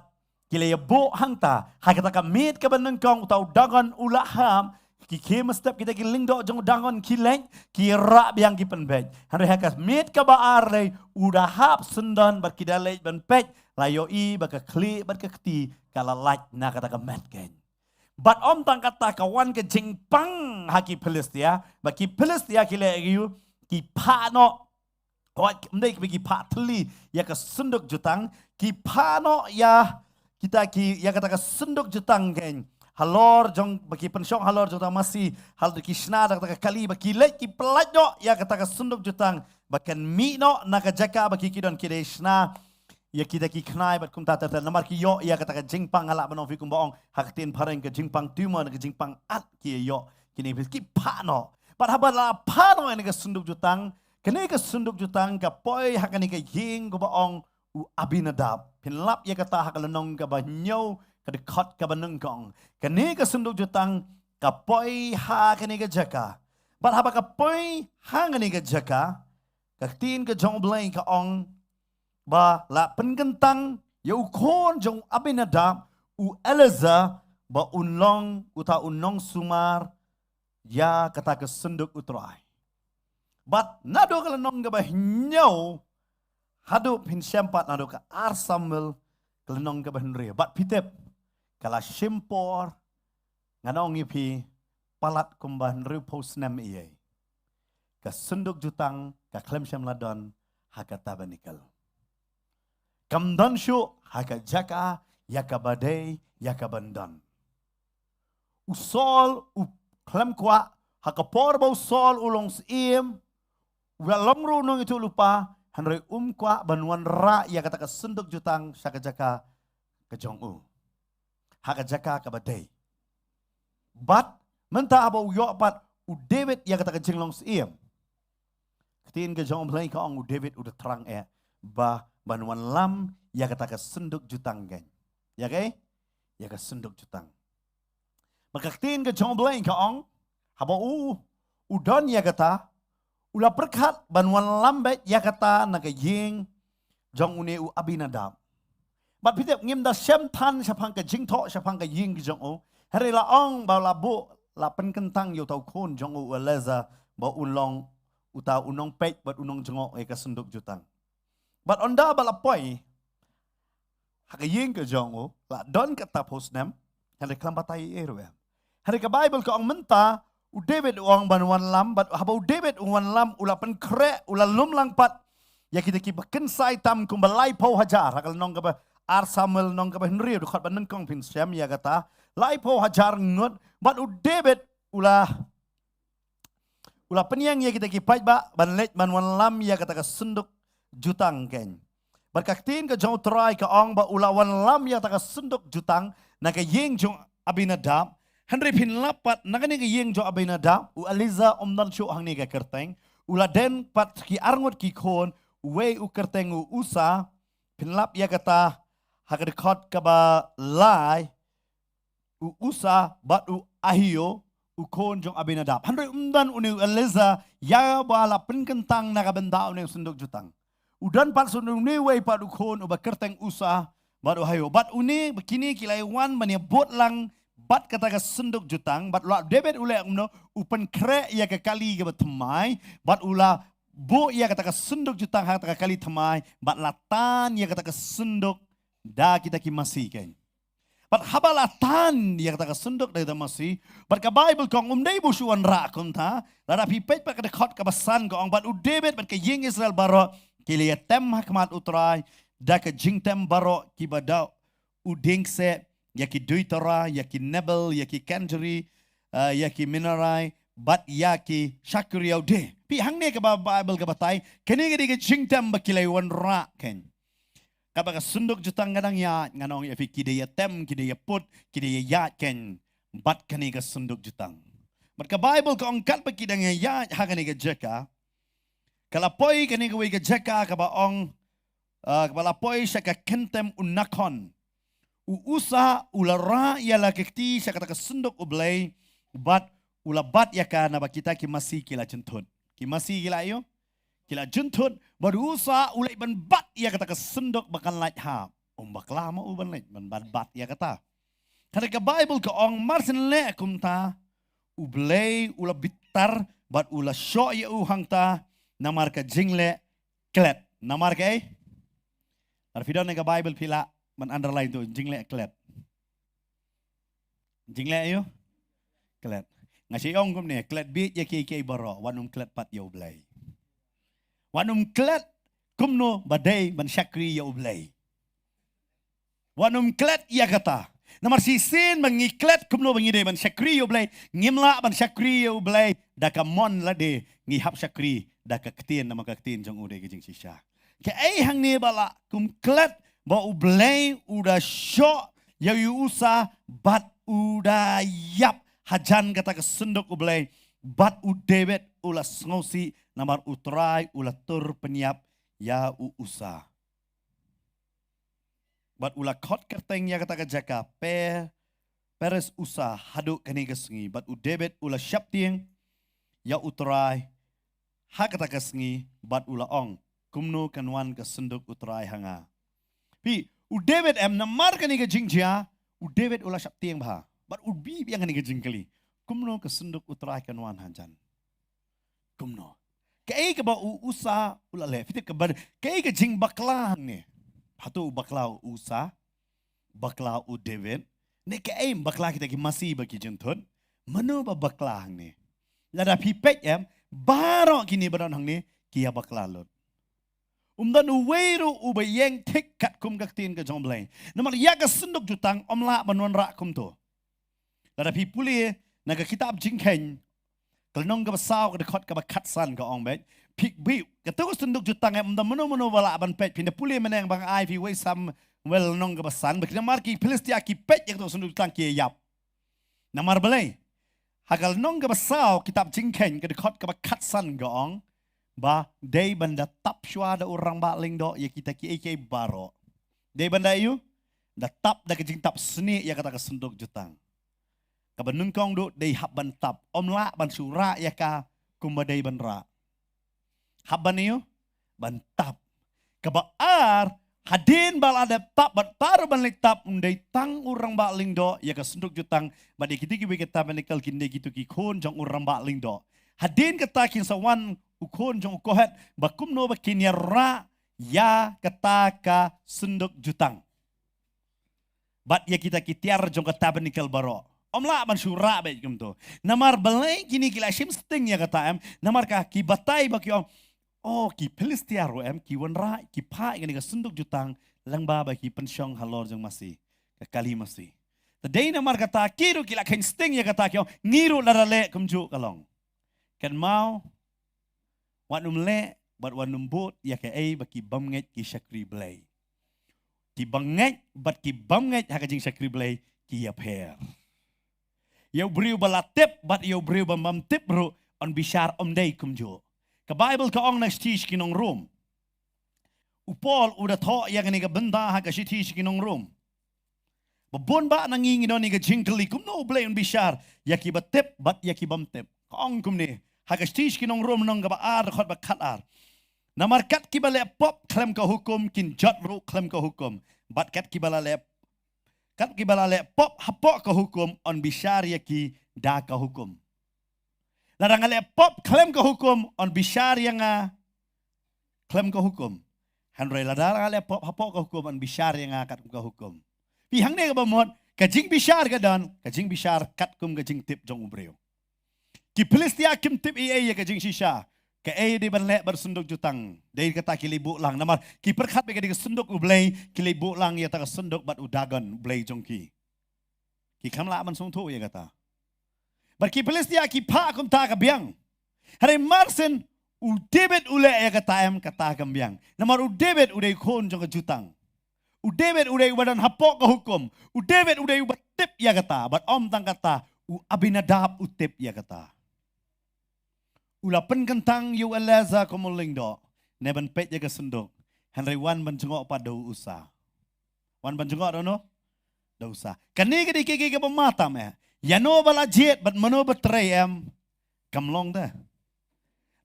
ki la ïa buh hangta. Ha kata ka miet kaba nyngkong uta u Dagon u la hap, ki khie mynstep kita ki lyngdoh jong u Dagon ki leit, ki rah biang ki pynbeit. Hynrei ha ka miet kaba ar lei u da hap syndon bad ki da leit ban peit, la ïohi ba ka khlieh bad ka kti ka la lait na kata ka met keiñ. Bad ym tang kata, ka wan ka jingpang ha ki Philistia, ba ki Philistia ki leh ïa u, ki phah noh. Hooid, ym dei ba ki phah thylli ïa ka synduk jutang, ki phah noh ïa kita ki, ïa kata ka synduk jutang keiñ. Halor jong, ba ki pynshong halor jong kata ka masi, halor ki shna da kata ka kali, ba ki leit ki pyllait noh ïa kata ka synduk jutang, ba kan mih noh na ka jaka ba ki, ki don ki dei shna ïa kita ki khnai bad kumta ter ter. Namar ki ïoh ïa kata ka jingpang, nga lah ban ong ïa phi kumba ong ha ka ktien phareng, ka jingpang tumor, ka jingpang at ki ïoh kine, ki phah noh. Bad haba la phah noh ïa kane ka synduk jutang, kane ka synduk jutang ka poi ha kane ka ïing kaba ong u Abinadab. Phin lap ïa kata ha ka lynnong kaba hynñiew, ka dkhot kaba nyngkong. Kane ka synduk jutang ka poi ha kane ka jaka. Bad haba ka poi ha kane ka jaka, ka ktien ka jong U Blei ka ong ba la pynkyntang ïa u khun jong u Abinadab, u Eleazar, ba un long uta u nongsumar ïa kata ka synduk U Trai. Bad naduh ka lynnong kaba hynñiew haduh, phin shem pat naduh ka ar Samuel ka lynnong kaba hynriew. Bad phi tip, ka la shim por, ngan ong ïa phi, palat kumba hynriewphew snem ïa ka synduk jutang ka khlem shym la don ha ka tabernacle. Kam don shuh ha ka jaka ïa kaba dei ïa kaban don. U Saul u khlem kwah, ha ka por ba u Saul u long syiem, u la long ruh u nongïathuhlypa, hynrei um kwah ban wanrah ïa kata ka synduk jutang sha ka jaka ka jong u, ha ka jaka kaba dei. Bad mynta haba u ïoh pat u David ïa kata ka jinglong syiem, ktien ka jong U Blei ka ong u David u da thrang eh ba ban wanlam ïa kata ka synduk jutang keiñ. Ïa kaei? Ïa ka synduk jutang. Bad ka ktien ka jong U Blei ka ong, haba u, u don ïa kata, u la pyrkhat ban wanlam beit ïa kata na ka ïing jong une u Abinadab. Bad phi tip, ngim da shem than shaphang ka jingthoh shaphang ka ïing ka jong u. Hynrei la ong ba la buh, la pynkyntang ïa uta u khun jong u, u Eleazar, ba un long uta u nongpeit bad u nongjngoh ïa ka synduk jutang. Bad ynda ba la poi ha ka ïing ka jong u, la don katta phew snem, hynrei khlem batai ei ruh em. Hynrei ka Baibl ka ong mynta u David u ong ban wanlam, bad haba u David u wanlam, u la pynkhreh, u la lum lang pat ïa kita kiba kynsai tam kumba laiphew hajar, ha ka lynnong kaba ar Samuel, lynnong kaba hynriew, dkhot ba nyngkong, phin shem ïa kata, laiphew hajar ngut, bad u David u la u la pynïeng ïa kita ki paidbah ban leit ban wanlam ïa kata ka synduk jutang keiñ. Bad ka ktien ka jong U Trai ka ong ba u la wanlam ïa kata ka synduk jutang na ka ïing jong Abinadab. Hynrei phin lap pat, na kane ka ïing jong Abinadab, u Eleazar um don shuh hangne ka kyrteng. U la don pat ki arngut ki khun, uwei u kyrteng u Usa. Phin lap ïa kata ha ka dkhot kaba lai, u Usa bad u Ahio, u khun jong Abinadab. Hynrei ym don une u Eleazar ïa ba la pynkyntang na ka bynta une u synduk jutang. U don pat shuh une uwei pat u khun uba kyrteng Usa bad u Ahio. Bad une, ba kine ki la ïa wan ban ïa bud lang bad kata ka synduk jutang, bad u la, David u leh kumno, u pynkhreh ïa ka kali kaba thymmai, bad u la buh ïa kata ka synduk jutang ha kata ka kali thymmai, bad la tan ïa kata ka synduk da kita ki masi kein. Bad haba la tan ïa kata ka synduk da kita masi, bad ka Baibl ka ong ym dei ba u shu wanrah kumta, lada phi peit pat ka dkhot kaba san ka ong, bad u David bad ka ïing Israel baroh ki la ïatem ha khmat u Trai da ka jingtem baroh, kiba da u dieng kseh, ïa ki duitara, ïa ki nebel, ïa ki kynjri, eh, ïa ki minerai, bad ïa ki shakri ïa u dieng. Phi, hangne kaba Baibl ka batai, kane ka dei ka jingtem ba ki la ïa wanrah kein. Kaba ka synduk jutang ka dang ïaid, ngan ong ïa phi, ki dei ïatem, ki dei ïaput, ki dei ïaid kein bad kane ka synduk jutang. Bad ka Baibl ka ong katba ki dang ïaid ha kane ka jaka, ka la poi kane kawei ka jaka kaba ong, ah, kaba la poi sha ka kyntem u Nakon. U Usa u la rah ïa la ka kti sha kata ka synduk U Blei, bad u la bat ïa ka, naba kita ki masi ki la jynthut. Ki masi ki la ïoh, ki la jynthut, bad u Usa u leit ban bat ïa kata ka synduk ba kan lait hap. Um bakla ma u ban leit ban bat, bat ïa kata. Kane ka Baibl ka ong mar shen leh kumta, U Blei u la bitar bad u la shoh ïa u hangta, namar ka jingleh klet. Namar kaei? Lada phi don ïa ka Baibl phi lah ban underline tu, jingleh klet. Jingleh ïa u klet. Nga shu ong kumne, klet bieit ïa kiei kiei baroh, wat nym klet pat ïa U Blei. Wat nym klet kumno ba dei ban shakri ïa U Blei. Wat nym klet ïa kata. Namar shisien ba ngi klet kumno ba ngi dei ban shakri ïa U Blei, ngim lah ban shakri ïa U Blei da ka mon lade, ngi hap shakri da ka ktien, namar ka ktien jong u dei ka jingshisha. Kaei hangne ba la kum klet, ba U Blei u da shoh ïa u Usa bad u da ïap hajan kata ka synduk U Blei, bad u David u la sngewsih namar u Trai u la tur pynïap ïa u Usa. Bad u la khot kyrteng ïa kata ka jaka Pe-, Peres Usa haduh kane ka sngi. Bad u David u la sheptieng ïa u Trai ha kata ka sngi, bad u la ong, kumno kan wan ka synduk U Trai ha nga? Phi, u David em, namar kane ka jingjia, u David u la sheptieng bha. Bad u bi biang kane ka jingkylli, kumno ka synduk U Trai kan wan hajan? Kumno? Kaei kaba u Usa u la leh? Phi tip kaba, kaei ka jingbakla hangne? Hato u bakla u Usa? Bakla u David? Ne kaei, bakla kita ki masi ba ki jynthut? Mano ba bakla hangne? Lada phi peit em, baroh kine ba don hangne ki ïa bakla lut. Um don uwei ruh uba ïeng thik katkum ka ktien ka jong U Blei. Namar ïa ka synduk jutang ym lah ban wanrah kumto. Lada phi pule na ka kitab Jingkheiñ, ka lynnong kaba saw, ka dkhot kaba khatsan ka ong beit. Phi, phi, kato ka synduk jutang em, ym don mano mano ba lah ban peit. Phin da pule mynne ba nga ai phi wei Samuel lynnong kaba san, ba ki, namar ki Philistia ki peit ïa kato ka synduk jutang ki ïap. Namar balei? Ha ka lynnong kaba saw kitab Jingkheiñ, ka dkhot kaba khatsan ka ong ba dei ban da tap shuwa da u rangbah lyngdoh ïa kita kiei kiei baroh. Dei ban da ïoh, da tap da ka jingtap snieh ïa kata ka synduk jutang. Kaba nyngkong duh dei hap ban tap, ym lah ban shu rah ïa ka kumba dei ban rah. Hap ban ïoh, ban tap. Kaba ar, hadien ba la dep tap bad baroh ban leit tap, ym dei tang u rangbah lyngdoh ïa ka synduk jutang, bad ïa kito kiwei ki tabernakl kin dei kito ki khun jong u rangbah lyngdoh. Hadien kata kin sa wan u khun jong u Kohat, ba kumno ba kin ïa rah ïa kata ka synduk jutang. Bad ïa kita ki tiar jong ka tabernakl baroh. Ym lah ban shu rah beit kumto. Namar balei kine ki la shim sting ïa kata em? Namar ka ki batai ba ki ong, oh, ki Philistia ruh em, ki wanrah, ki phah ïa kane ka synduk jutang lyngba ba ki pynshong halor jong masi, ka kali masi. Te dei namar kata ki ruh ki la kheiñ sting ïa kata, ki ong, ngi ruh lada leh kumjuh ka long. Kynmaw, wat nym leh bad wat nym bud ïa kaei ba ki bymngeit ki shakri Blei. Ki bymngeit bad ki bymngeit ha ka jingshakri Blei ki ïapher. Ïa u briew ba la tip bad ïa u briew ba ym tip ruh yn bishar, ym dei kumjuh. Ka Baibl ka ong na shithi sha ki nong Rom, U Paul u da thoh ïa kane ka bynta ha ka shithi sha ki nong Rom. Ba bun bah na ngi ngi don ïa ka jingkylli kumno U Blei un bishar ïa ki ba tip bad ïa ki bym tip. Ka ong kumne ha ka shithi sha ki nong Rom lynnong kaba ar dkhot ba khat ar. Namar kat ki ba leh pop khlem ka hukum kin jot ruh khlem ka hukum. Bad kat ki ba la leh kat ki ba la leh pop hapoh ka hukum yn bishar ïa ki da ka hukum. Lada nga leh pop khlem ka hukum yn bishar ïa nga khlem ka hukum. Hynrei lada nga leh pop hapoh ka hukum yn bishar ïa nga katkum ka hukum. Phi hangne kaba mut ka jingbishar ka don, ka jingbishar katkum ka jingtip jong u briew. Ki Philistia kim tip ei ei ïa ka jingshisha. Kaei dei ban leh bad synduk jutang. Dei kata ki leit buh lang namar ki pyrkhat ba ka dei ka synduk U Blei, ki leit buh lang ïa kata ka synduk bad u Dagon u blei jong ki. Ki khlem lah ban sngewthuh ïa kata. Bad ki Philistia ki phah kumta ka biang. Hynrei marsien u David u leh ïa kata em, kata kam biang. Namar u David u dei khun jong ka jutang. U David u dei uba don hapoh ka hukum. U David u dei uba tip ïa kata. Bad ym tang kata, u Abinadab u tip ïa kata. U la pynkyntang ïa u Eleazar kum u lyngdoh ne ban peit ïa ka synduk. Hynrei wan ban jngoh pat da u Usa. Wan ban jngoh da uno? Da u Usa. Kane ka dei ka, ka, kaba ma tam eh. Ïano ba la jied bad mano ba trei em. Kam long te.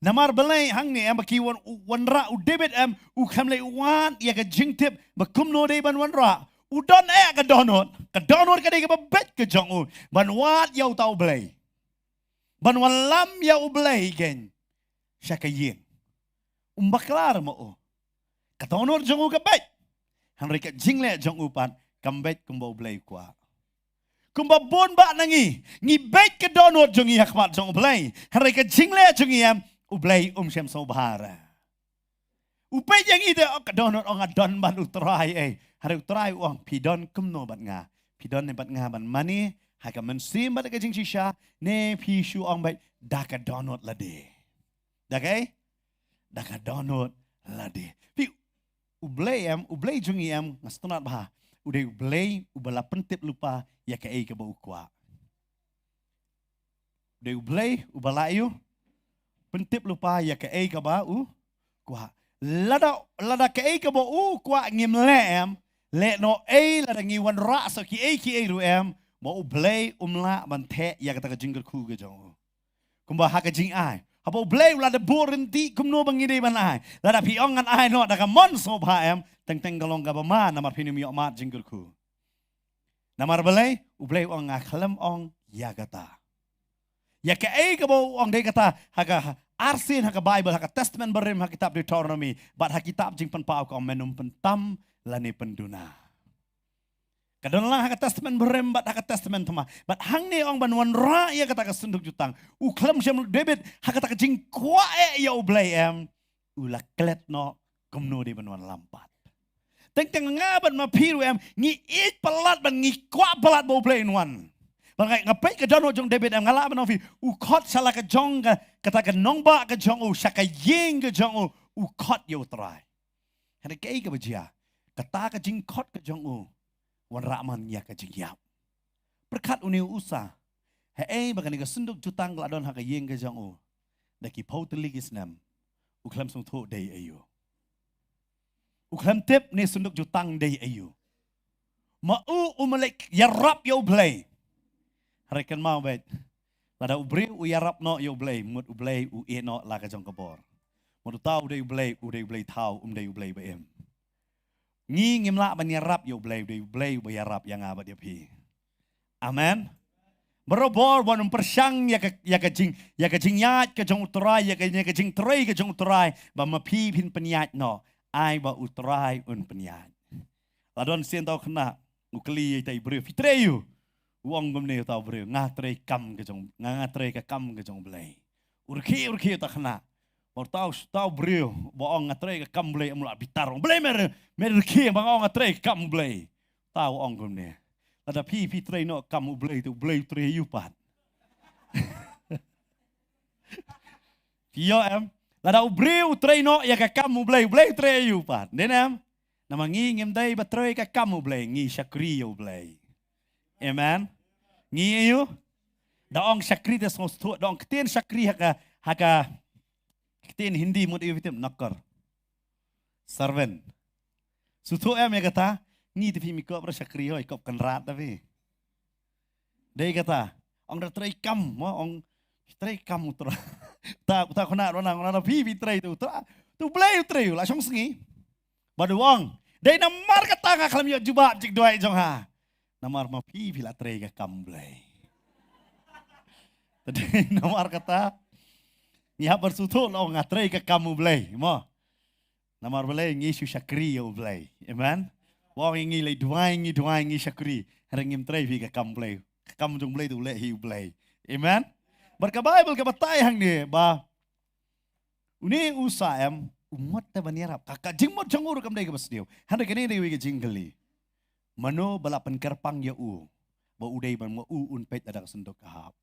Namar balei hangne em ba ki wan, wanrah u David em, u khlem leit wad ïa ka jingtip ba kumno dei ban wanrah. U don eh ka dohnud. Ka dohnud ka dei kaba beit ka jong u ban wad ïa uta U Blei. Ban wanlam ïa U Blei kein sha ka ïing. Um bakla ruh ma u. Ka dohnud jong u ka beit. Hynrei ka jingleh jong u pat kam beit kumba U Blei u kwah. Kumba bun bah na ngi, ngi beit ka dohnud jong ngi ha khmat jong U Blei. Hynrei ka jingleh jong ngi em, U Blei um shym sngewbha ruh. U peit ïa ngi te, oh, ka dohnud, ong nga don bad U Trai ei. Hynrei U Trai u ong phi don kumno bad nga. Phi don ne bad nga ban mane ha ka mynsiem bad ka jingshisha, ne phi shu ong beit da ka dohnud lade. Da kaei? Da ka dohnud lade. Phi, U Blei em, U Blei jong ngi em, nga sngewtynnat bha. U dei U Blei uba la pyntip lypa ïa kaei kaba u kwah. Dei U Blei uba la ïoh pyntip lypa ïa kaei kaba u kwah. Lada, lada kaei kaba u kwah ngim leh em, leh noh ei lada ngi wanrah sa kiei kiei ruh em, ba U Blei um lah ban theh ïa kata ka jingkyrkhu ka jong u. Kumba ha ka jingai, haba U Blei u la da buh rynti kumno ba ngi dei ban ai. Lada phi ong ngan ai noh da ka mon sngewbha em, teng teng ka long kaba ma namar phin ym ïoh mad jingkyrkhu. Namar balei? U Blei u ong nga khlem ong ïa kata. Ïa kaei kaba u ong dei kata ha ka arsien ha ka Baibl, ha ka Testament Barim, ha kitab Deuteronomy bad ha kitab Jingpynpaw ka ong men ym pyntam lane pynduna. Ka don lang ha ka Testament Barim bad ha ka Testament Thymmai. Bad hangne ong ban wanrah ïa kata ka synduk jutang. U khlem shym, David ha kata ka jingkwah eh ïa U Blei em, u la klet noh kumno dei ban wanlam pat. Teng teng nga bad ma phi ruh em, ngi ïeit palat bad ngi kwah palat ba U Blei un wan. Bad nga, nga peit ka dohnud jong David em, nga lah ban ong phi, u khot sha la ka jong ka, kata ka nongbah ka jong u, sha ka ïing ka jong u, u khot ïa U Trai. Hynrei kaei kaba jia, kata ka jingkhot ka jong u wanrah man ïa ka jingïap. Pyrkhat une u Usa, haei ba kane ka synduk jutang ka la don ha ka ïing ka jong u da ki phew tylli ki snem, u khlem sngewthuh dei aïu. U khlem tip ne synduk jutang dei aïu. Ma u, um leit ïarap ïa U Blei. Hynrei kynmaw beit, lada u briew u ïarap noh ïa U Blei, mut U Blei u ïeh noh la ka jong ka bor. Mut uta u dei U Blei, u dei U Blei thaw, um dei U Blei ba im. Ngi ngim lah ban ïarap ïa U Blei, U dei U Blei uba ïarap ïa nga bad ïa phi. Amen. Barabor ban ym pyrshang ïa ka, ïa ka jing, ïa ka jingïaid ka jong U Trai, ïa ka, ïa ka jingtrei ka jong U Trai, ba ma phi phin pynïaid noh, ai ba U Trai un pynïaid. La don sien uta u khynnah u kylli ïa ita i briew, phi trei aïu? U ong kumne uta u briew, nga trei kam ka jong, nga, nga trei ka kam ka jong U Blei. U rkhie, u rkhie uta u khynnah. Bad uta u, uta u briew ba ong nga trei ka kam U Blei, um lah bitar, ong, Blei, me, me rkhie ba nga ong nga trei ka kam U Blei. Uta u ong kumne, lada phi, phi trei noh ka kam U Blei te U Blei u trei aïu pat? Phi ïoh em? Lada u briew u trei noh ïa ka kam U Blei, U Blei u trei aïu pat? Dei ne em? Namar ngi ngim dei ba trei ka kam U Blei, ngi shakri ïa U Blei. Amen. Ngi aïu? Da ong shakri te sngewthuh, da ong ktien shakri ha ka, ha ka ktien Hindi mut aïu phi tip, nokar. Servant. Sngewthuh em ïa kata? Ngi te phi mi kop ra shakri hoi, kop Kynrad da phi. Dei kata. Ong da trei kam, mo, ong trei kam u Trai. Ta, ta khona rona, rona phi phi trei tu, Trai. Tu Blei u trei, la shong sngi. Bad u ong, dei namar kata nga khlem ïoh jubab jingduwai jong ha. Namar ma phi phi la trei ka kam Blei. Te dei namar kata, ngi hap ban sngewthuh la ong nga trei ka kam u Blei, mo. Namar balei ngi shu shakri ïa u Blei. Amen. Wa ong ngi lei duwai, ngi duwai, ngi shakri. Hynrei ngim trei phi ka kam Blei. Ka kam jong Blei tu leh hi u Blei. Amen. Bad ka Baibl ka batai hangne ba une u Usa em, u mut te ban ïarap. Ka, ka jingmut jong u ruh kam dei kaba sniew. Hynrei kane dei iwei ka jingkylli. Mano ba la pynkyrpang ïa u ba u dei ban ma u un peit lada ka synduk ka hap?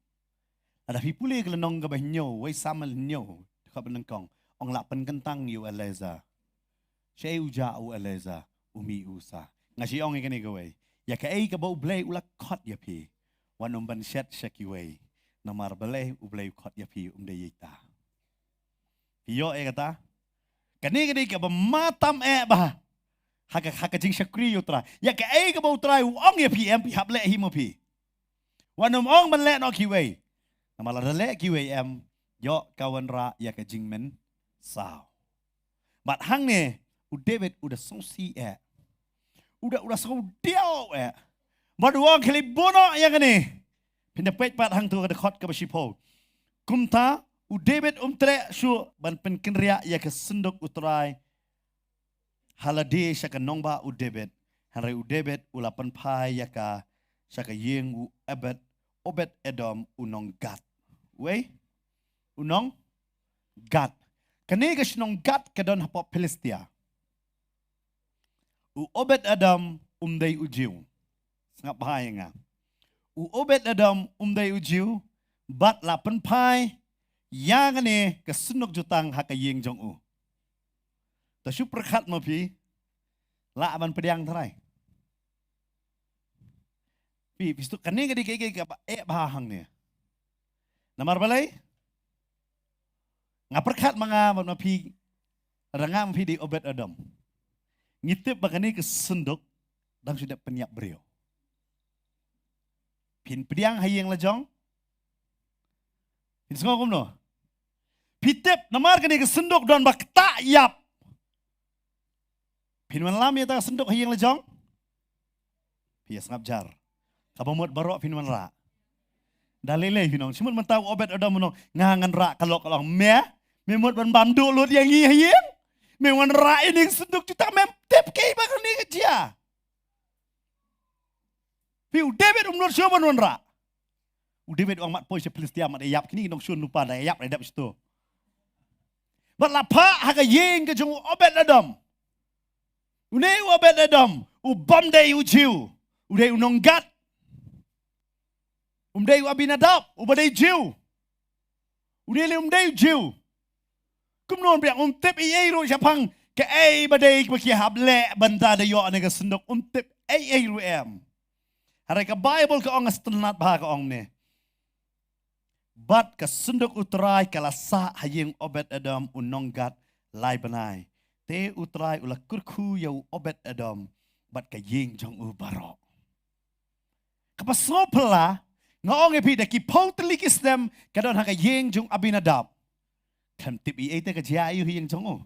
Lada phi pule ka lynnong kaba hynñiew, wei Samuel hynñiew, dkhot ba nyngkong, ong la pynkyntang ïa u Eleazar. Shaei u jah u Eleazar? U mih u Usa. Nga shu ong ïa kane kawei. Ïa kaei kaba u Blei u la khot ïa phi, wat nym ban shet sha kiwei. Namar balei u Blei u khot ïa phi, um dei ïa ita. Phi ïoh ïa kata? Kane ka dei kaba ma tam eh ba ha ka, ha ka jingshakri ïa u Trai. Ïa kaei kaba u Trai u ong ïa phi em, phi hap leh hi mo phi. Wat nym ong ban leh noh kiwei. Namar lada leh kiwei em, ïoh ka wanrah ïa ka jingmynsaw. Bad hangne u David u da sngewsih eh. U da, u da sngewdiaw eh. Bad u ong khie leit buh noh ïa kane. Phin da peit pat hangto ka dkhot kaba shiphew. Kumta u David um treh shuh ban pynkynriah ïa ka synduk u Trai ha lade sha ka nongbah u David. Hynrei u David u la pynphai ïa ka sha ka ïing u Obed, Obed Edom u nong Gat. Wei? U nong Gat. Kane ka shnong Gat ka don hapoh Philistia. U Obed Edom um dei u Jiw. Sngap bha ïa nga. U Obed Edom um dei u Jiw, bad la pynphai ïa kane ka synduk jutang ha ka ïing jong u. To shu pyrkhat mo phi, lah ban pdiang trai. Phi, phi sngewthuh kane ka dei kaei kaei kaba eh bha hangne. Namar balei? Nga pyrkhat ma nga bad ma phi, lada nga ma phi dei Obed Edom, ngi tip ba kane ka synduk dang shu dep pynïap briew. Phin pdiang ha ïing la jong? Phin sngew kumno? Phi tip namar kane ka synduk don ba ktah ïap. Phin wanlam ïa ta ka synduk ha ïing la jong? Phi ïa sngap jar. Kaba mut baroh phin wanrah. Da lei lei phin ong, shi mut mynta u Obed Edom u ong nga ngan rah ka lok ka long. Me, me mut ban bam duh lut ïa ngi ha ïing? Me wanrah ïa kane ka synduk jutang, mem tip kaei ba kane ka jia. Phi, u David um nud shuh ban wanrah. U David u ong mat poi sha Philistia, mat ïap, kine ki nongshun lypa da ïap da dep shito. Bad la phah ha ka ïing ka jong u Obed Edom. Une u Obed Edom u bym dei u Jiw, u dei u nong Gat. Um dei u Abinadab uba dei Jiw. Une lei um dei u Jiw. Kumno un pdiang, um tip ei ei ruh shaphang kaei ba dei ba ki hap leh ban da ïoh ïa kane ka synduk, um tip ei ei ruh em. Hynrei ka Baibl ka ong, nga sngewtynnat bha, ka ong ne. Bad ka synduk u Trai ka la sah ha ïing Obed Edom u nong Gat lai bnai. Te u Trai u la kyrkhu ïa u Obed Edom bad ka ïing jong u baroh. Kaba sngewphylla, nga ong ïa phi, da ki phew tylli ki snem ka don ha ka ïing jong Abinadab. Khlem tip ei ei te ka jia ïa u ha ïing jong u.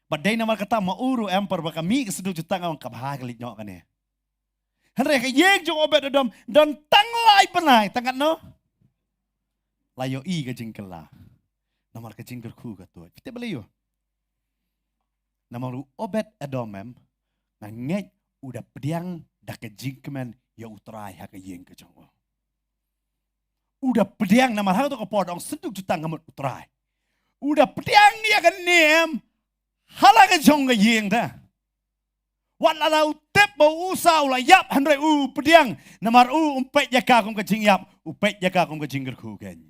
Bad dei namar kata ma u ruh em, por ba ka mih ka synduk jutang, nga ong kaba ha ka leit noh kane. Hynrei ka ïing jong Obed Edom don tang lai bnai, tang katno? La ïohi ka jingkylla. Namar ka jingkyrkhu ka tuid. Phi tip balei? Namar u Obed Edom em, nga ngeit u da pdiang da ka jingkmen ïa u Trai ha ka ïing ka jong u. U da pdiang, namar ha kato ka por da ong synduk jutang ka mut u Trai. U da pdiang ïa kane em ha la ka jong ka ïing te. Wat la u tip ba u Usa u la ïap, hynrei u pdiang, namar u um peit ïa ka kum ka jingïap, u peit ïa ka kum ka jingkyrkhu kein.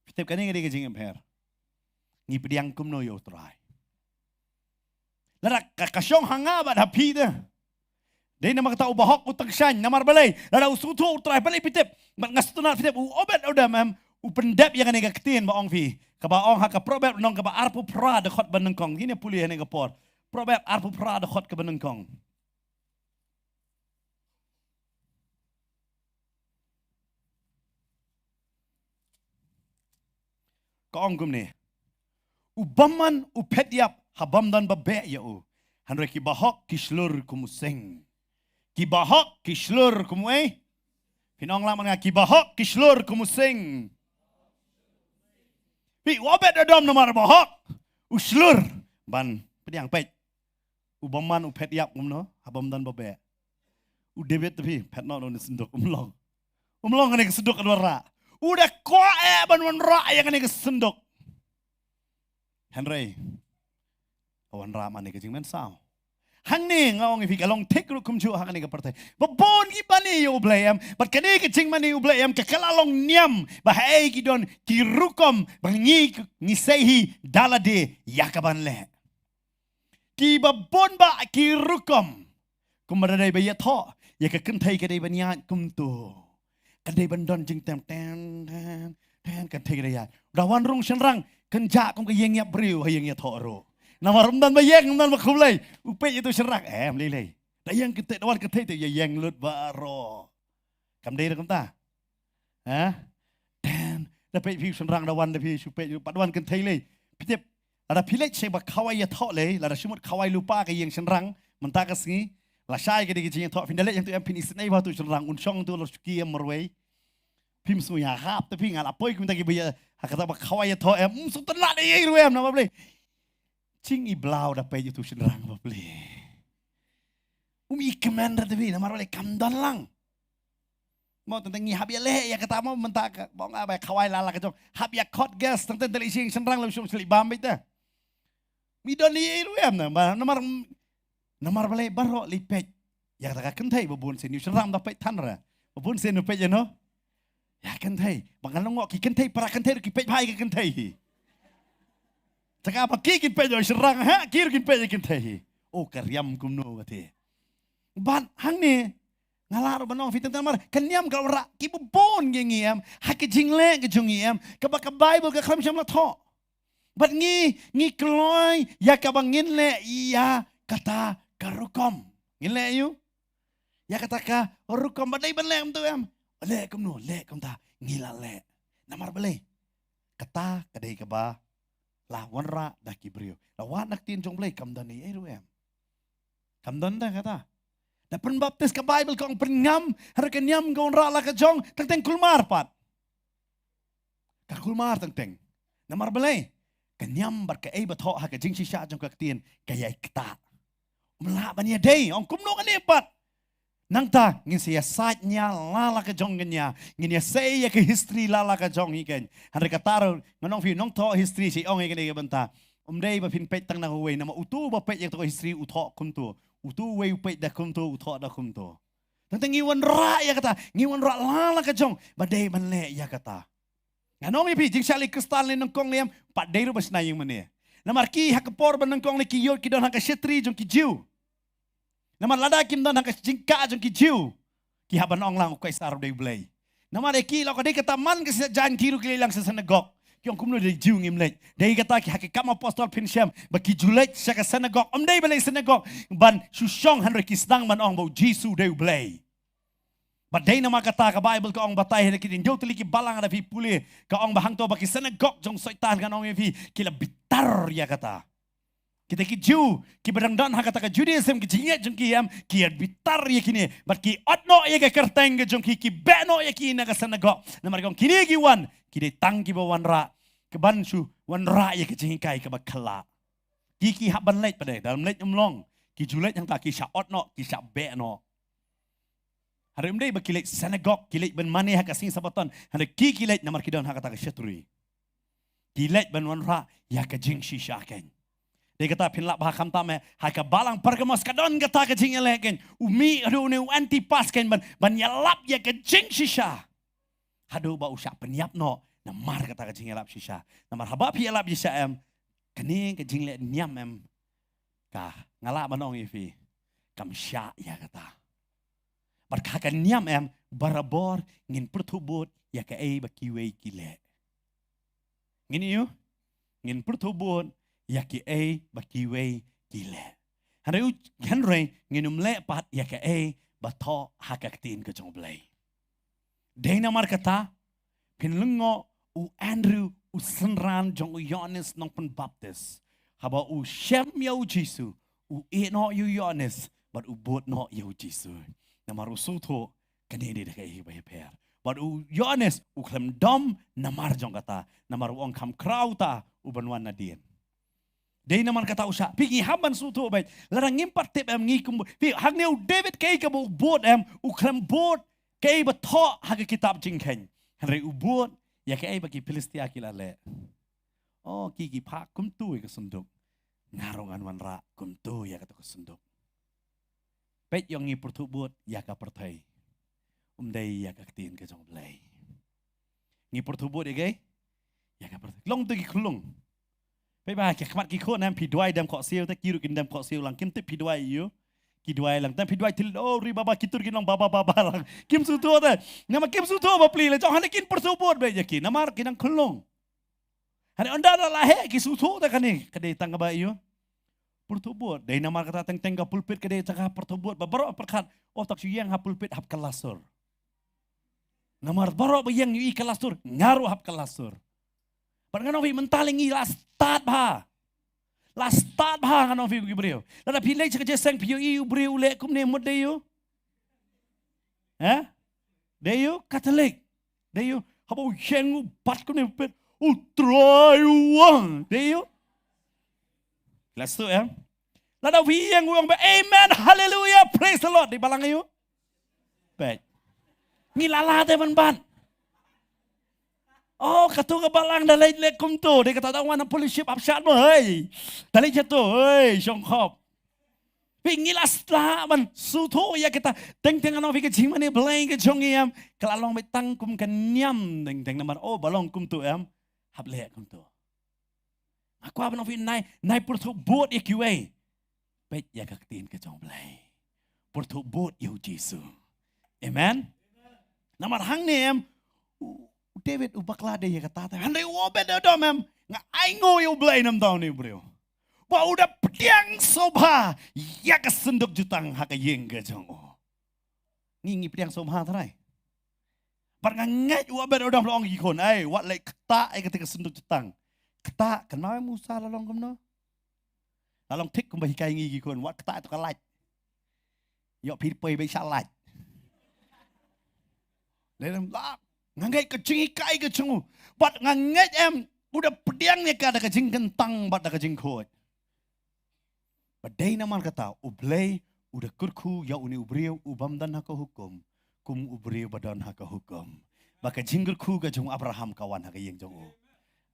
Phi tip kane ka dei ka jingïapher. Ngi pdiang kumno ïa u Trai? Lada ka, ka shong ha nga bad ha phi te, dei namar kata u bahok u tang shaiñ, namar balei? Lada u sngewthuh u Trai, balei phi tip? Bad nga sngewtynnat phi tip, u Obed Edom em, U pyndep ïa kane ka ktien ba ong phi. Kaba ong ha ka Proverb lynnong kaba arphew phra dkhot ba nyngkong. Ngin ïa pule ha kane ka por. Proverb arphew phra dkhot kaba nyngkong. Ka ong kumne. U bymman u phet ïap haba ym don ba beh ïa u. Hynrei ki bahok ki shlur kum u sing. Ki bahok ki shlur kum u ei. Phin ong lang man nga, ki bahok ki shlur kum u sing. Phi, u Obed Edom namar bahok. U shlur. Ban pdiang, peit. U bymman u phet ïap kumno, haba ym don ba beh. U David te phi, phet noh na une u synduk, um long. Um long kane ka synduk ka dei wanrah. U da kwah eh ban wanrah ïa kane ka synduk. Hynrei ka wanrah mane ka jingmynsaw. Hangne nga ong ïa phi, ka long thik ruh kumjuh ha kane ka pyrthei. Ba bun ki mane ïa U Blei em, bad kane ka jingmane ïa U Blei em ka, ka la long niam, ba haei ki don ki rukom ba ngi, ngi sei hi da lade ïa ka ban leh. Ki ba bun ba ki rukom. Kumba da dei ba ïathoh ïa ka kynthei ka dei ban ïaid kumto. Ka dei ban don jingtem, ten, ten, ten, kynthei ka dei ïaid. Da wan rung shynrang, kynjah kum ka ïing ïap briew ha ïing ïathoh ruh. Namar ym don ba ïeng, ym don ba khublei. U peit ïa utu u shynrang, em, lei lei. Da ïeng kynthei, da wan kynthei te ïa ïeng lut baroh. Kam dei ruh kumta. Ha? Ten, da peit phi u shynrang da wan, da phi shu peit, pat wan kynthei lei. Phi tip, lada phi leit sha ba khawai ïathoh lei, lada shu mut khawai lypa ka ïing shynrang mynta ka sngi. Lashai ka dei ka jingïathoh, phin da leit hangto em, phin isynei bha utu u shynrang, un shong hangto la shuki em marwei. Phim sngew ïahap te phi, nga la poi kumta ki ba ïa, ha kata ba khawai ïathoh em, um sngewtynnat ei ei ruh em, namar balei? Jingiblaw da peit utu u shynrang, balei? Um i kmen ruh te phi, namar balei? Kam don lang. Mo, tang tang ngi hap ïaleh ïa kata mo, mynta ka, ba ong, ah, bai khawai la la ka jong. Hap ïa khot gas, tang tang te leit sha ïing shynrang, la u shong sha leit bam beit te. Mi don ei ei ruh em, namar, namar, namar balei? Baroh leit peit ïa kata ka kynthei, ba bun sien ïa u shynrang da peit than re. Ba bun sien u peit ïano? Ïa kynthei. Ba ngan ong, ki kynthei, para kynthei ruh ki peit bha ïa ka kynthei hi. Te kaba ki kin peit ïa u shynrang, ha, ki ruh kin peit ïa ka kynthei hi. O, ka riam kumno kata. Bad hangne, nga lah ruh ban ong phi, tang tang namar ka niam ka wanrah, ki ba bun ngi, ngi em, ha ka jingleh ka jong ngi em, kaba ka Baibl ka khlem shym la thoh. Bad ngi, ngi kloi ïa kaba ngin leh ïa kata ka rukom. Ngin leh ïa u? Ïa kata ka rukom ba dei ban leh kumto em. Leh kumno, leh kumta, ngi la leh. Namar balei? Kata ka dei kaba la wanrah da ki briew. La wad na ka ktien jong U Blei, kam don ei ei ruh em. Kam don da kata. Da pynbaptis, ka Baibl ka ong, pynngam, hynrei ka niam ka wanrah la ka jong, tang teng kulmar pat. Ka kulmar tang teng. Namar balei? Ka niam bad kaei ba thoh ha ka jingshisha jong ka ktien, ka ïai ktah. Um lah ban ïadei, ong kumno kane pat. Nangta, ngin sa ïasaid nia la la ka jong ka nia, ngin ïasei ïa ka history la la ka jong hi kein. Hynrei kata ruh, ngan ong phi, nongthoh history sa ong ïa kane ka bynta. Um dei ba phin peit tang na kawei, namar utu ba peit ïa kata ka history u thoh kumto. Utu uwei u peit da kumto, u thoh da kumto. Tang tang ngi wanrah ïa kata, ngi wanrah la la ka jong, ba dei ban leh ïa kata. Ngan ong ïa phi, jingshah leit Khristan lei nyngkong lei em, pat dei ruh ba shna ïing mane. Namar ki ha ka por ba nyngkong lei ki ïoh ki don ha ka shatri jong ki Jiw. Namar lada kim don ha ka jingkah jong ki Jiw, ki hap ban ong lang u Kaisar u dei U Blei. Namar ïa ki la ka dei kata man ka sngi jaiñ ki ruh ki leit lang sha synagog. Ki ong kumno dei Jiw ngim leit. Dei kata ki ha ki Kam Apostol phin shem ba ki ju leit sha ka synagog. Ym dei ba leit synagog ban shu shong hynrei ki sdang ban ong ba u Jisu u dei U Blei. Bad dei namar kata ka Baibl ka ong batai ha ki dieng jong ki balang, lada phi pule, ka ong ba hangto ba ki synagog jong Soitan, ngan ong ïa phi, ki la bitar ïa kata. Kita ki Jiw, ki ba dang don ha kata ka Judaism, ki jingngeit jong ki em, ki ïa bitar ïa kine, bad ki ot noh ïa ka kyrteng ka jong ki, ki beh noh ïa ki na ka synagog. Namar ka ong kine ki wan, ki dei tang ki ba wanrah, ki ban shu wanrah ïa ka jinghikai kaba khyllah. Ki, ki hap ban leit pat de, da ym leit ym long. Ki ju leit hangta, ki shah ot noh, ki shah beh noh. Hynrei ym dei ba ki leit synagog, ki leit ban mane ha ka sngi Sabaton. Hynrei ki, ki leit namar ki don ha kata ka shatri. Ki leit ban wanrah ïa ka jingshisha kein. Dei kata phin lap ba ha kham tam eh, ha ka balang Pergamos ka don kata ka jingïaleh kein. U mih haduh une u Antipas kein ban, ban ïalap ïa ka jingshisha. Haduh ba u shah pynïap noh namar kata ka jingïalap shisha. Namar haba phi ïalap shisha em, kane ka jingleh niam em, ka nga lah ban ong ïa phi, kam shah ïa kata. Bad ha ka niam em, barabor ngin pyrthuh bud ïa kaei ba kiwei ki leh. Ngin ïoh, ngin pyrthuh bud ïa kiei ba kiwei ki leh. Hynrei u, hynrei ngin ym leh pat ïa kaei ba thoh ha ka ktien ka jong U Blei. Dei namar kata, phin lyngngoh u Andrew u synran jong u Ïoannis Nongpynbaptis. Haba u shem ïa u Jisu, u ïeh noh ïa u Ïoannis, bad u bud noh ïa u Jisu. Namar u sngewthuh, kane dei da kaei ba ïapher. Bad u Ïoannis, u khlem dom, namar jong kata, namar u ong kham khraw ta, u ban wan nadien. Dei namar kata u shah, phi ngi hap ban sngewthuh beit, lada ngim pat tip em ngi kum, phi hangne u David kaei kaba u bud em, u khlem bud, kaei ba thoh ha ka kitab Jingkheiñ. Hynrei u bud, ïa kaei ba ki Philistia ki la leh. Oh, ki ki phah kumto ïa ka synduk. Nga ruh ngan wanrah kumto ïa kato ka synduk. Peit ïong ngi pyrthuh bud ïa ka pyrthei. Um dei ïa ka ktien ka jong U Blei. Ngi pyrthuh bud ïa kaei? Ïa ka pyrthei. Long tu ki khunlung. Peit ba, ki khmat ki khun em, phi duwai dem khohsiew, te ki ruh kin dem khohsiew lang, kim tip phi duwai ïa u. Ki duwai lang, te phi duwai thylliej, oh, ri baba, ki tur kin long baba, baba lang. Kim sngewthuh te. Namar kim sngewthuh ba pli la jong, hynrei kin pyrthuh bud beit ïa ki. Namar ki dang khunlung. Hynrei ynda la heh ki sngewthuh te kane, ka dei tang kaba ïa u. Pyrthuh bud, dei namar kata teng teng ka pulpit ka dei jaka pyrthuh bud, ba baroh pyrkhat, oh, tak shu ïeng ha pulpit hap kylla sur. Namar baroh ba ïeng ïohi kylla sur, nga ruh hap kylla sur. Bad ngan ong phi mynta lei ngi la stad bha. La stad bha ngan ong phi ki briew. Lada phi leit sha ka jingïaseng phi ïohi u briew u leh kumne mut dei u. He? Dei u Katholik. Dei u. Haba u ïeng u bat kumne pet. U Trai u wan. Dei u. Let's do em. Lada phi ïeng u ong ba amen, hallelujah, praise the Lord. Dei balang ïa u. Peit. Ngi la la te ban ban. Oh, kato ka balang da leit leh kumto. Dei kata da wan ha fellowship hap shad mo, hei. Da leit shato, hei, shong khop. Phi ngi la stad ban sngewthuh ïa kata. Teng teng ngan ong phi ka jingmane Blei ka jong ngi em. Ka la long beit tang kum ka niam teng teng namar, oh, ba long kumto em. Hap leh kumto. Nga kwah ban ong phi nai, nai pyrthuh bud ïa kiwei. Peit ïa ka ktien ka jong U Blei. Pyrthuh bud ïa u Jisu. Amen. Namar hangne em, u, u David u bakla de ïa kata te. Hynrei u Obed Edom em, nga ainguh ïa U Blei namar une u briew. Ba u da pdiang sngewbha ïa ka synduk jutang ha ka ïing ka jong u. Ngi ngi pdiang sngewbha trai. Bad nga ngeit u Obed Edom la ong ki khun, ai, wat leh ktah ïa kata ka synduk jutang. Ktah, kynmaw em u Usa la long kumno? La long thik kumba hikai ngi ki khun, wat ktah ïa ka light. Ïoh phi poi beit sha light. Lei lem la, nga ngeit ka jinghikai ka jong u. Bad nga ngeit em, u da pdiang ïa ka da ka jingkyntang bad da ka jingkhuid. Ba dei namar kata, U Blei, u da kyrkhu ïa une u briew, u bym don ha ka hukum, kum u briew ba don ha ka hukum. Ba ka jingkyrkhu ka jong u Abraham ka wan ha ka ïing jong u.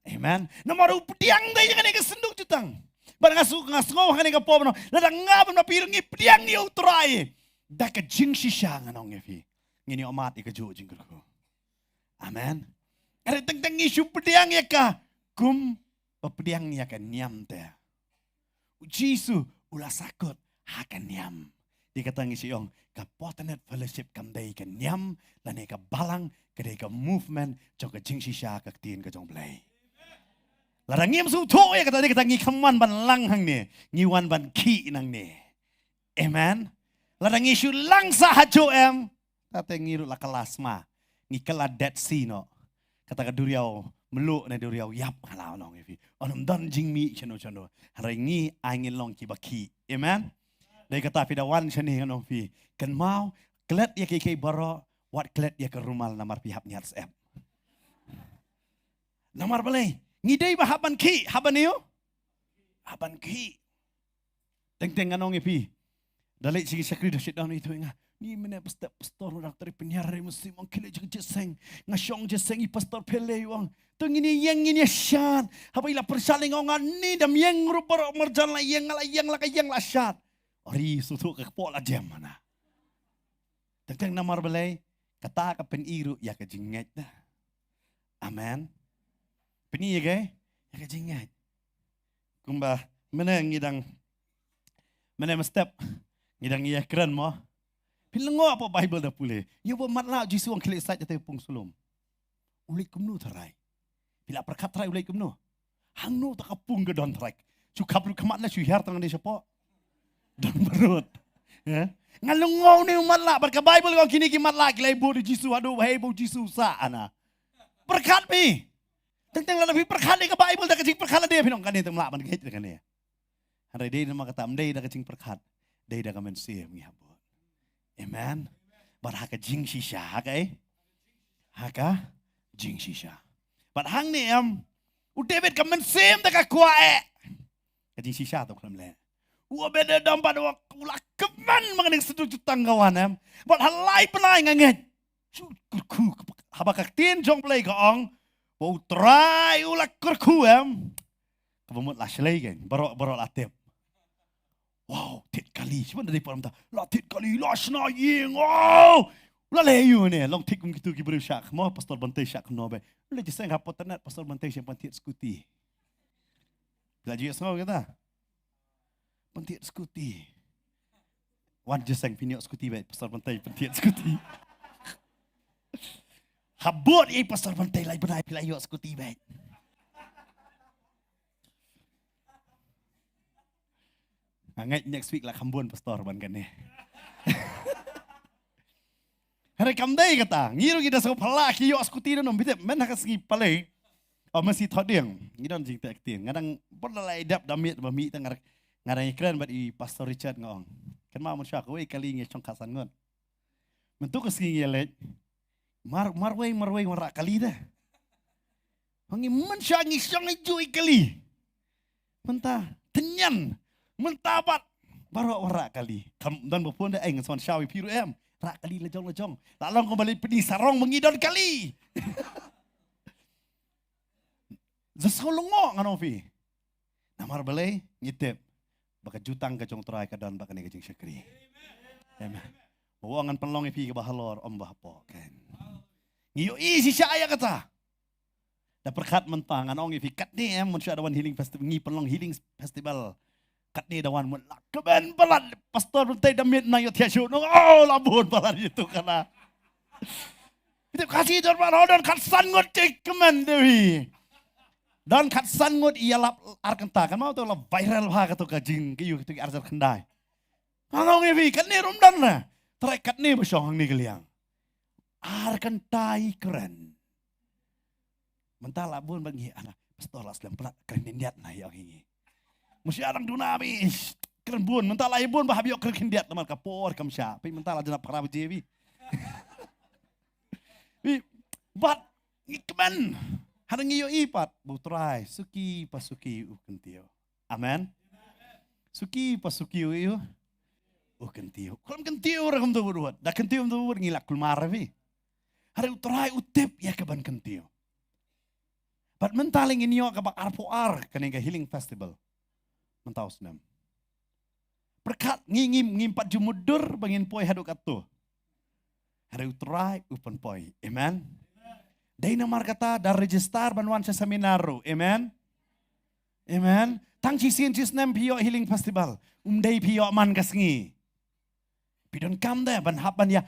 Amen. Namar u pdiang da ïa kane ka synduk jutang. Bad nga sngew, nga sngew ha kane ka por ba, lada nga bad ma phi ruh ngi pdiang ïa u Trai. Da ka jingshisha ngan ong ïa phi. Ngin ïoh mad ïa kajuh jingkyrkhu. Amen. Hynrei teng teng ngi shu pdiang ïa ka kum ba pdiang ïa ka niam te. U Jisu u la sakut ha ka niam. Dei kata ngi shu ong ka Potternet Fellowship kam dei ka niam lane ka balang, ka dei ka movement jong ka jingshisha ka ktien ka jong U Blei. Lada ngim sngewthuh ïa kata, dei kata ngi kham wan ban lang hangne, ngi wan ban khih nangne. Amen. Lada ngi shu lang sah hajuh em, tate ngi ruh la kylla sma. Ngi kylla Dead Sea noh. Kata ka duriaw mluh ne duriaw ïap, nga la ong ïa phi. Ym don jingmih shano shano. Hynrei ngi ai ngin long kiba khih. Amen. Dei kata phi da wan shane ngan ong ïa phi. Kynmaw, klet ïa kiei kiei baroh, wat klet ïa ka rumal namar phi hap ñiad syep. Namar balei, ngi dei ba hap ban khih, hap ban ïoh. Hap ban khih. Teng teng ngan ong ïa phi. Da leit sha ki shakri da shit down ïa tu nga. Ngi mynne pastor, pastor u dang trei pynhiar ri musim ong khie leit sha ka jingïaseng. Nga shong jingïaseng i pastor pele ïa ong. To ngin ïeng ngin ïa shad. Haba i la pyrshah lei nga ong nga ni dam ïeng ruh baroh marjan la ïeng nga la ïeng la ka ïeng la shad. Ori sngewthuh ka kpoh la jem mana. Teng teng namar balei kata ka pyni ruh ïa ka jingngeit da. Amen. Pyni ïa ka, ïa ka jingngeit. Kumba mynne ngi dang, mynne mynstep ngi dang ïa kren mo. Phi lyngngoh hapoh Bible da pule ïa ba matlah Jisu ong khie leit sait ïa te pung sulum. U leit kumno tharai? Phi la pyrkhat Trai u leit kumno? Hangno ta ka pung ka don Trai? Shu khap ruh khmat la shu hiar tang ne shapoh. Don barut. Ya. Nga lyngngoh ne u matlah bad ka Bible ka ong kine ki matlah ki la bud ïa u Jisu haduh ba hei ba u Jisu sah ana. Pyrkhat phi. Teng teng lada phi pyrkhat ïa ka Bible da ka jingpyrkhat lade phin ong kane te ym lah ban gate da kane. Hynrei dei namar kata ym dei da ka jingpyrkhat. Dei da ka mynsiem ngi hap bud. Amen. Bad ha ka jingshisha ha ka eh. Ha ka jingshisha. Bad hangne em. U David ka mynsiem da ka kwah eh. Ka jingshisha to khlem leh. U Obed-edom bad u la kmen ma ka ning sduk jutang ka wan em. Bad ha lai bnai nga ngeit. Shu kyrkhu haba ka ktien jong Blei ka ong ba U Trai u la kyrkhu em. Kaba mut la shlei kein baroh baroh la tip. Wow, thied kali. Shu ban da dei por mynta la thied kali la shna ïing. Wow. La leh ïa u ne long thied kum kitu ki briew shah khmo pastor Bantei shah khno be. Leh jingïaseng ha internet pastor Bantei shem pynthied skuti. La ju ïohsngew kata. Pynthied skuti. Wan jingïaseng pynïoh skuti beit pastor Bantei pynthied skuti. Habot ïa pastor Bantei lai bnai phi la ïoh skuti beit. Nga ngeit next week la kham bun pastor ban kane. Hynrei kam dei kata ngi ruh ngi da sngewphylla ki ïoh skuti da nym bit men ha ka sngi palei. O masi thoding ngi don jingteh ktien nga dang bor la lai dep da miet ba mi ta nga nga dang ïakren bad i pastor Richard nga ong. Kan ma mun sha ko wei kali ngi shong khatsan ngut. Mynta ka sngi ngi leit. Mar mar wei mar wei mar kali da. Ngi mun sha ngi shong i ju i kali. Mynta tynyan mynta bad baroh baroh kali. Kam don ba pun da eng son shawi piru em. Rak kali la jong la jong. La long ko bali pedi sarong mengi don kali. Zasau longo ngano pi. Namar balei ngi tip ba ka jutang ka jong Trai ka don ba kane ka jingshakri. Amen. Ba wa ngan pynlong ïa phi kaba halor ym ba hapoh kan. Ngi ïohi shisha ïa kata. Da pyrkhat mynta ngan ong ïa phi katne em mun sha da wan healing festival ngi pynlong healing festival. Katne da wan mun la kmen palat pastor Bantei da miet na ïoh thiah shu nong oh la bun palat ïa tu kana. Ïa tu kasi dorbar ho don khatsan ngut te kmen te phi. Don khatsan ngut ïa lap ar kynta kan ma to la viral ha ka to ka jing ka yu ka to ki ar sar khyndai. Nga ong ïa phi katne rum don na. Trai katne ba shong hangne ka liang. Ar kynta i kren. Mynta la bun ba ngi ana pastor la slem plat kren indiat na ïa ngi. Musi arang duna bi kren bun mynta la bun ba hab ïoh kren indiat namar ka por kam sha. Pi mynta la jana para baje bi. Bi bat ngi kmen. Hada ngi ïohi pat bu Trai suki pa suki u kyntiew. Amen. Suki pa suki u ïoh. U kyntiew. Khlem kyntiew ra kum tu wut wut. Da kyntiew kum tu wut ngi la kulmar ra bi. Hada u Trai u tip ïa ka ban kyntiew. Bad mynta leng ngin ïoh kaba arphew ar kane ka healing festival. Mynta u snem. Pyrkhat ngi ngim ngim pat ju mutdur ba ngin poi haduh katto. Hynrei u Trai u pynpoi. Amen. Dei namar kata da register ban wan sha seminar ruh. Amen. Amen. Tang shisien shisnem phi ïoh healing festival. Um dei phi ïoh man ka sngi. Phi donkam de ban hap ban ïa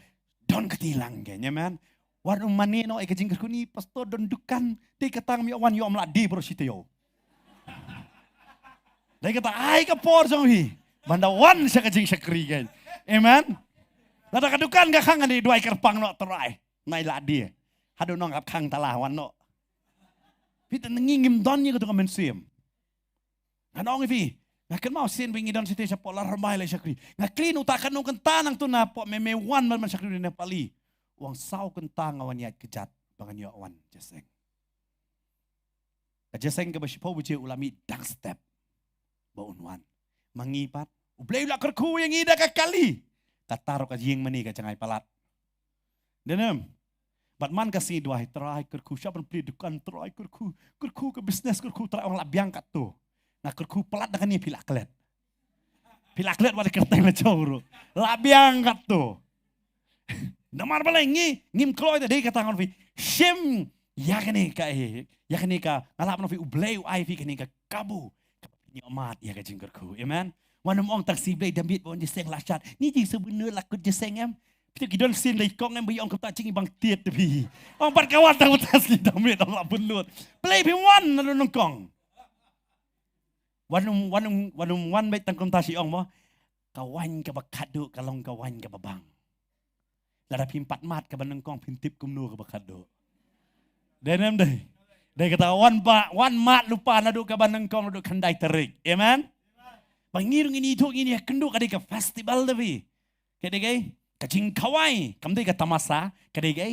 don kti lang ke. Amen. Wan um mane noh ïa ka jingkyrkhu ni pastor don dukan. Te kata ngam ïoh wan ïoh mla di bro shi taïew. Dei kata ai ka por jong hi ban da wan sha ka jingshakri kein. Amen. Lada ka dukan ka khang ani duwai kyrpang noh Trai. Nai la die. Haduh nong hap khang tala wan noh. Phi te ngi ngim don ïa ka tu ka mynsiem. Nga ong ïa phi. Nga kynmaw sien ba ngi don site shapoh la ramai la shakri. Nga kylli uta ka nongkynta nangtu na poh me me wan ban ban shakri ne pali. U ong saw kynta nga wan ïaid kjat ba ngan ïoh wan jingïaseng. Ka jingïaseng kaba shiphew baje u la mih dang step. Ba un wan. Ma ngi pat. U Blei u la kyrkhu ïa ngi da ka kali. Kata ruh ka jingmane ka jngai palat. Dei ne em. Bad man ka sngi duwai Trai kyrkhu sha ban plie dukan Trai kyrkhu. Kyrkhu ka business kyrkhu Trai ong la biang katto. Nga kyrkhu palat da kane phi la klet. Phi la klet wat kyrteng la jong ruh. La biang katto. Namar balei ngi ngim kloi te dei kata ngan phi. Shim ïa kane ka eh. Ïa kane ka nga lap nong phi U Blei u ai phi kane ka kabu. Kaba phi ïoh mad ïa ka jingkyrkhu. Amen. Wan ym ong tang shi Blei da miet ba wan jingïaseng la shat. Ngi jingïaseng bynta la kut jingïaseng em. Phi tip ki don sien dei kong em ba ong kata jingim bang tiet te phi. Ong pat ka wan tang mynta sngi da miet ong la bun lut. Balei phim wan na nyngkong? Wan ym, wan ym, wan ym wan beit tang kumta shi ong mo. Ka waiñ kaba khatduh ka long ka waiñ kaba bang. Lada phim pat mad kaba nyngkong phin tip kumno kaba khatduh. Dei ne em dei? Dei kata wan ba, wan mad lypa naduh kaba nyngkong naduh khyndai tarik. Amen. Ba ngi ruh ngin ïathuh ngin ïakynduh ka dei ka festival da phi. Ka dei ka, ka jingkhawai, kam dei ka tamasa, ka dei ka,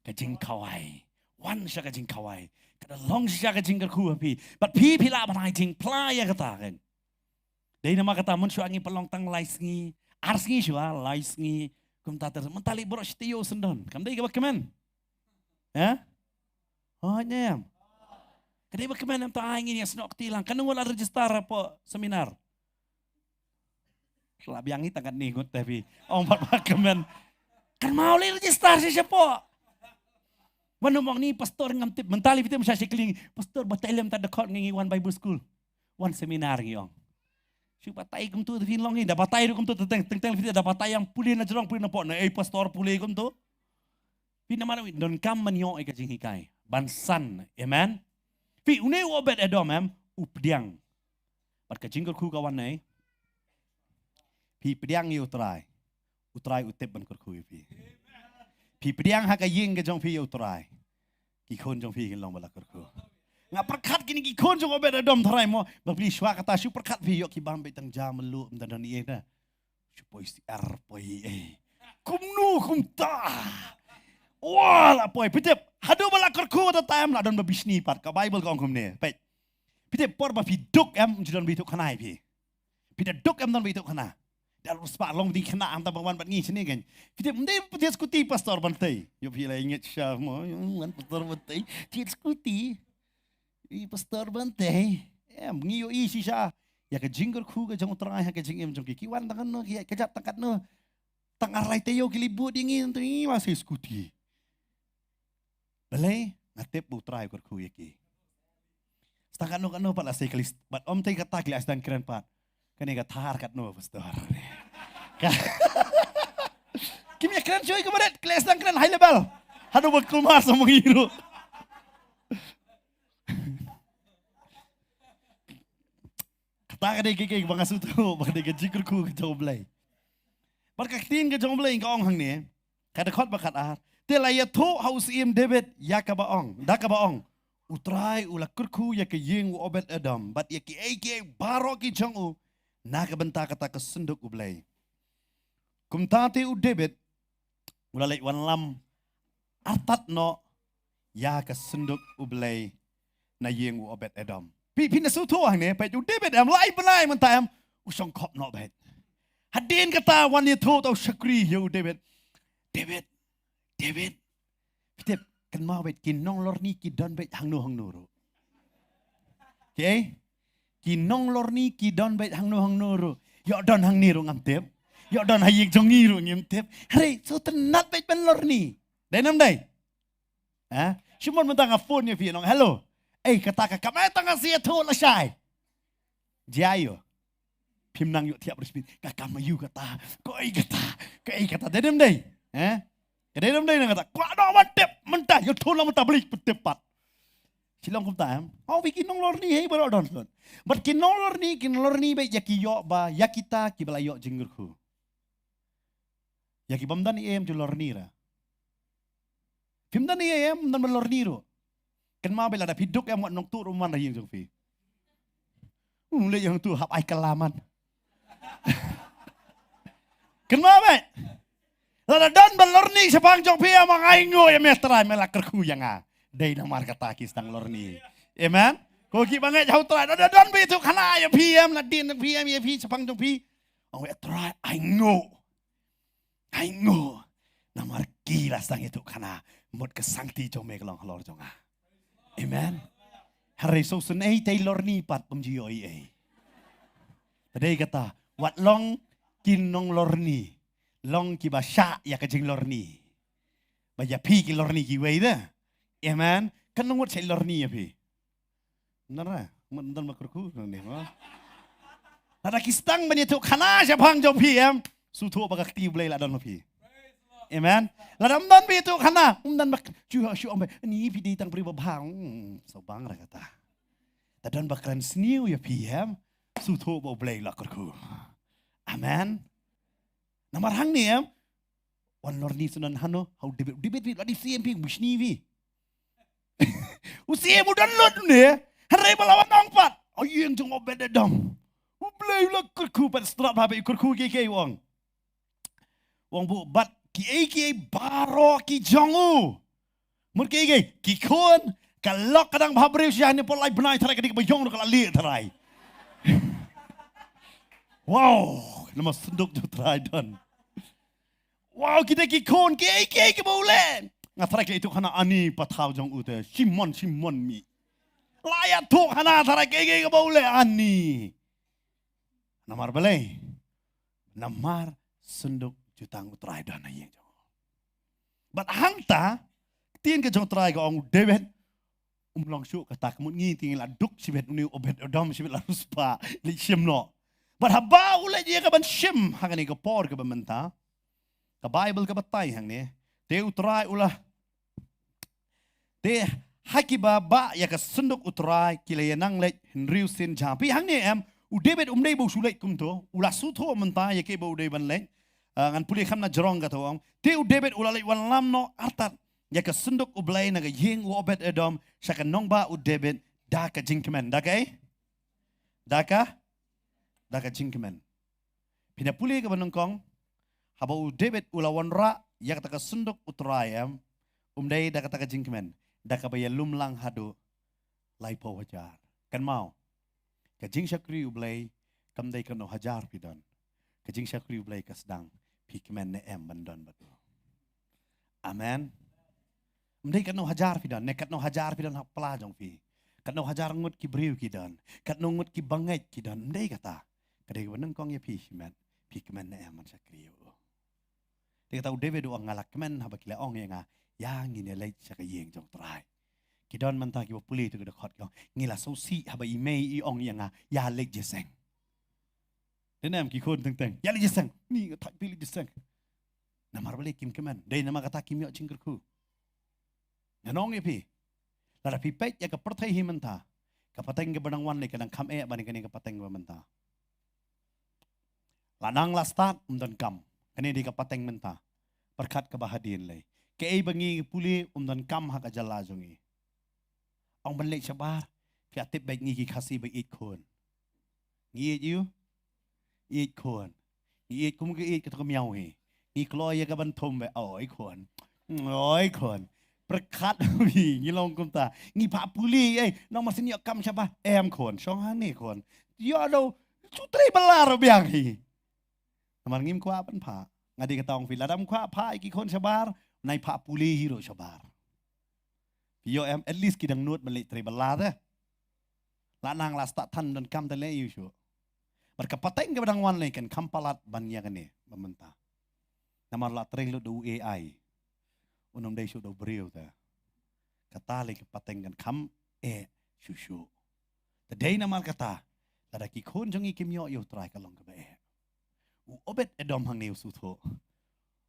ka jingkhawai. Wan sha ka jingkhawai. Ka da long sha ka jingkyrkhu ha phi. Bad phi phi lah ban ai jingphla ïa kata kan. Dei namar kata mynshuwa ngi pynlong tang lai sngi, ar sngi shuwa, lai sngi, kumta ter, mynta lei baroh shi taïew syndon. Kam dei kaba kmen? Ha? Hooid ne em. Ka dei ba kmen em, ta ai ngin ïa snoh kti lang. Kano la register hapoh seminar? La biang hi tang katne ngut te phi. Ong pat ba kmen. Kynmaw lei register sha shapoh. Wan ym ong ni pastor ngam tip, mynta lei phi tip sha shi kling. Pastor batai lem ta dkhot ngi, ngi wan Bible school. Wan seminar ngi ong. Shu batai kumtu te phin long hi, da batai ruh kumtu te teng, teng, teng phi da batai ïa pule na jrong pule na pok na, ei pastor pule kumtu. Phi namar donkam ban ïoh ïa ka jinghikai. Ban san, amen. Phi une u Obed Edom em, u pdiang. Bad ka jingkyrkhu ka wan nei. Phi pdiang ïa u Trai. U Trai u tip ban kyrkhu ïa phi. Phi pdiang ha ka ïing ka jong phi ïa u Trai. Ki khun jong phi kin long ba la kyrkhu. Nga pyrkhat kine ki khun jong Obed Edom tharai mo, ba phi shuwa kata shu pyrkhat phi ïoh ki bam beit tang ja mluh mynta don ïa na. Shu poi siar poi ei. Kumno kumta. Wa la poi phi tip. Haduh ba la kyrkhu ta taim la don ba bishni pat ka Bible ka ong kumne. Peit. Phi tip por ba phi duk em ju don ba ïathuh khana ïa phi. Phi da duk em don ba ïathuh khana. Da ruh spah long ding khana hangta ba wan bad ngi shane kan. Phi tip ym dei phi thied skuti pastor ban tei. Ïoh phi la ngeit sha mo wan pastor ban tei. Thied skuti. I pastor ban tei. Em ngi ïohi shisha. Ïa ka jingkyrkhu ka jong u Trai ha ka jingim jong ki. Ki wan tang katno ki ïaid ka jat tang katno. Tang arai taïew ki leit bud ïa ngi, ngi ma sei skuti. Balei? Nga tip ba u Trai u kyrkhu ïa ki. Stang katno katno pat la sei kali, bad ym tei kata ki la sdang kren pat. Kane ka thar katno pastor. Ka, kim ïa kren shuh ka barit, ki la sdang kren high level. Haduh ba kulmar sa ma ngi ruh. Kata ka dei ka, ka, ba nga sngewthuh ba ka dei ka jingkyrkhu ka jong U Blei. Bad ka ktien ka jong U Blei ka ong hangne, ka dkhot ba khatar. Te la ïathuh ha u syiem David ïa kaba ong, da kaba ong, U Trai u la kyrkhu ïa ka ïing u Obed Edom bad ïa kiei kiei baroh ki jong u na ka bynta kata ka synduk U Blei. Kumta te u David u la leit wanlam artat noh ïa ka synduk U Blei na ïing u Obed Edom. Phi, phin da sngewthuh hangne, peit u David em, lai bnai mynta em, u shong khop noh beit. Hadien kata wan ïathuh ta u shakri ïa u David. David, David. Phi tip, kynmaw beit ki nonglorni ki don beit hangno hangno ruh. Ki ei? Ki nonglorni ki don beit hangno hangno ruh. Ïoh don hangne ruh ngam tip. Ïoh don ha ïing jong ngi ruh ngim tip. Hynrei sngewtynnat beit ban lorni. Dei ne ym dei? Ha? Shu mon mynta nga phone ïa phi nong, hello. Ei kata ka kam, eh tang nga sa ïathuh lashai. Jia ïoh. Phim nang ïoh thiah bad u Smit, ka kam aïu kata, ko ei kata, ko ei kata, dei ne ym dei? Eh? Ka dei ne ym dei na kata, kwah noh ban tip mynta, ïathuh noh mynta, balei phi tip pat. Shi long kumta em. Hau phi ki nonglorni hei baroh don slot. Bad ki nonglorni, ki nonglorni beit ïa ki ïoh ba, ïa kita kiba la ïoh jingkyrkhu. Ïa ki bym don ei ei em ju lorni ra. Phim don ei ei em, ym don ba lorni ruh. Kynmaw beit lada phi duk em wat nongtuh ruh ym wan ha ïing jong phi. Um leit ïa nongtuh hap ai kylla man. Kynmaw beit. Lada don ba lorni shaphang jong phi em, nga ainguh ïa me Trai me la kyrkhu ïa nga. Dei namar kata ki sdang lorni. Amen. Ko kiba ngeit ha u Trai, lada don ba ïathuh khana ïa phi em, nadien phi em ïa phi shaphang jong phi. Ong ïa Trai ainguh. Ainguh, namar ki la sdang ïathuh khana, mut ka sangti jong me ka long halor jong nga. Amen. Hynrei shisha ei tei lorni pat ym ju ïoh ei ei. Te dei kata, wat long ki nonglorni, long kiba shah ïa ka jinglorni. Ba ïa phi ki lorni kiwei de. Amen. Kan long wat shah lorni ïa phi. Nara, mut don ba kyrkhu ne mo. Lada ki sdang ban ïathuh khana shaphang jong phi em, sngewthuh ba ka kti U Blei la don ma phi. Amen. Lada ym don phi ïathuh khana, ym don ba shu shu ong ba, ni phi dei tang briew babha. Hmm, sngewbha re kata. Te don ba kren sniew ïa phi, em. Sngewthuh ba U Blei u la kyrkhu. Amen. Namar hangne, em. Wan lor ni sngewthuh hano, ha U David, U David phi la dei siem phi, bishni phi. U siem u don lut ne. Hynrei ba la wan ong pat, ha ïing jong Obed Edom, U Blei u la kyrkhu pat. Strat ba u kyrkhu kiei kiei u ong. U ong ba bad kiei kiei baroh ki jong u. Mut kiei kiei, ki khun, ka lok ka dang bhabriew sha ne, por lai bnai tharai ka dei kaba ïong ruh ka la lieh tharai. Wow, namar synduk jong U Trai don. Wow, kita ki khun, kiei kiei kiba u leh. Nga tharai ka ïathuh khana ani pathaw jong u te, Shimon, Shimon mi. La ïathuh khana tharai kiei kiei kiba u leh ani. Namar balei? Namar synduk jutang U Trai don ha ïing jong u. Bad hangta, ktien ka jong U Trai ka ong, U David um long shuh kata, ka mut ngi te ngi la duk shibit, une u Obed Edom shibit la riewspah, leit shim noh. Bad haba u leit ïa ka ban shim ha kane ka por kaba mynta, ka Baibl ka batai hangne, te U Trai u la, te ha kiba bah ïa ka synduk U Trai ki la ïa nang leit hynriew sien jham. Phi hangne, em, U David um dei ba u shu leit kumto, u la sngewthuh mynta ïa kaei ba u dei ban leit. Ah, ngan pule kham na jrong kata u ong. Te U David u la leit wanlam noh artat ïa ka synduk U Blei na ka ïing u Obed Edom sha ka nongbah U David da ka jingkmen. Da kaei? Da ka, da ka jingkmen. Phin ïa pule kaba nyngkong, haba u David u la wanrah ïa kata ka synduk U Trai, em, um dei da kata ka jingkmen, da kaba ïalum lang haduh laiphew hajar. Kynmaw, ka jingshakri U Blei kam dei katno hajar phi don. Ka jingshakri U Blei ka sdang phi kmen ne em ban don bad u. Amen. Ym dei katno hajar phi don, ne katno hajar phi don ha pla jong phi. Katno hajar ngut ki briew ki don, katno ngut ki bangeit ki don, ym dei kata. Ka dei kaba nyngkong ïa phi shimet, phi kmen ne em ban shakri ïa u. Te kata u David u ong, nga la kmen haba ki la ong ïa nga, ïa ngin ïa leit sha ka ïing jong U Trai. Ki don mynta kiba pule ïa ka dkhot ki ong, ngi la sngewsih haba i mei i ong ïa nga, ïa leit jingïaseng. Te ne em ki khun teng teng, ïa leit jingïaseng, ni nga thait phi leit jingïaseng. Namar balei kim kmen? Dei namar kata kim ïoh jingkyrkhu. Ngan ong ïa phi, lada phi peit ïa ka pyrthei hi mynta, ka pateng kaba dang wan lei ka dang kham eh ban ïa kane ka pateng kaba mynta. La nang la stad um don kam. Kane dei ka pateng mynta. Pyrkhat kaba hadien lei. Kaei ba ngi pule um don kam ha ka jylla jong ngi. Ong ban leit shabar, phi ïa tip beit ngi ki Khasi ba ïeit khun. Ngi ïeit ïu? Ïeit khun. Ngi ïeit kum ka ïeit kato ka miaw hi. Ngi kloi ïa ka ban thum beit, oi khun. Oi khun. Pyrkhat phi, ngi long kumta. Ngi phah pule, ei, nang masien ïoh kam shabar. Em khun, shong hangne khun. Ïoh dau, shu trei bylla ruh biang hi. Namar ngim kwah ban phah. Nga dei kata ong phi, lada ym kwah phah ïa ki khun shabar, nai phah pule hi ruh shabar. Phi ïoh em, at least ki dang nud ban leit trei bylla te. La nang la stad than don kam te leh ïu shuh. Bad ka pateng kaba dang wan lei kan kham palat ban ïa kane ba mynta. Namar la trei lut da u A I. Un ym dei shuh da u briew te. Kata lei ka pateng kan kham eh shuh shuh. Te dei namar kata, lada ki khun jong ngi kim ïoh ïa U Trai ka long kaba eh. U Obed Edom hangne u sngewthuh.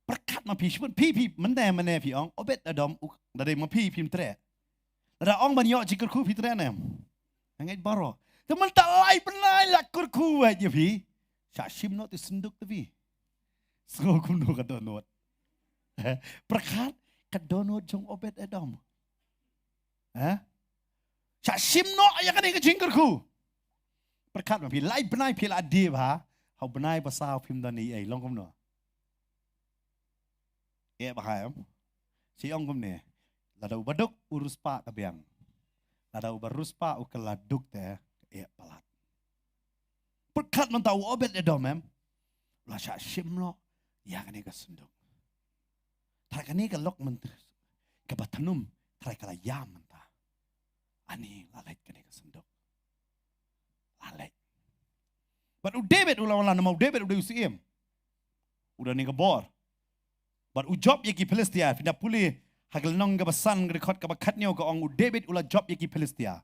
Pyrkhat ma phi, shibun phi, phi, mynne, mynne phi ong, Obed Edom, u, da dei ma phi, phim treh. Lada ong ban ïoh jingkyrkhu phi treh ne em? Nga ngeit baroh. Te mynta lai bnai la kyrkhu wei ïa phi. Shah shim noh te synduk te phi. Sngew kumno ka dohnud. Pyrkhat ka dohnud jong Obed Edom. Ha? Shah shim noh ïa kane ka jingkyrkhu. Pyrkhat ma phi lai bnai phi la die bha. Ha u bnai ba saw phim don ei ei, long kumno? Eh, bha em. Shi ong kumne. Lada u baduk u riewspah ka biang. Lada u ba riewspah u kylla duk te, eh, palat. Pyrkhat mynta u Obed Edom em. La shah shim noh ïa kane ka synduk. Trai kane ka lok mynta kaba thnum, trai ka la ïam mynta. Ani la leit kane ka synduk. La leit. Bad u David u la wan, namar u David u dei u syiem. U don ïa ka bor. Bad u jop ïa ki Philistia, phin da pule ha ka lynnong kaba san, ka dkhot kaba khatñiew ka ong u David u la jop ïa ki Philistia.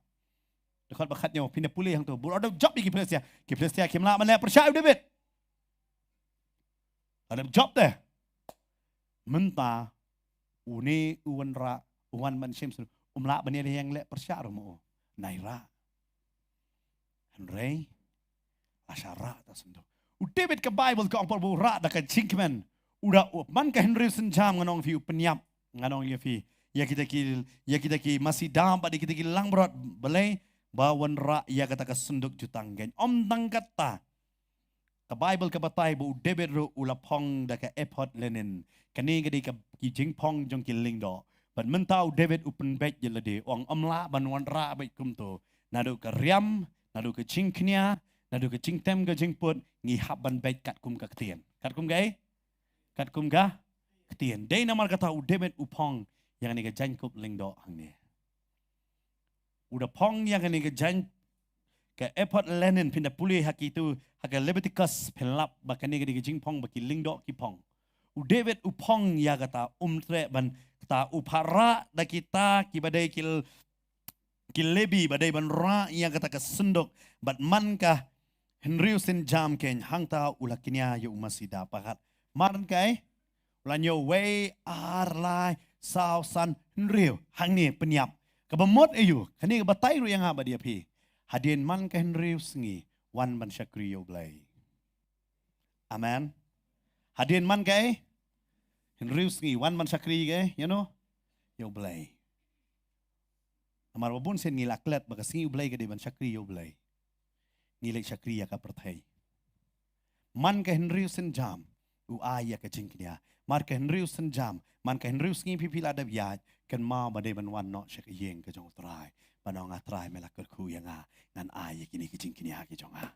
Dkhot ba khatñiew, phin da pule hangto. Bad u la jop ïa ki Philistia. Ki Philistia kim lah ban leh pyrshah ïa u David. La dep jop te. Mynta une u wanrah, u wan ban shim snduk, um lah ban ïaleh ïeng leh pyrshah ruh mo u. Nai rah. Hynrei la shah rah ta snduk. U David, ka Baibl ka ong por ba u rah da ka jingkmen, u da u, man ka hynriew sienjam, ngan ong ïa phi, u pynïap, ngan ong ïa phi, ïa kita ki, ïa kita ki masi dam bad ïa kita ki langbrot. Balei? Ba wanrah ïa kata ka snduk jutang. Kein, ym tang katta, ka Baibl ka batai ba u David ruh u la phong da ka ephod linen. Kane ka dei ka, ki jingphong jong ki lyngdoh. Bad mynta u David u pynbeit ïa lade, u ong ym lah ban wanrah beit kumto. Naduh ka riam, naduh ka jingkñia, naduh ka jingtem ka jingput, ngi hap ban beit katkum ka ktien. Katkum kaei? Katkum ka ktien. Dei namar kata u David u phong ïa kane ka jaiñkup lyngdoh hangne. U da phong ïa kane ka jaiñ, ka ephod linen. Phin da pule ha kitu, ha ka Leviticus, phin lap ba kane ka dei ka jingphong ba ki lyngdoh ki phong. U David u phong ïa kata, um treh ban, kata u phah rah da kita kiba dei ki, ki Lebi ba dei ban rah ïa kata ka snduk. Bad man ka hynriew sienjam, kein, hangta u la kñia ïa u masi dam palat. Mar kaei? U la ñiew wei, ar, lai, saw, san, hynriew. Hangne pynïap. Kaba mut aïu? Kane ka batai ruh ïa nga bad ïa phi. Hadien man ka hynriew sngi, wan ban shakri ïa u Blei. Amen. Hadien man kaei? Hynriew sngi, wan ban shakri ïa kaei? Ïa no? Ïa u Blei. Namar ba bun sien ngi la klet ba ka sngi u Blei ka dei ban shakri ïa u Blei. Ngi leit shakri ïa ka pyrthei. Man ka hynriew sienjam, u ai ïa ka jingkñia. Mar ka hynriew sienjam, man ka hynriew sngi phi, phi la dep ïaid, kynmaw ba dei ban wan noh sha ka ïing ka jong u Trai. Ban ong, A Trai, me la kyrkhu ïa nga, ngan ai ïa kine ki jingkñia ki jong nga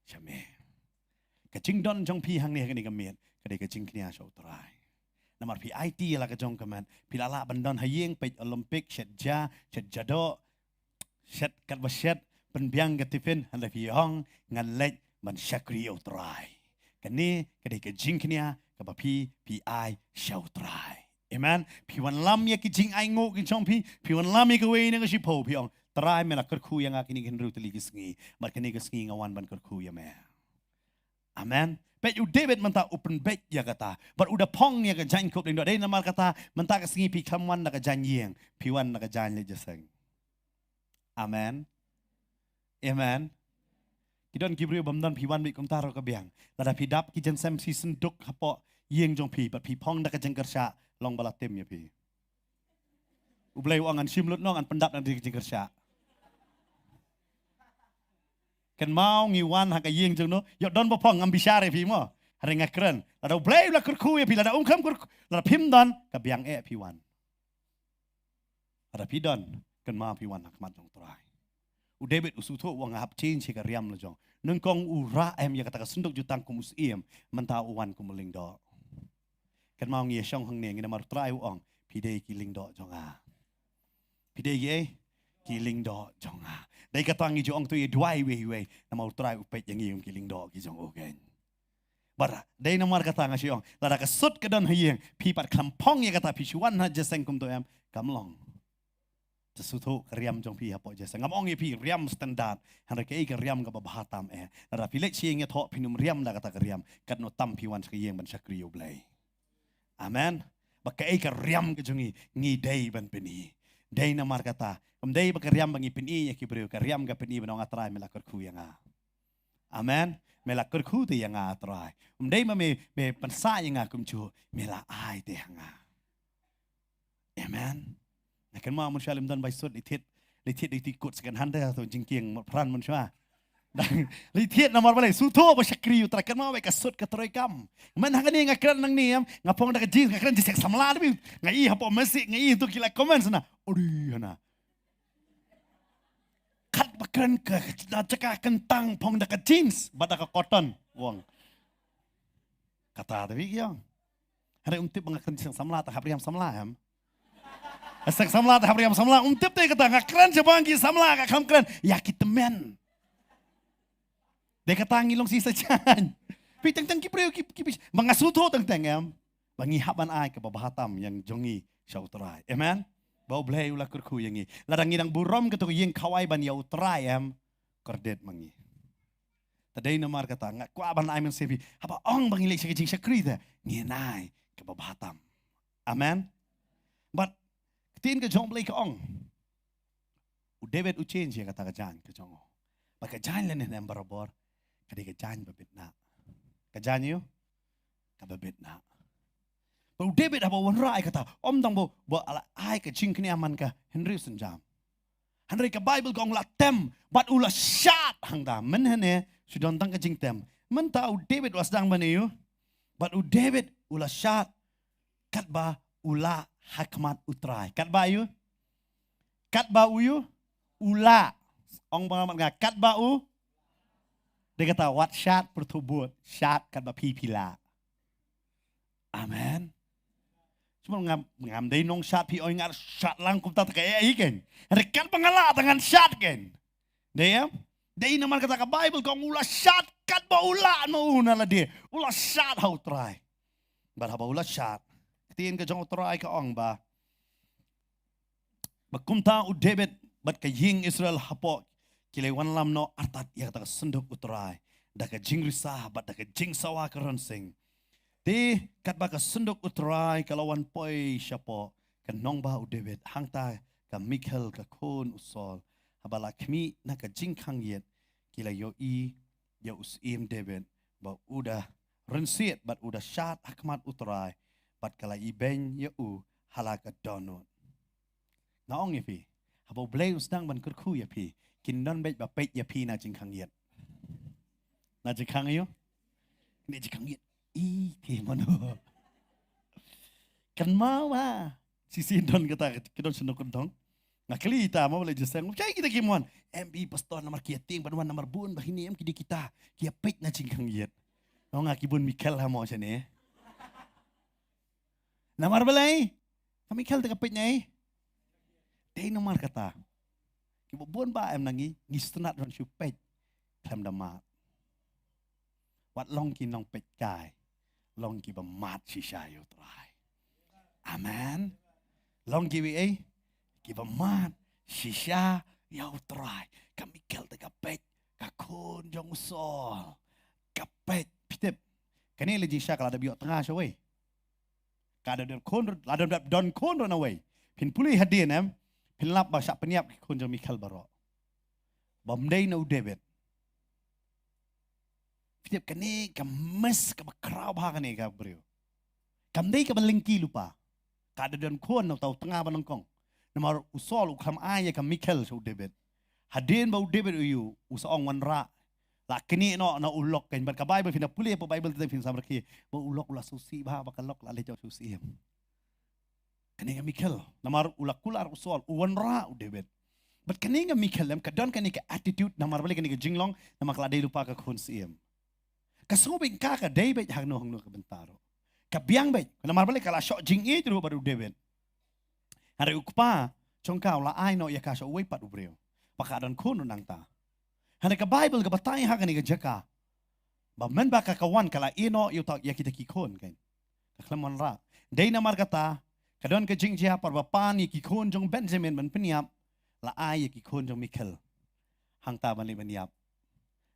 sha me. Ka jingdon jong phi hangne ha kane ka miet, ka dei ka jingkñia sha u Trai. Namar phi aiti ïa la ka jong ka met, phi la lah ban don ha ïing, peit Olympic, shet ja, shet jadoh, shet katba shet, pynbiang ka tiffin, hynrei phi ong, ngan leit ban shakri ïa u Trai. Kane ka dei ka jingkñia kaba phi, phi ai sha u Trai. Amen. Phi wanlam ïa ki jingainguh ki jong phi, phi wanlam ïa kawei na ka shiphew, phi ong, Trai, me la kyrkhu ïa nga kine ki hynriew tylli ki sngi, bad kane ka sngi nga wan ban kyrkhu ïa me. Amen. Peit u David mynta u pynbeit ïa kata. Bad u da phong ïa ka jaiñkup lyngdoh. Dei namar kata mynta ka sngi phi khlem wan da ka jaiñ ïing, phi wan da ka jaiñ leit jingïaseng. Amen. Amen. Ki don ki briew bym don, phi wan beit kumta ruh ka biang. Lada phi dap ki jingïaseng shi snduk hapoh ïing jong phi, bad phi phong da ka jingkyrshan, long ba la tim ïa phi. U Blei u ong ngan shim lut noh, ngan pyndap na ka jingkyrshan. Kynmaw ngi wan ha ka ïing jong no, ïoh don ba phong, ngam bishar ïa phi mo. Hynrei nga kren. Lada u Blei u la kyrkhu ïa phi, lada um khlem kyrkhu, lada phim don, ka biang eh phi wan. Lada phi don, kynmaw phi wan ha khmat jong u Trai. U David u sngewthuh, u ong nga hap change ïa ka riam la jong. Nyngkong u rah em ïa kata ka snduk jutang kum u syiem, mynta u wan kum u lyngdoh. Kynmaw ngi ïa shong hangne, ngi namar u Trai u ong, phi dei ki lyngdoh jong nga. Phi dei ki ei? Ki lyngdoh jong nga. Dei kata ngi ju ong to ïa duwai iwei iwei, namar u Trai u peit ïa ngi kum ki lyngdoh ki jong u, kein. Bad dei namar kata nga shu ong, lada ka sut ka don ha ïing, phi pat khlem phong ïa kata, phi shu wan ha jingïaseng kumto em, kam long. Te sngewthuh ka riam jong phi hapoh jingïaseng. Ngam ong ïa phi riam standard, hynrei kaei ka riam kaba bha tam eh. Lada phi leit sha ïing ïathoh, phin ym riam da kata ka riam, katno tam phi wan sha ka ïing ban shakri ïa u Blei. Amen. Ba kaei ka riam ka jong ngi, ngi dei ban pyni. Dei namar kata, ym dei ba ka riam ba ngi pyni ïa ki briew, ka riam ka pyni ban ong, A Trai, me la kyrkhu ïa nga. Amen. Me la kyrkhu te ïa nga, A Trai. Ym dei ma me, me pynsah ïa nga kumjuh, me la ai te ha nga. Amen. Nga kynmaw mynshuwa lym don bai sut, leit thied, leit thied dei ti kot second hand te, to jingkieng mot pran mynshuwa. Dang leit thied namar balei, sngewthuh ba shakri ïa u Trai, kynmaw ba ka sut ka trei kam. Mynta hangne nga kren nangne em, nga phong da ka jeans, nga kren jingïaseng samla te phi. Nga i hapoh message, nga i to ki la comment na. Odi hana. Kat ba kren ka, da jaka kyntang phong da ka jeans, bad da ka cotton. Wang. Kata te phi ki ong. Hynrei um tip ba nga kren jingïaseng samla, te hap riam samla em. Jingïaseng samla, te hap riam samla. Um tip te kata nga kren shaphang ki samla, nga khlem kren ïa ki tymmen. Dei kata ngi long shi sa jan. Phi teng teng ki briew ki, ki, ba nga sngewthuh teng teng em. Ba ngi hap ban ai kaba bha tam ïa jong ngi sha u Trai. Amen. Ba u Blei u la kyrkhu ïa ngi. Lada ngi dang burom kato ka ïing khawai ban ïa u Trai em. Kordit ma ngi. Te dei namar kata nga kwah ban ai mynsiem phi. Haba ong ba ngi leit sha ka jingshakri te, ngin ai kaba bha tam. Amen. Bad ktien ka jong U Blei ka ong, u David u change ïa kata ka jaiñ ka jong u. Bad ka jaiñ lane ne em barabor, ka dei ka jaiñ ba bit na. Ka jaiñ ïa u, ka ba bit na. Bad u David haba wanrah ïa kata, ym tang ba, ba la ai ka jingkñia man ka hynriew sienjam. Hynrei ka Bible ka ong la tem, bad u la shad hangta. Mynhynne, shu don tang ka jingtem. Mynta u David u la sdang ban ïa u. Bad u David u la shad, katba u lah ha khmat u Trai. Katba ïa u. Katba u ïa u. U lah. Ong ba nga, katba u. Dei kata wat shad pyrthuh bud. Shad katba phi phi lah. Amen. Sngewbha ngam, ngam dei nongshad phi oi nga shad lang kumta ta kaei kein. Hynrei katba nga lah ta ngan shad kein. Dei em? Dei namar kata ka Bible ka ong u la shad katba u lah na u na lade. U la shad ha u Trai. Bad haba u la shad, ktien ka jong u Trai ka ong ba, ba kumta u David bad ka ïing Israel hapoh ki la wanlam noh artat ïa kata ka synduk u Trai da ka jingrisa bad da ka jingsawa ka rynsieng. Te katba ka synduk u Trai ka la wan poi shapoh ka nongbah u David, hangta ka Michal ka khun u Saul, haba la khmih na ka jingkhang ïit, ki la ïohi ïa u syiem David ba u da rynsied bad u da shad ha khmat u Trai, bad ka la ibeiñ ïa u ha la ka dohnud. Nga ong ïa phi, haba u Blei u sdang ban kyrkhu ïa phi, kin don beit ba peit ïa phi na jingkhang ïit. Na jingkhang ïit. Na jingkhang ïit. I, phi mano. Kan ma wa. Shisien don kata, ki don shnong kyndong. Nga kylli ita ma u la jingïaseng. Ong, "Shaei kita ki mon?" "Em, i pastor, namar ki ïa tieng ban wan, namar bun ba hini em ki dei kita ki ïa peit na jingkhang ïit." Nga ong, "Ki bun Michal ha mo shane." Namar balei? Ka Michal te ka peit na ei? Dei namar kata, kiba bun ba em na ngi, ngi sngewtynnat ban shu peit khlem da mad. Wat long ki nongpeitkai, long kiba mad shisha ïa u Trai. Amen. Long kiba ei? Kiba mad shisha ïa u Trai. Ka Michal te ka peit, ka khun jong u Saul. Ka peit, phi tip. Kane la jingshisha ka la dep ïoh tnga shawei. Ka da don khun, la don, don khun ruh nawei. Phin pule hadien em, phin lap ba shah pynïap ki khun jong Michal baroh. Bym dei na u David. Phi tip kane ka miss kaba khraw bha kane ka briew. Kam dei kaba lyngkhi lypa. Ka da don khun na uta u tnga ba nyngkong. Namar u Saul u khlem ai ïa ka Michal sha u David. Hadien ba u David u ïoh, u sa ong wanrah. La knieh noh na u lok kein, bad ka Bible phin da pule, pa Bible te phin samrkhie ba u lok u la sngewsih bha ba ka lok la leit sha u syiem. Kane ka Michal, namar u la kular u Saul, u wanrah u David. Bad kane ka Michal em ka don kane ka attitude, namar balei kane ka jinglong, namar ka la dei lypa ka khun syiem. Ka sngewbha ka, ka dei beit hangno hangno ka bynta ruh. Ka biang beit, namar balei ka la shoh jingïeit ruh bad u David. Hynrei u kpa jong ka u la ai noh ïa ka sha uwei pat u briew. Ba ka don khun ruh nangta. Hynrei ka Bible ka batai ha kane ka jaka ba mynba ka ka wan ka la ïeh noh ïa uta, ïa kita ki khun kein. Ka khlem wanrah. Dei namar kata, ka don ka jingjia pat ba pan ïa ki khun jong Benjamin ban pynïap, la ai ïa ki khun jong Michal hangta ban leit ban ïap.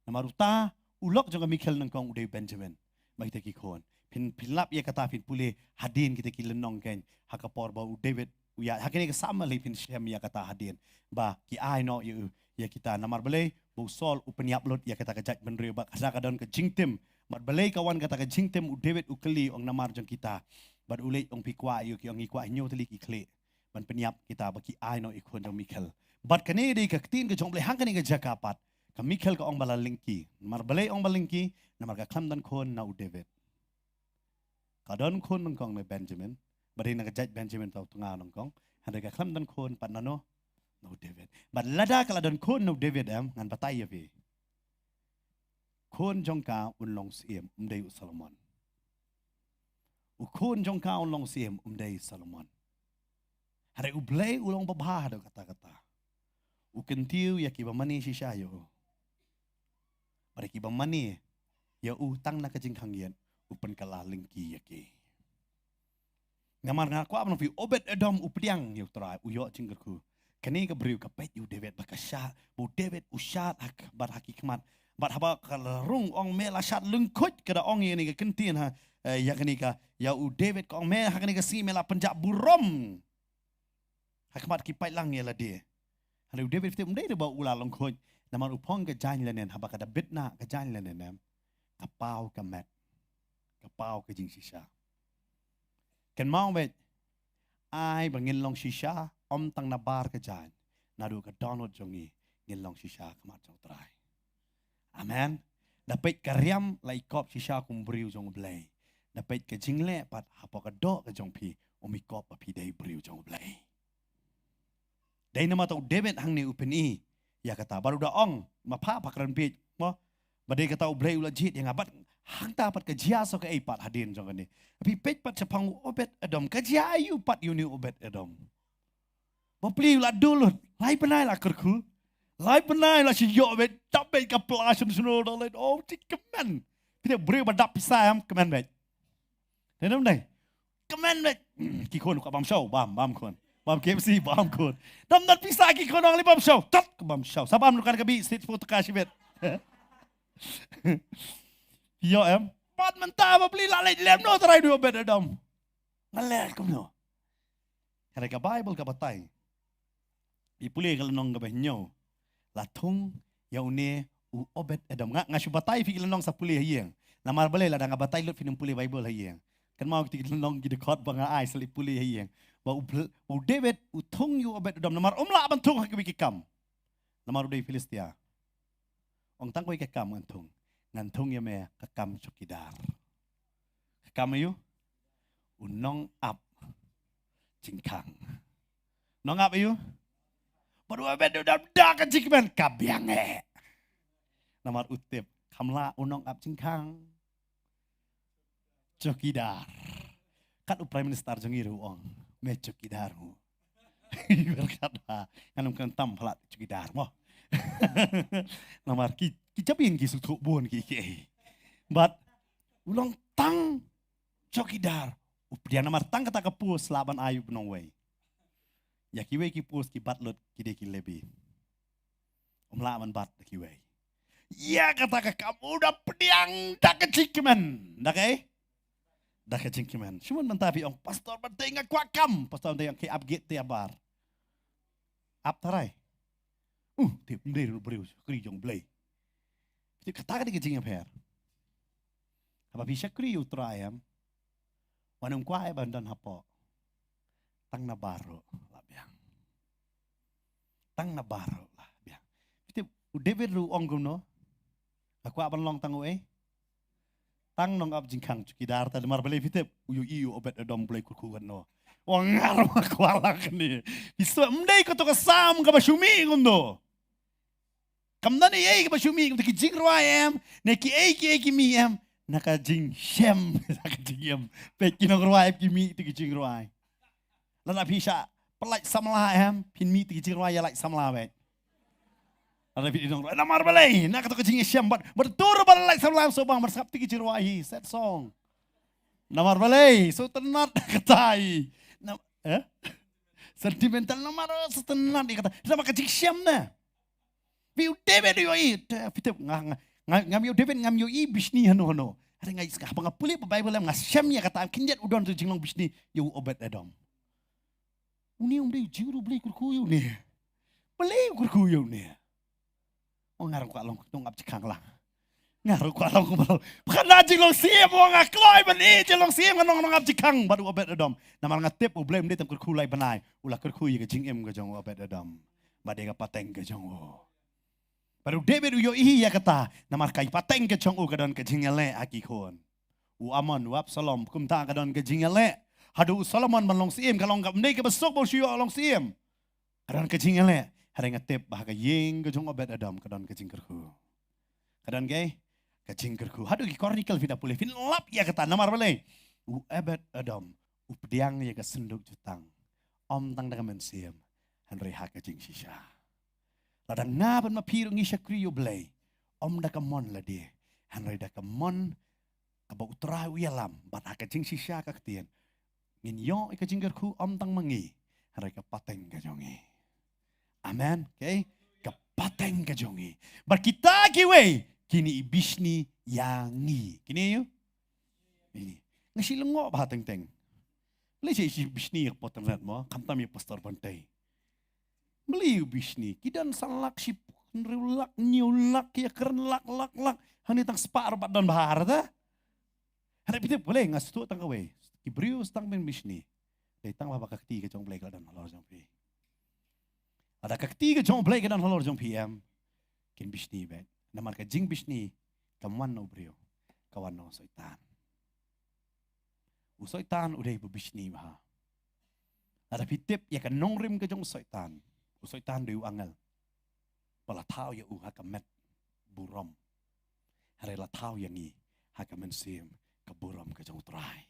Namar uta u lok jong ka Michal nyngkong u dei Benjamin. Ba kita ki khun. Phin, phin lap ïa kata, phin pule hadien kita ki lynnong kein. Ha ka por ba u David u ïa, ha kane ka Samuel hi phin shem ïa kata hadien. Ba ki ai noh ïa u, ïa kita, namar balei ba u Saul u pynïap lut ïa kata ka jaitbynriew, bad ka don ka jingtim. Bad balei ka wan kata ka jingtim, u David u kylli, ong namar jong kita. Bad u leit ong phi kwah ïa u, ki ong ngi kwah hynñiew tylli ki khlieh ban pynïap kita, ba ki ai noh ïa ki khun jong Michal. Bad kane dei ka ktien ka jong U Blei ha kane ka jaka pat. Ka Michal ka ong ba la lyngkhi. Namar balei ong ba lyngkhi? Namar ka khlem don khun na u David. Ka don khun nyngkong na Benjamin. Bad dei na ka jait Benjamin uta u tnga nyngkong. Hynrei ka khlem don khun pat nano? Na u David. Bad lada ka la don khun na u David em, ngan batai ïa phi. Khun jong ka un long syiem, um dei u Solomon. U khun jong ka un long syiem, um dei Solomon. Hynrei U Blei u long babha haduh katta katta. U kyntiew ïa kiba mane shisha ïa u. Bad ïa kiba mane ïa u tang na ka jingkhang ïit, u pynkylla lyngkhi ïa ki. Namar nga kwah ban ong ïa phi, Obed Edom u pdiang ïa u Trai, u ïoh jingkyrkhu. Kane ka briew ka peit ïa u David, ba ka shad, ba u David u shad ha, bad ha ki khmat. Bad haba ka la rung, ong me la shad lyngkhuid, ka da ong ïa kane ka kyntien ha eh, ïa kane ka, ïa u David ka ong, me ha kane ka sngi me la pynjah burom ha khmat ki paidlang ïa lade. Hynrei u David, phi tip, ym dei ruh ba u la long khuid, namar u phong ka jaiñ lane, haba ka da bit na ka jaiñ lane, em, ka paw ka met, ka paw ka jingshisha. Kynmaw beit, ai ba ngin long shisha, ym tang na bar ka jaiñ, naduh ka dohnud jong ngi ngin long shisha ha khmat jong u Trai. Amen. Da peit ka riam la i kop shisha kum briew jong u Blei. Da peit ka jingleh pat hapoh ka doh ka jong phi, um i kop ba phi dei briew jong u Blei. Dei namar kata u David hangne u pyni ïa kata, bad u da ong, ma pha pha kren beit mo, ba dei kata u Blei u la jied ïa nga, bad hangta pat ka jia sa kaei pat hadien jong kane. Phi peit pat shaphang u Obed Edom, ka jia aïu pat ïa une u Obed Edom? Bapli, u la duh lut, lai bnai la kyrkhu, lai bnai la shu ïoh beit, dap beit ka pla shano shano, da leit, oh, shi kmen. Phi tip, briew ba dap pisa, em, kmen beit. Dei ne ym dei? Kmen beit. Hmm, ki khun kwah bam shaw, bam, bam khun. Bam K F C, bam khun. Dang don pisa ki khun ong lei bam shaw, tat ka bam shaw. Sa bam dukan ka bih, street food ka shibit. Ïoh, em. Bad mynta bapli la leit lem noh trai u Obed Edom. Nga leh kumno? Hynrei ka Baibl ka batai. Phi pule ka lynnong kaba hynñiew, la thung ïa une u Obed Edom. Nga, nga shu batai phi ki lynnong sa pule ha ïing. Namar balei, lada nga batai lut phin ym pule Baibl ha ïing. Kynmaw kiti ki lynnong ki dkhot ba nga ai sa leit pule ha ïing. Ba u Bl-, u David u thung ïa u Obed Edom namar um lah ban thung ha kiwei ki kam. Namar u dei Philistia. Ong, tang kawei ka kam ngan thung. Ngan thung ïa me ka kam chowkidar. Ka kam aïu? U nongap jingkhang. Nongap aïu? Bad u Obed Edom da ka jingkmen ka biang eh. Namar u tip, kam lah u nongap jingkhang, chowkidar. Kat u Prime Minister jong ngi ruh u ong, me chowkidar mo. Berkat ba ngan ym kren tam pha la chowkidar mo. Namar ki, ki jabieng ki sngewthuh bun ki, ki, eh. Bad u long tang chowkidar. U pdiang namar tang kata ka post lah ban ai u bnongwei. Ïa kiwei ki post ki bat lut ki dei ki Lebi. Um lah ban bat da kiwei. Ïa kata ka kam u da pdiang da ka jingkmen. Da kaei? Da ka jingkmen. Shu mon mynta phi ong, pastor, ba dei nga kwah kam. Pastor, ba dei nga, ki ap gate te abar. Ap tharai. Uh, te ym dei ruh briew shakri jong u Blei. Te kata ka dei ka jingïapher. Haba phi shakri ïa u Trai, em, wat nym kwah ban don hapoh. Tang na bar ruh la biang. Tang na bar ruh la biang. Phi tip, u David ruh u ong kumno? Nga kwah ban long tang u ei? Tang nongap jingkhang, chowkidar. Te namar balei, phi tip, u ïohi ïa u Obed Edom u Blei kyrkhu katno. Ong, nga ruh nga kwah lang kane. Phi sngewthuh, ym dei kato ka Salm kaba shu mih kumno. Kam don ei ei kaba shu mih, ki jingrwai, em, ne ki ei ki ei ki mih, em, na ka jingshem, na ka jingim. Peit ki nongrwai, em, ki mih ïa ki jingrwai. Lada phi shah pynlait samla, em, phin mih ïa ki jingrwai ïa lait samla, peit. Lada phi dei nongrwai, namar balei, na kato ka jingshem, bad, bad tur ba lait samla, so bang, bad sngap ïa ki jingrwai hi, sad song. Namar balei, sngewtynnat kata hi. Na, eh? Sentimental, namar sngewtynnat ïa kata. Namar ka jingshem na. Phi, u David u ïohi, te, phi tip, nga, nga, nga, ngam ïoh, David ngam ïohi bishni hano hano. Hynrei nga, haba nga pule ba Baibl, em, nga shem ïa kata, khyndiat u don tu jinglong bishni ïa u Obed Edom. Une um dei u jingru Blei kyrkhu ïa une. Balei u kyrkhu ïa une? Ong, nga ruh kwah long nongap jingkhang lang. Nga ruh kwah long kumba long. Pynban na jinglong syiem, ong, nga kloi ban ïeit jinglong syiem, nga long nongap jingkhang bad u Obed Edom. Namar nga tip u Blei um dei tang kyrkhu lai bnai, u la kyrkhu ïa ka jingim ka jong u Obed Edom. Bad ïa ka pateng ka jong u. Bad u David u ïohi ïa kata, namar ka pateng ka jong u ka don ka jingïaleh ha ki khun. U Amnon, u Absalom, kumta ka don ka jingïaleh. Haduh u Solomon ban long syiem, ka long kaba ym dei kaba suk ba u shu ïoh long syiem. Ka don ka jingïaleh, hynrei nga tip ba ha ka ïing ka jong u Obed Edom ka don ka jingkyrkhu. Ka don kaei? Ka jingkyrkhu. Haduh ki Chronicle phin da pule, phin lap ïa kata, namar balei? U Obed Edom u pdiang ïa ka synduk jutang. Ym tang da ka mynsiem, hynrei ha ka jingshisha. Lada nga bad ma phi ruh ngi shakri ïa u Blei, ym da ka mon lade, hynrei da ka mon kaba u Trai u ïalam, bad ha ka jingshisha ka ktien, ngin ïoh ïa ka jingkyrkhu ym tang ma ngi, hynrei ka pateng ka jong ngi. Amen. Okay? Ka pateng ka jong ngi. Bad kita kiwei, kine i bishni ïa ngi. Kine ïa u? Ini. Nga shu lyngngoh bha teng teng. Lei shi shi bishni ïa ka internet mo, khamtam ïa Pastor Bantei. Beli u bishni, ki don san lak, shiphew, hynriew lak, hynñiew lak, ïa kren lak, lak, lak. Hangne tang spah ruh bad don bha te. Hynrei phi tip balei nga sngewthuh tang kawei. Ki briew tang ban bishni. Dei tang ba ka kti ka jong U Blei ka la don halor jong phi. Lada ka kti ka jong U Blei ka don halor jong phi em, kin bishni beit. Namar ka jingbishni kam wan na u briew, ka wan na u Soitan. U Soitan u dei ba bishni bha. Lada phi tip ïa ka nongrim ka jong u Soitan. U Soitan u dei u angel ba la thaw ïa u ha ka met burom. Hynrei la thaw ïa ngi ha ka mynsiem ka burom ka jong U Trai.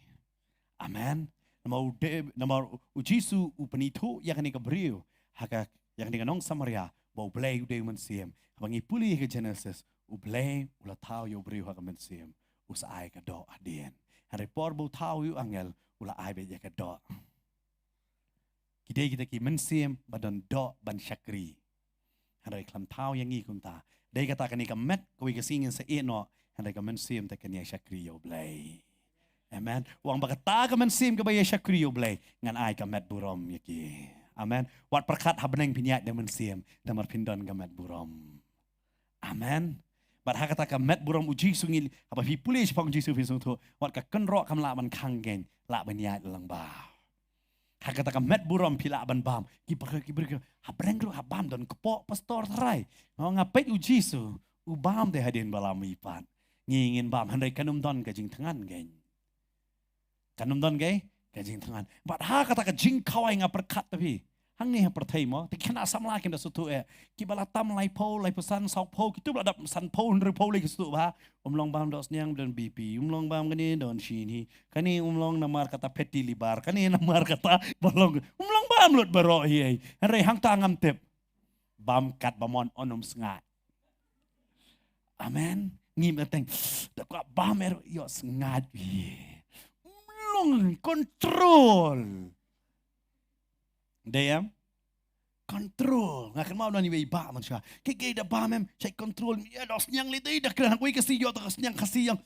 Amen. Namar u de, namar u Jisu u pynithuh ïa kane ka briew ha ka, ïa kane ka nong Samaria, ba U Blei u dei u mynsiem. Haba ngi pule ïa ka Genesis, U Blei u la thaw ïa u briew ha ka mynsiem, u sa ai ka doh hadien. Hynrei por ba u thaw ïa u angel, u la ai beit ïa ka doh. Ki dei kita ki mynsiem ba don doh ban shakri. Hynrei khlem thaw ïa ngi kumta. Dei kata kane ka met kawei ka sngi ngin sa ïeh noh. Hynrei ka mynsiem te kan ïa shakri ïa U Blei. Amen. Wan ba kata ka mynsiem kaba ïa shakri ïa U Blei, ngan ai ka met burom ïa ki. Amen. Wat pyrkhat ha bneng phin ïaid da mynsiem, namar phin don ka met burom. Amen. Bad ha kata ka met burom u Jisu ngi, haba phi pule shaphang u Jisu phin sngewthuh, wat ka kynroh kam lah ban khang kein, lah ban ïaid lyngba. Ha kata ka met burom phi lah ban bam. Ki briew, ki briew, ha bneng ruh ha bam don kpoh pastor tharai. Nga, nga peit u Jisu u bam te hadien ba la mih pat. Ngi ngin bam hynrei kan ym don ka jingthngan kein. Kan ym don ka, ka jingthngan. Bad ha kata ka jingkhawai nga pyrkhat te phi. Hangne ha pyrthei mo, te ki khynnah samla kim da sngewthuh eh. Kiba la tam laiphew, laiphew san, sawphew, kitu ba la dap sanphew, hynriewphew lei ki sngewthuh bha. Um long bam dohsniang don B P, um long bam kane don shini. Kane um long namar kata fatty liver, kane namar kata ba long. Um long bam lut baroh hi ei. Hynrei hangta ngam tip. Bam katba mon un ym sngaid. Amen. Ngim da teng. Da kwah bam eh ruh ïoh sngaid hi. Um long control. Dei em? Control. Nga kynmaw don iwei i bah mynshuwa. Ki, ki da bam em, shait control. Ïa dohsniang lei dei da kren hangwei ka sngi ïoh ta ka sniang Khasi ïong.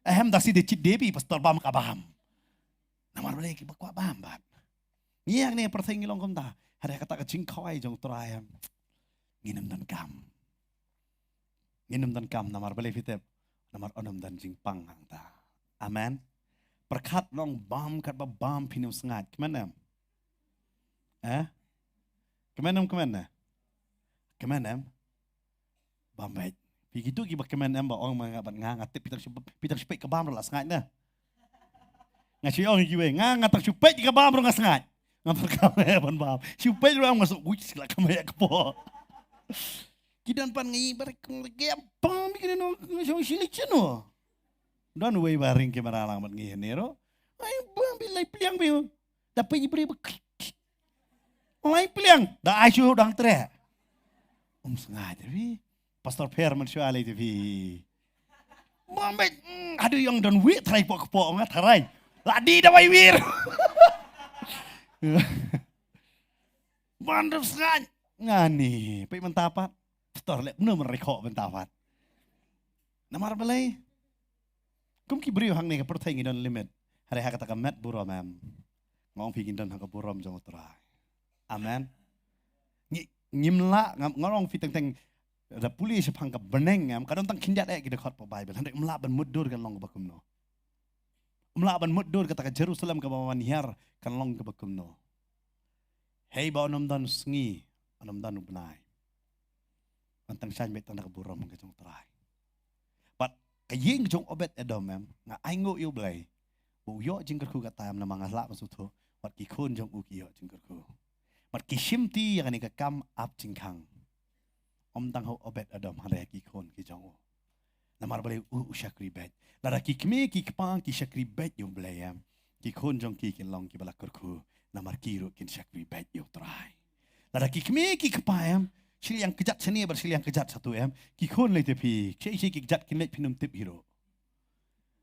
Ahem, da shi dei chit dei phi pastor bam ka bam. Namar balei kiba kwah bam bad. Ngi ïa kane pyrthei ngi long kumta. Hynrei kata ka jingkhawai jong U Trai em, ngin ym donkam. Ngin ym donkam namar balei phi tip? Namar un ym don jingpang hangta. Amen. Pyrkhat long bam katba bam phin ym sngaid. Kmen em? Eh? Kmen em, kmen eh? Kmen em? Bam beit. Phi kitu kiba kmen em ba ong ma nga bad nga, nga tip phi tang shu, phi tang shu peit ka bam ruh la sngaid na. Nga shu ong ïa kiwei, nga, nga tang shu peit ka bam ruh nga sngaid. Nga pyrkhat eh ban bam. Shu peit ruh nga shu, wih, sila ka maya ka po. Ki don pan ngi bar kong lagi apa mi kena no, shong sili cheno. Don wei ba ring kamera lang bad ngi hynne ruh. Ai bam bi lai pliang bi. Da peit i briew ba. Lai pliang, da ai shu dang treh. Um sngaid te phi. Pastor Pher mynshuwa lei te phi. Bam beit, mm, haduh ïong don wih tharai pok pok nga tharai. La dih da wai wir. Ban ruh sngaid. Ngani, peit mynta pat. Pastor leh mano mynta khoh mynta pat. Namar balei? Kum ki briew hangne ka pyrthei ngi don limit. Hynrei ha kata ka met burom em, nga ong phi ngin don ha ka burom jong U Trai. Amen. Ngi, ngim lah, nga, nga ong phi teng teng, da pule shaphang ka bneng em, ka don tang khyndiat eh ki dkhot pa Baibl. Hynrei ym lah ban mutdur kan long kaba kumno. Ym lah ban mutdur kata ka Jerusalem kaba wan hiar kan long kaba kumno. Hei ba un ym don sngi, un ym don u bnai. Ban tang shaiñ beit tang da ka burom ka jong U Trai. Bad ka ïing ka jong Obed Edom em, nga ainguh ïa U Blei ba u ïoh jingkyrkhu kata em namar nga lah ban sngewthuh, wat ki khun jong u ki ïoh jingkyrkhu. Bad ki shimti ïa kane ka kam ap jingkhang. Ym tang ha u Obed Edom hynrei ha ki khun ki jong u. Namar balei? U, u shakri beit. Lada ki kmie ki kpa ki shakri beit ïa U Blei em, ki khun jong ki kin long kiba la kyrkhu. Namar ki ruh kin shakri beit ïa U Trai. Lada ki kmie ki kpa em, shiliang kjat shane bad shiliang kjat shatu em, ki khun lei te phi, shei shei ki kjat kin leit phin ym tip hi ruh.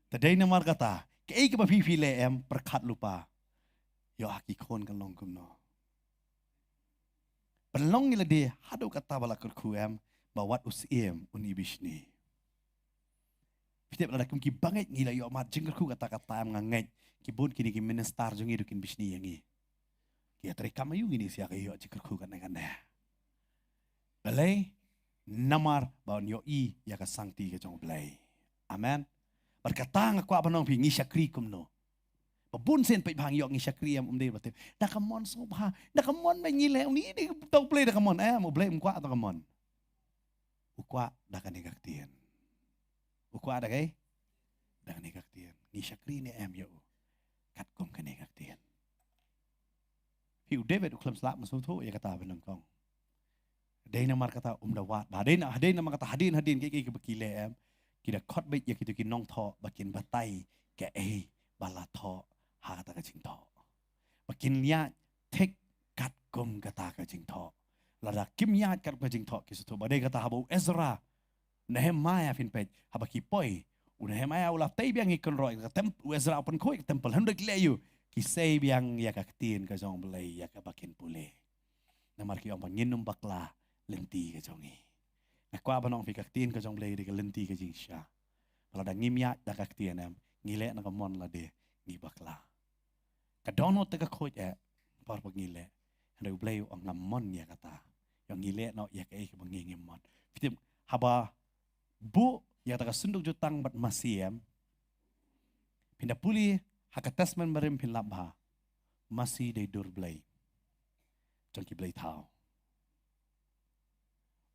Te dei namar kata, kaei kaba phi phi leh em, pyrkhat lypa. Ïoh ha ki khun kan long kumno. Pynlong ïa lade haduh katta ba la kyrkhu em, ba wat u Syiem un ibishni. Phi tip lada kum ki bangeit ngi la ïoh mad jingkyrkhu kata ka taïm nga ngeit ki bun kine ki minister jong ngi ruh kin bishni ïa ngi. Ki ïatrei kam aïu ngin ïa ka ïoh jingkyrkhu kane kane. Balei? Namar ba un ïohi ïa ka sangti ka jong U Blei. Amen. Bad kata nga kwah ban ong phi ngi shakri kumno. Ba bun sien peit bha ngi ïoh ngi shakri em um dei ba tip. Da ka mon sngewbha. Da ka mon ba ngi leh uni dei tang U Blei da ka mon em U Blei um kwah da ka mon. U kwah da kane ka ktien. U kwah da kai? Da kane ka ktien. Ngi shakri ne em ïa u. Katkum kane ka ktien. Phi u David u khlem slap ma sngewthuh ïa kata ba nyngkong. Dei namar kata um da wad ba dei na dei namar kata hadien hadien ki ki ba ki leh em. Ki da khot beit ïa kito ki nongthoh ba kin batai kaei ba la thoh ha kata ka jingthoh. Ba kin ïaid thik katkum kata ka jingthoh. Lada kim ïaid katkum ka jingthoh ki sngewthuh ba dei kata haba u Ezra Nehemiah phin peit haba ki poi. U Nehemiah u la tei biang ïa ki kynroh ïa ka tem u Ezra u pynkhuid ka temple hynrei ki leh aïu ki sei biang ïa ka ktien ka jong U Blei ïa kaba kin pule. Namar ki ong ba ngin ym bakla lynti ka jong ngi. Nga kwah ban ong phi ka ktien ka jong U Blei dei ka lynti ka jingshisha. Ba lada ngim ïaid da ka ktien em ngi leh na ka mon lade ngi bakla. Ka dohnud te ka khuid eh por ba ngi leh. Hynrei U Blei u ong ngam mon ïa kata. Ïa ngi leh noh ïa kaei kaba ngi ngim mon. Phi tip haba buh ïa kata ka synduk jutang bad masi em. Phin da pule ha ka Testament Barim phin lap bha. Masi dei dur blei jong ki blei thaw.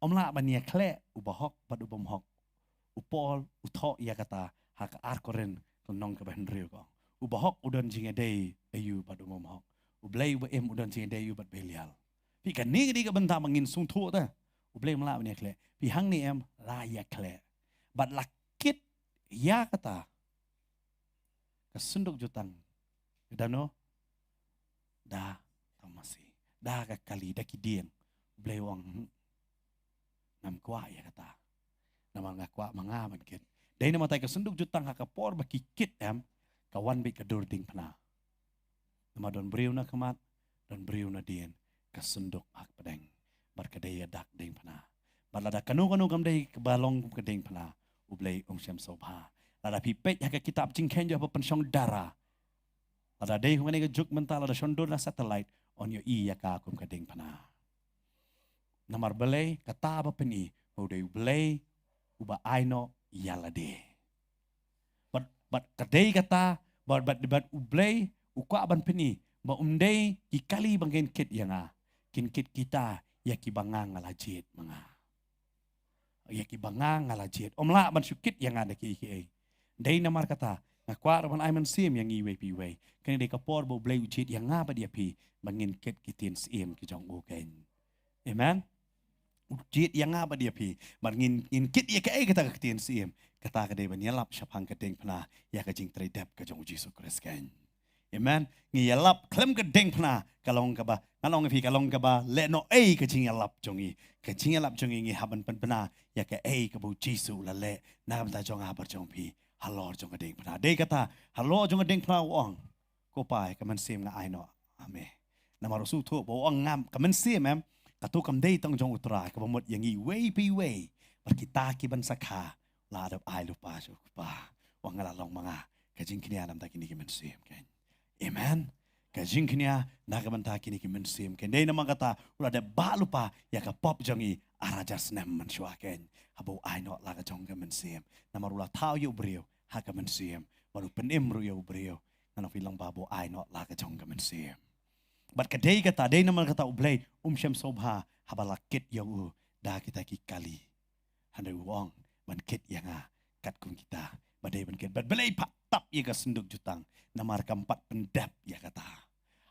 Ym lah ban ïakhleh u bahok bad u bymhok. U Paul u thoh ïa kata ha ka ar Korinth ka lynnong kaba hynriew ka ong u bahok u don jingïadei aïu bad u bymhok. U Blei u ba im u don jingïadei aïu bad Belial. Phi kane ka dei ka bynta ba ngin sngewthuh te. U Blei ym lah ban ïakhleh. Phi hangne em la ïakhleh. Bad la kit ïa kata ka synduk jutang. Da no? Da tang masi. Da ka kali da ki dieng. U Blei u ong, hmm, ngam kwah ïa kata. Namar nga kwah ma nga ban kit. Dei namar tai ka synduk jutang ha ka por ba ki kit em ka wan beit ka dur diengphna. Namar don briew na khmat, don briew na dien, ka synduk ha ka pdeng. Bad ka dei ïa dak diengphna. Bad lada kano kano kam dei kaba long ka diengphna, U Blei um shem sngewbha. Lada phi peit ha ka kitab Jingkheiñ jong haba pynshong dara. Lada dei kum kane ka juk mynta lada shon dur na satellite, un ïohi ïa ka kum ka diengphna. Namar balei kata ba pyni, u dei U Blei uba ai noh ïa lade. Bad bad ka dei kata bad bad bad U Blei u kwah ban pyni ba um dei ki kali ba ngin kit ïa nga, kin kit kita ïa kiba nga nga la jied ma nga. Ïa kiba nga nga la jied. Ym lah ban shu kit ïa nga da kiei kiei. Dei namar kata nga kwah ruh ban ai mynsiem ïa ngi iwei pa iwei. Kane dei ka por ba U Blei u jied ïa nga bad ïa phi ba ngin kit ki ktien syiem ki jong u keiñ. Amen. U jied ïa nga bad ïa phi bad ngin ngin kit ïa kaei kata ka ktien syiem. Kata ka dei ban ïalap shaphang ka diengphna ïa ka jingtrei dep ka jong U Jisu Khrist keiñ. Amen. Ngi ïalap khlem ka diengphna ka long kaba ngan ong ïa phi ka long kaba lehnohei ka jingïalap jong ngi. Ka jingïalap jong ngi ngi hap ban pynbna ïa kaei kaba U Jisu u la leh na ka bynta jong nga bad jong phi halor jong ka diengphna. Dei kata halor jong ka diengphna u ong, ko Pa, ka mynsiem nga ai noh ha me. Namar u sngewthuh ba u ong ngam ka mynsiem em, kato kam dei tang jong U Trai kaba mut ïa ngi iwei pa iwei. Bad kita kiban sa kha la dep ai lypa sha u Kpa. U ong nga la long ma nga ka jingkñia na ka bynta kine ki mynsiem keiñ. Amen. Ka jingkñia na ka bynta kine ki mynsiem keiñ. Dei namar kata u la dep bah lypa ïa ka pop jong ngi ar hajar snem mynshuwa keiñ. Haba u ai noh la ka jong ka mynsiem. Namar u la thaw ïa u briew ha ka mynsiem bad u pynim ruh ïa u briew. Ngan ong phi long ba u ai noh la ka jong ka mynsiem. Bad ka dei kata dei namar kata U Blei um shem sngewbha haba la kit ïa u da kita ki kali. Hynrei u ong ban kit ïa nga katkum kita ba dei ban kit. Bad balei pat tap ïa ka synduk jutang namar kam pat pyndep ïa kata.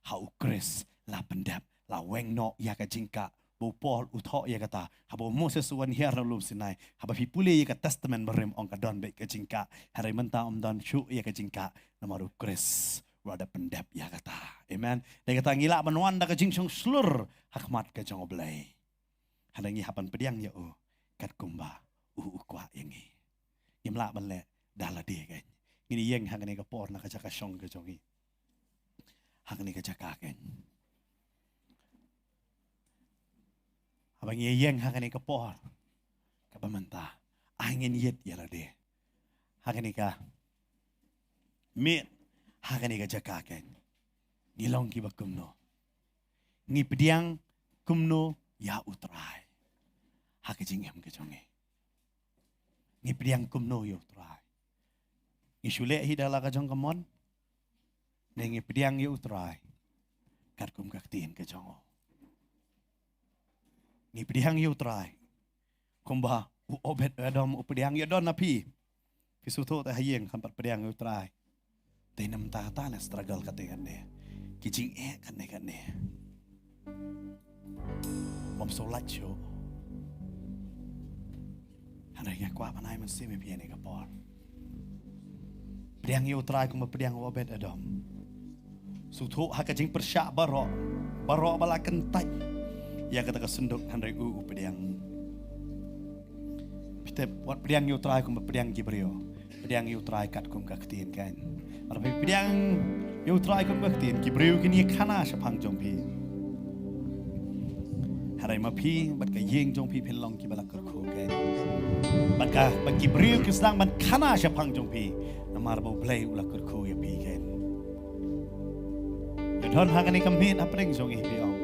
Ha U Khrist la pyndep, la weng noh ïa ka jingkah. Ba u Paul u thoh ïa kata haba u Moses u wan hiar na u lum Sinai. Haba phi pule ïa ka Testament Barim ong ka don beit ka jingkah. Hynrei mynta ym don shuh ïa ka jingkah namar U Khrist u la dep pyndep ïa kata. Amen. Dei kata ngi lah ban wan da ka jingshong shlur ha khmat ka jong U Blei. Hynrei ngi hap ban pdiang ïa u katkum ba u u kwah ïa ngi. Ngim lah ban leh da lade keiñ. Ngin ïeng ha kane ka por na ka jaka shong ka jong ngi. Ha kane ka jaka keiñ. Haba ngi ïeng ha kane ka por kaba mynta ai ngin ïit ïa lade. ha kane ka miet, ha kane ka jaka keiñ. Ngi long kiba kumno? Ngi pdiang kumno ïa U Trai ha ka jingim ka jong ngi? Ngi pdiang kumno ïa U Trai? Ngi shu leh hi da la ka jong ka mon, ne ngi pdiang ïa U Trai katkum ka ktien ka jong u? Ngi pdiang ïa U Trai kumba u Obed Edom u pdiang. Ïa don na phi, phi shu thoh te ha ïing, kham pat pdiang ïa U Trai. Te namar kata ne struggle kate kane, ki jingeh kane kane. Bym shu lait shuh. Hynrei nga kwah ban ai mynsiem ïa phi ha kane ka por. Pdiang ïa U Trai kumba pdiang u Obed Edom. Shu thoh ha ka jingpyrshah baroh, baroh ba la kyntait ïa kata ka synduk, hynrei u u pdiang. Phi tip, wat pdiang ïa U Trai kumba pdiang ki briew. Pdiang ïa U Trai katkum ka ktien keiñ. Haba phi pdiang ïa U Trai kum ka ktien, ki briew kin ïa khana shaphang jong phi. Hynrei ma phi bad ka ïing jong phi phin long kiba la kyrkhu keiñ. Bad ka, bad ki briew ki sdang ban khana shaphang jong phi, namar ba U Blei u la kyrkhu ïa phi keiñ. Ïa don ha kane ka miet hapdeng jong ngi, phi ong,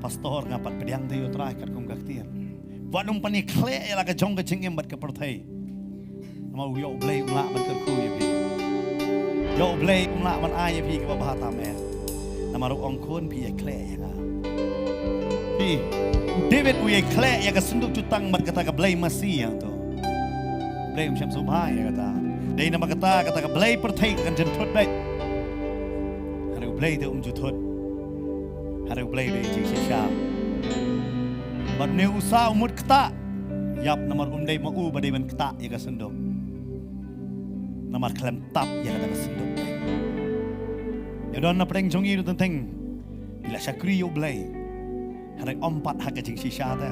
Pastor, nga pat pdiang te ïa U Trai katkum ka ktien. Wat nym pynïakhleh ïa la ka jong ka jingim bad ka pyrthei. Namar ïa U Blei um lah ban kyrkhu ïa phi. Ïa U Blei um lah ban ai ïa phi kaba bha tam eh. Namar u ong, khun, phi ïakhleh ïa nga. Phi, u David u ïakhleh ïa ka synduk jutang bad kata ka blei masi ïa u. U Blei um shym sngewbha ïa kata. Dei namar kata, kata ka blei pyrthei kan jynthut beit. Hynrei U Blei te um ju thut. Hynrei U Blei dei jingshisha. Bad une u Ussa u mut ktah. Ïap, namar um dei ma u ba dei ban ktah ïa ka synduk. Namar khlem tap ïa kata ka synduk. Ïa don na pdeng jong ngi ruh teng teng, phi la shakri ïa U Blei, hynrei ym pat ha ka jingshisha te.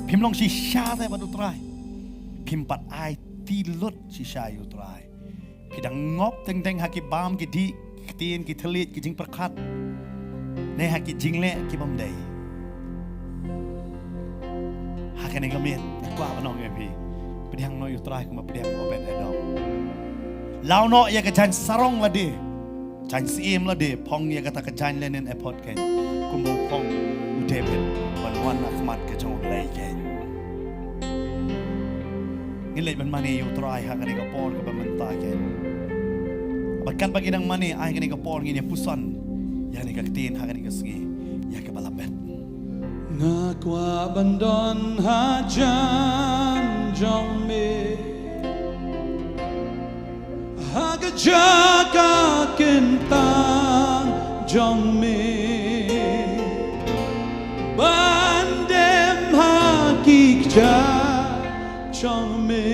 Phim long shisha te bad U Trai. Phim pat aiti lut shisha ïa U Trai. Phi dang ngop teng teng ha ki bam ki dih, ki ktien ki thylliej, ki jingpyrkhat, ne ha ki jingleh ki bym dei. Ha kane ka miet nga kwah ban ong ïa phi, pdiang noh ïa U Trai kumba pdiang u Obed Edom. Law noh ïa ka jaiñ sarong lade, jaiñ syiem lade, phong ïa kata ka jaiñ linen ephod keiñ, kumba u phong u David ban wan ha khmat ka jong U Blei keiñ. Ngin leit ban mane ïa U Trai ha kane ka por kaba mynta keiñ. Bad katba ngi dang mane, ai kane ka por ngin ïa puson ïa kane ka ktien ha kane ka sngi ïa kaba la bet. Nga kwah ban don hajan jong me, ha ka jaka kyntang jong me, ban dem ha ki kjat jong me,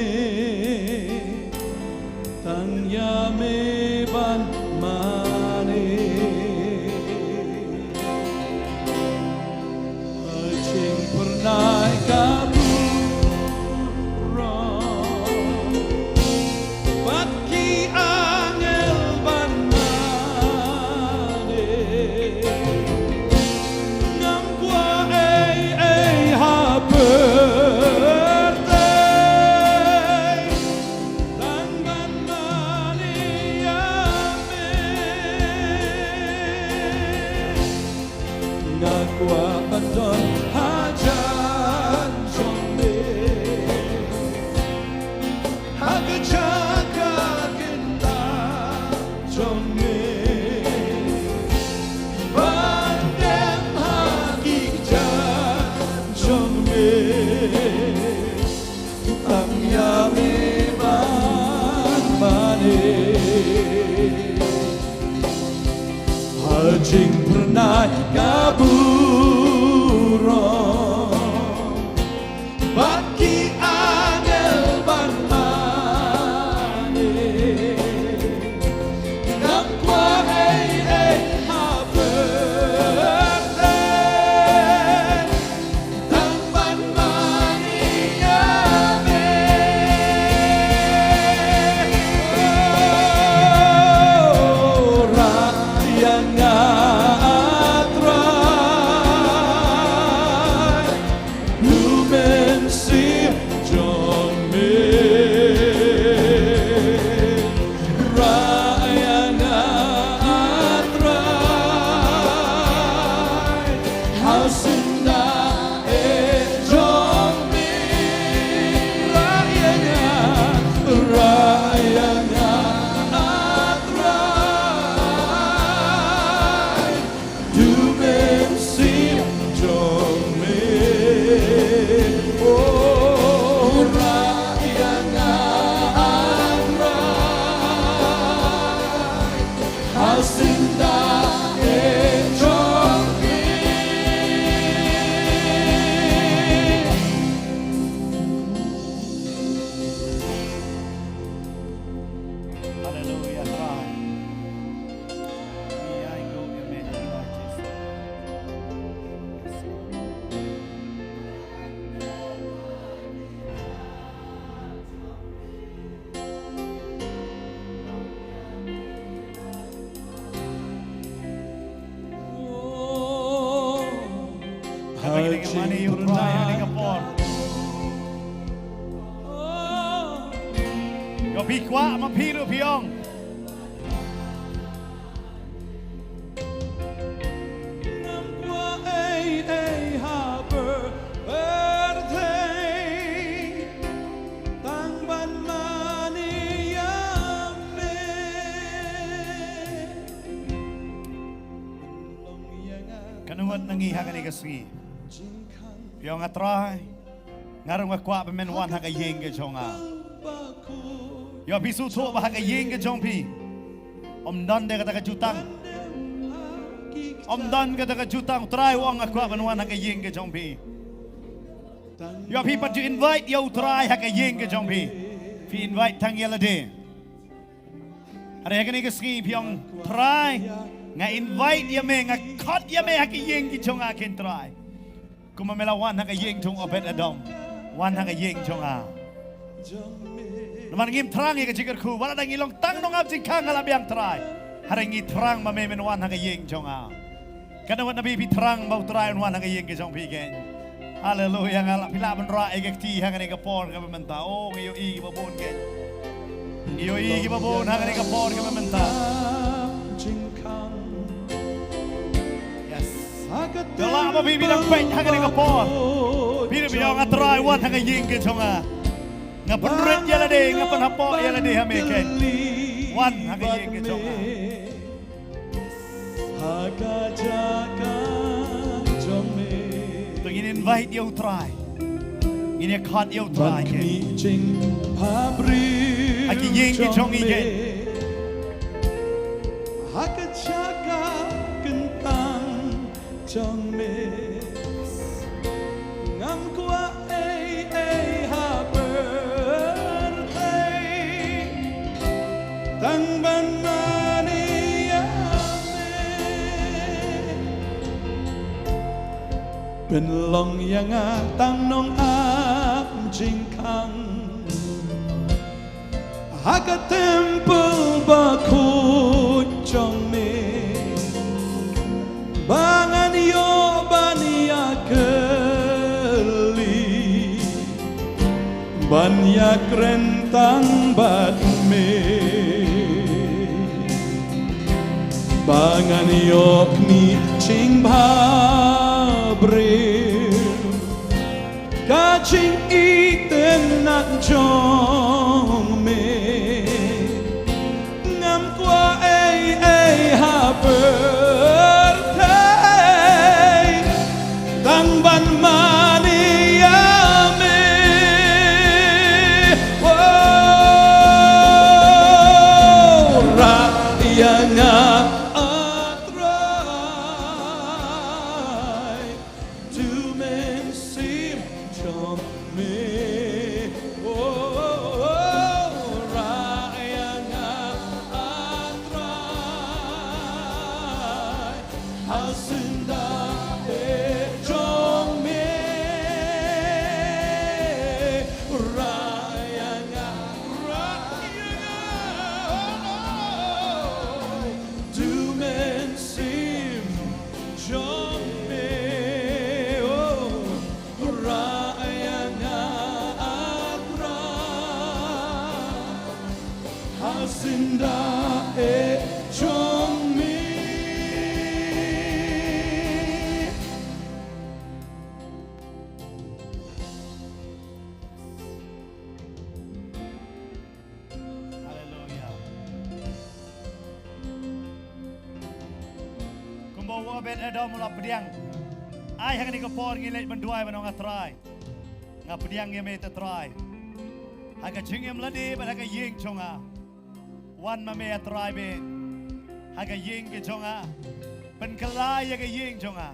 tang ïa me ban mane. Jingpyrnai ka burom bad ki angel ban mane. Ngam kwah ei ei ha pyrthei, tang ban mane ïa me. Nga kwah ban don hajan jong me, ha ka jaka kyntang jong me, ban dem ha ki kjat jong me. Tang ïa me ban mane. Ha jingpyrnai ka burom bad ki angel ban mane. Ngam kwah ei ei ha pyrthei, tang ban mane ïa me. Oh, rai ïa nga, ah Trai. Mane ïa U Trai ha kane ka por. Ïoh phi kwah ma phi ruh phi ong. Ngam kwah ei ei ha pyrthei, tang ban mane ïa me. Kano wat na ngi ha kane ka sngi. Phi ong, A Trai, nga ruh nga kwah ba men wan ha ka ïing ka jong nga. Ïoh phi sngewthuh ba ha ka ïing ka jong phi ym don de kata ka jutang. Ym don kata ka jutang. U Trai u ong, nga kwah ban wan ha ka ïing ka jong phi. Ïoh phi pat ju invite ïa U Trai ha ka ïing ka jong phi. Phi invite tang ïa lade. Hynrei ha kane ka sngi phi ong, Trai, nga invite ïa me, nga khot ïa me ha ka ïing ka jong nga ken Trai. Kumba me la wan ha ka ïing jong Obed Edom, wan ha ka ïing jong nga. Namar ngim thrang ïa ka jingkyrkhu, wat la ngi long tang nongap jingkhang ha la biang Trai. Hynrei ngi thrang ba me men wan ha ka ïing jong nga. Katno wat na phi phi thrang ba U Trai un wan ha ka ïing ka jong phi ken. Haleluya, nga lah phi lah ban rah ïa ka kti ha kane ka por kaba mynta. O, ngi ïohi kiba bun ken. Ngi ïohi kiba bun ha kane ka por kaba mynta. Yes. Nga lah ba phi phi dang peit ha kane ka por. Phi dang ïoh, nga Trai wan ha ka ïing ka jong nga. Nga pynrit ïa lade, nga pynhapoh ïa lade ha me ken. Wan ha ka ïing ka jong nga. Ha ka jaka jong me. To ngin invite ïa U Trai. Ngin ïa khot ïa U Trai ken. Ha ki ïing ki jong ngi ken. Ha ka jaka kyntang jong me. Ngam kwah ei ei ha pyrthei, tang ban mane ïa me. Pynlong ïa nga tang nongap jingkhang ha ka temple bakhuid jong me, ba ngan ïoh ban ïa kylli, ban ïa kren tang bad me, ba ngan ïoh khmih jingbhabriew. Ka jingïeit na jong me, ngam kwah ei ei ha pyrthei, tang ban mane ïa me. Oh, rah ïa nga, A Trai. To mynsiem jong me. Oh, oh, oh, rah ïa nga, A Trai, ha syndah jong me. Rah ïa nga, rah ïa nga, oh, oh, oh. To mynsiem jong me, oh, rah ïa nga, A Trai, ha syndah jong me. Haleluya. Kumba u Obed Edom u la pdiang. Ai ha kane ka por ngi leit ban duwai ban ong, A Trai, nga pdiang ïa me te Trai, ha ka jingim lade bad ha ka ïing jong nga. Wan ma me, A Trai, bad ha ka ïing ka jong nga. Pynkylla ïa ka ïing jong nga.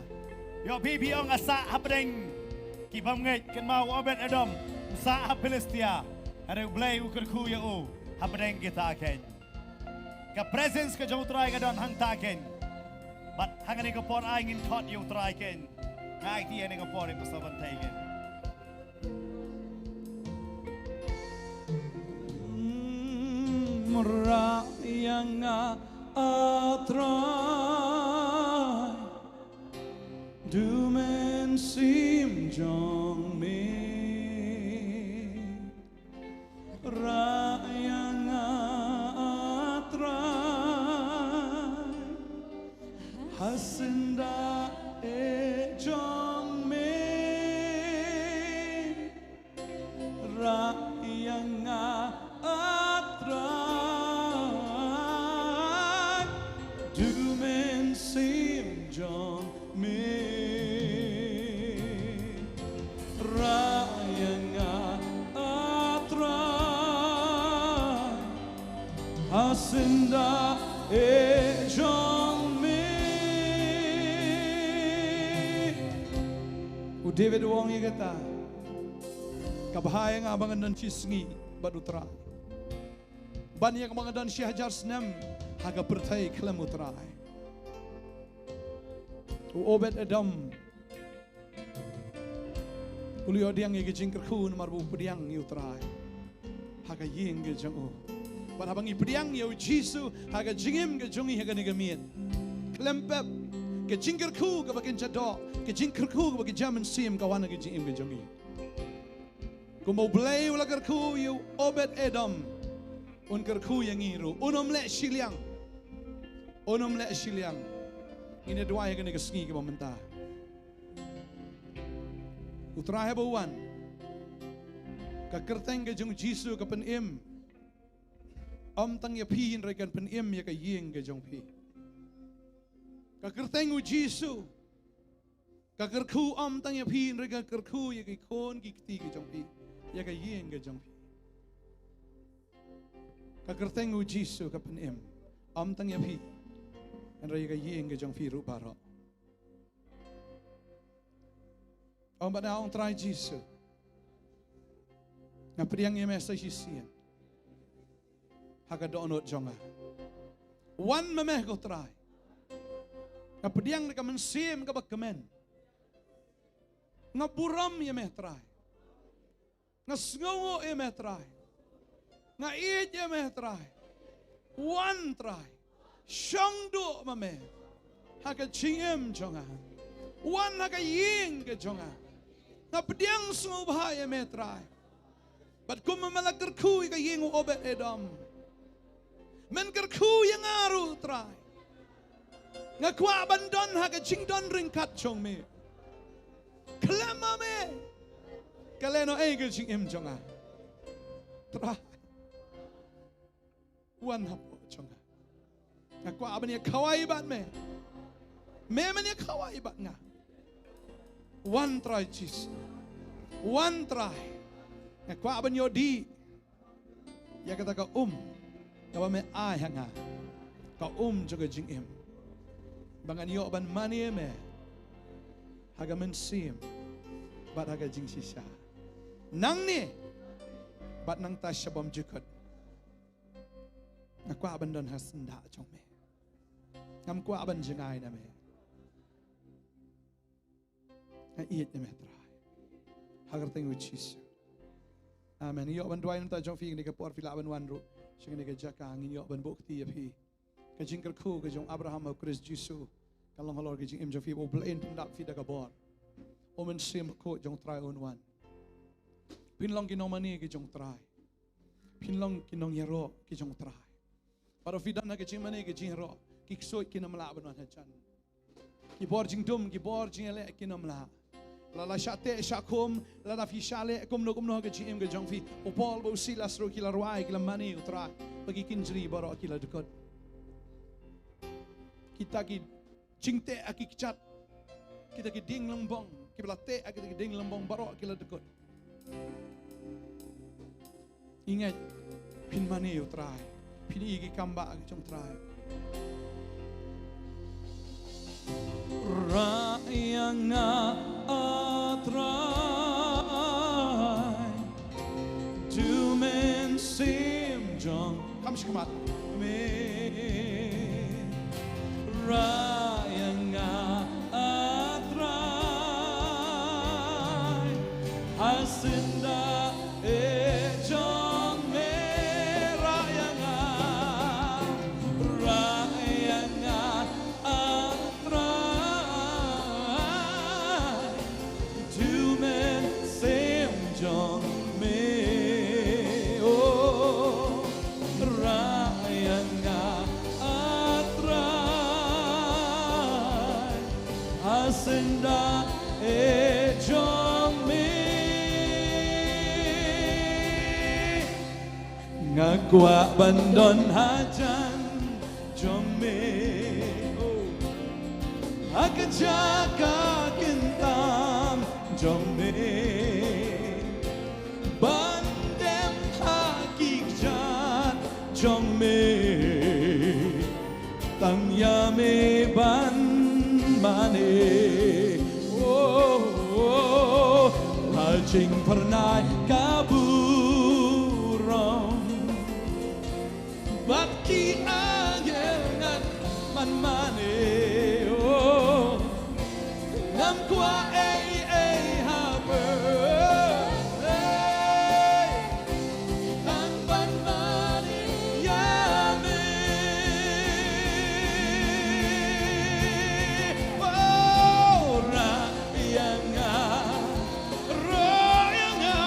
Ïoh phi phi ong, nga sah hapdeng ki bymngeit, kynmaw u Obed Edom u sah ha Philistia. Hynrei U Blei u kyrkhu ïa u hapdeng kita ken. Ka presence ka jong U Trai ka don hangta ken. Bad ha kane ka por ai ngin khot ïa U Trai ken. Nga ai kti ha kane ka por ïa u Pastor Banthei ken. Mm, rah ïa nga, A Trai. Du men mynsiem jong me. Rah ïa nga, A Trai, ha syndah eh jong me. Rah ïa nga, A Trai, da u mynsiem jong me. Rah ïa nga, A Trai, ha syndah eh jong me. U David u ong ïa kata, ka bha ïa nga ba ngan don shisngi bad U Trai, ban ïa kaba nga don shi hajar snem ha ka pyrthei khlem U Trai. U Obed Edom u la ïoh pdiang ïa ka jingkyrkhu namar ba u pdiang ïa U Trai ha ka ïing ka jong u. Bad haba ngi pdiang ïa U Jisu ha ka jingim ka jong ngi ha kane ka miet, khlem pep, ka jingkyrkhu kaba kynja doh, ka jingkyrkhu kaba kynja mynsiem ka wan ha ka jingim ka jong ngi. Kumba U Blei u la kyrkhu ïa u Obed Edom, un kyrkhu ïa ngi ruh. Un ym leh shiliang. Un ym leh shiliang. Ngin ïa duwai ha kane ka sngi kaba mynta. U Trai haba u wan, ka kyrteng ka jong U Jisu ka pynim ym tang ïa phi hynrei kan pynim ïa ka ïing ka jong phi. Ka kyrteng U Jisu ka kyrkhu ym tang ïa phi hynrei ka kyrkhu ïa ki khun ki kti ki jong phi, ïa ka ïing ka jong phi. Ka kyrteng U Jisu ka pynim ym tang ïa phi hynrei ïa ka ïing ka jong phi ruh baroh. Ong bad nga, ong Trai Jisu, nga pdiang ïa me sa shisien ha ka dohnud jong nga. Wan ma me ko Trai. Nga pdiang da ka mynsiem kaba kmen. Nga burom ïa me Trai. Nga sngewnguh ïa me Trai. Nga ïeit ïa me Trai. Wan Trai. Shong duh ma me ha ka jingim jong nga. Wan ha ka ïing ka jong nga. Nga pdiang sngewbha ïa me Trai. Bad kumba me la kyrkhu ïa ka ïing u Obed Edom, men kyrkhu ïa nga ruh Trai. Nga kwah ban don ha ka jingdon ryngkat jong me. Khlem ma me, ka lehnohei ka jingim jong nga. Trai, wan hapoh jong nga. Nga kwah ban ïa khawai bad me. Me men ïa khawai bad nga. Wan Trai Jisu. Wan Trai. Nga kwah ban ïoh dih ïa kata ka um kaba me ai ha nga, ka um jong ka jingim, ba ngan ïoh ban mane me ha ka mynsiem bad ha ka jingshisha, nangne bad nangta sha bymjukut. Nga kwah ban don ha syndah jong me. Ngam kwah ban jngai na me. Nga ïeit ïa me Trai. Ha ka kyrteng U Jisu. Amen. Ngi ïoh ban duwai na bynta jong phi, kane ka por phi lah ban wan ruh sha kane ka jaka, ngin ïoh ban buh kti ïa phi. Ka jingkyrkhu ka jong Abraham ha U Khrist Jisu kan long halor ka jingim jong phi, ba U Blei un pyndap phi da ka bor. U Mynsiem Bakhuid jong U Trai un wan. Phin long ki nongmane ki jong U Trai. Phin long ki nongïaroh ki jong U Trai. Bad haba phi don ha ka jingmane ka jingïaroh, ki ksuid kin ym lah ban wan hajan. Ki bor jingdum, ki bor jingïaleh kin ym lah. Lada shah teh shah khum, lada phi shah leh kumno kumno ha ka jingim ka jong phi, u Paul bad u Silas ruh ki la rwai, ki la mane U Trai, ba ki kynjri baroh ki la dkut. Kita ki jingteh ha ki kjat, kita ki dieng lymbong, kiba la teh ha kita ki dieng lymbong baroh ki la dkut. Ïngeit, phin mane U Trai, phin ïohi ki kam bah ki jong U Trai. Rah ïa nga, A Trai, da u mynsiem jong, kam shi khmat, me. Rah ïa nga, A Trai, ha syndah eh jong me. Rah ïa nga, rah ïa nga, A Trai, Syndah, eh, jong me. Nga kwah ban don hajan jong me. Oh. Ha ka jaka kyntam jong me. Ban dem ha ki kjat jong me. Tang ïa me ban mane. Oh, oh, oh. Ha jingphyrnai ka burom bad ki angel ngan man mane. Oh, ngam kwah ei ei ha pyrthei. Tang ban mane ïa me. Oh, rah ïa nga, rah ïa nga.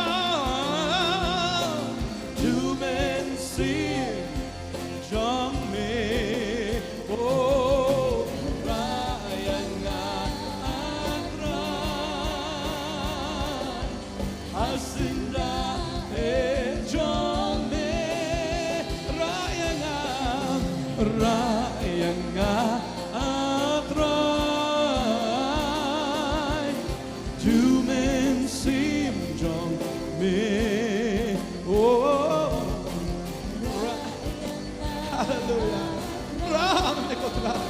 Tu men sim jong me. Oh, rah ïa nga, ah Trai. Ha syndah, eh, jong me. Rah ïa nga, rah ïa nga, ah Trai. Tu men sim jong me. Oh, rah. Haleluya. Rah ïa me ko Trai.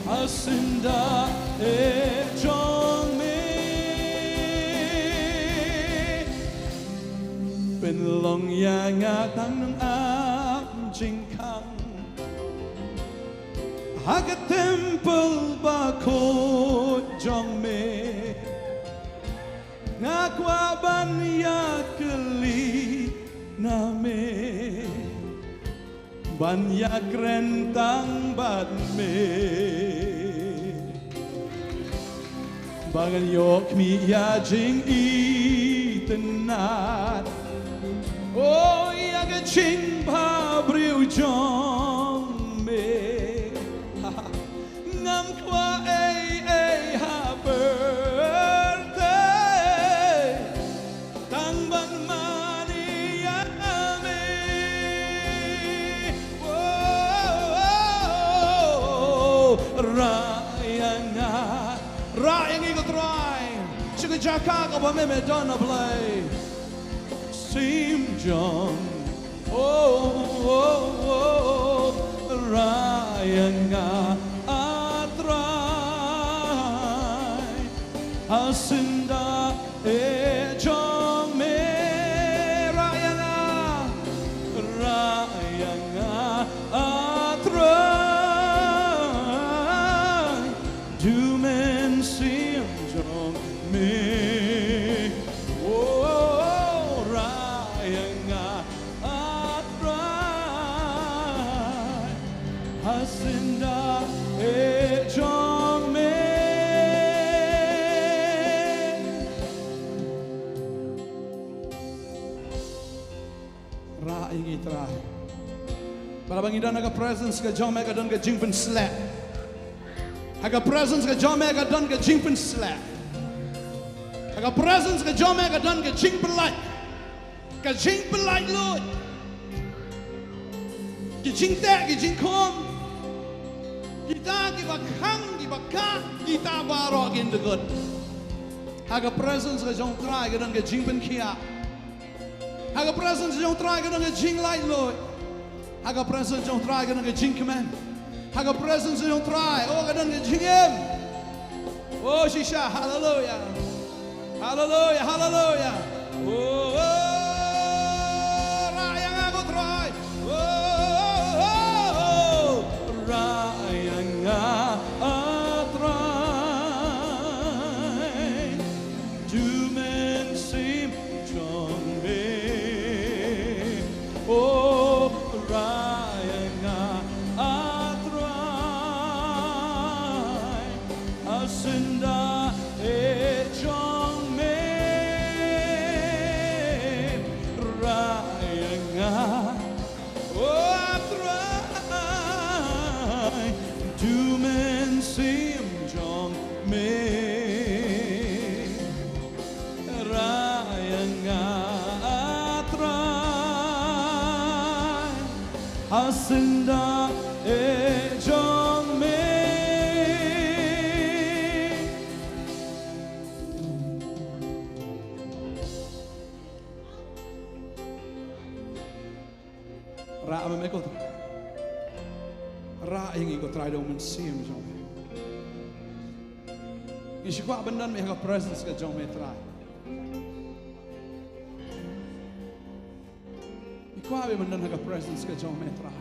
Ha syndah, eh, jong me. Pynlong ïa nga tang nongap jingkhang ha ka temple bakhuid jong me. Nga kwah ban ïakylli na me, ban ïakren tang bad me. Ba ngan ïoh khmih ïa jingitynnad, oh, ïa ka jingbhabriew jong me. Ngam kwah ei ei ha pyrthei, tang ban mane ïa me. Oh, oh, oh, oh. Rah ïa nga, rah ïa ngi ko Trai. Sha ka jaka kaba me me don, A Blei. Sim jong, oh, oh, oh, rah ïa nga, A Trai. Ha syndah, eh, jong me. Rah ïa nga, rah ïa nga, A Trai. Tu men sim jong me. Oh, rah ïa nga, A Trai. Ha syndah, eh, jong me. Rah ïa ngi Trai. Ba haba ngi don ha ka presence ka jong me ka don ka jingpynsleh. Ha ka presence ka jong me ka don ka jingpynsleh. Ha ka presence ka jong me ka don ka jingpyllait, ka jingpyllait luid. Ki jingteh, ki jingkhum, kita kiba khang, kiba kah, kita baroh kin dkut. Ha ka presence ka jong Trai ka don ka jingpynkhiah. Ha ka presence jong Trai ka don ka jinglaitluid. Ha ka presence jong Trai ka don ka jingkmen. Ha ka presence jong Trai, oh, ka don ka jingim. Oh, shisha, haleluya. Haleluya, haleluya. Oh, oh, rah ïa nga ko Trai. Oh, oh, oh, oh, rah ïa nga, A Trai. Tu men sim jong me. Oh, rah ïa nga, A Trai. Ha syndah, eh, jong me. Ha syndah eh jong me. Rah ma me ko Trai. Rah ïa ngi ko Trai da u Mynsiem jong me. Ngi shu kwah ban don beit ha ka presence ka jong me Trai. Ngi kwah beit ban don ha ka presence ka jong me Trai.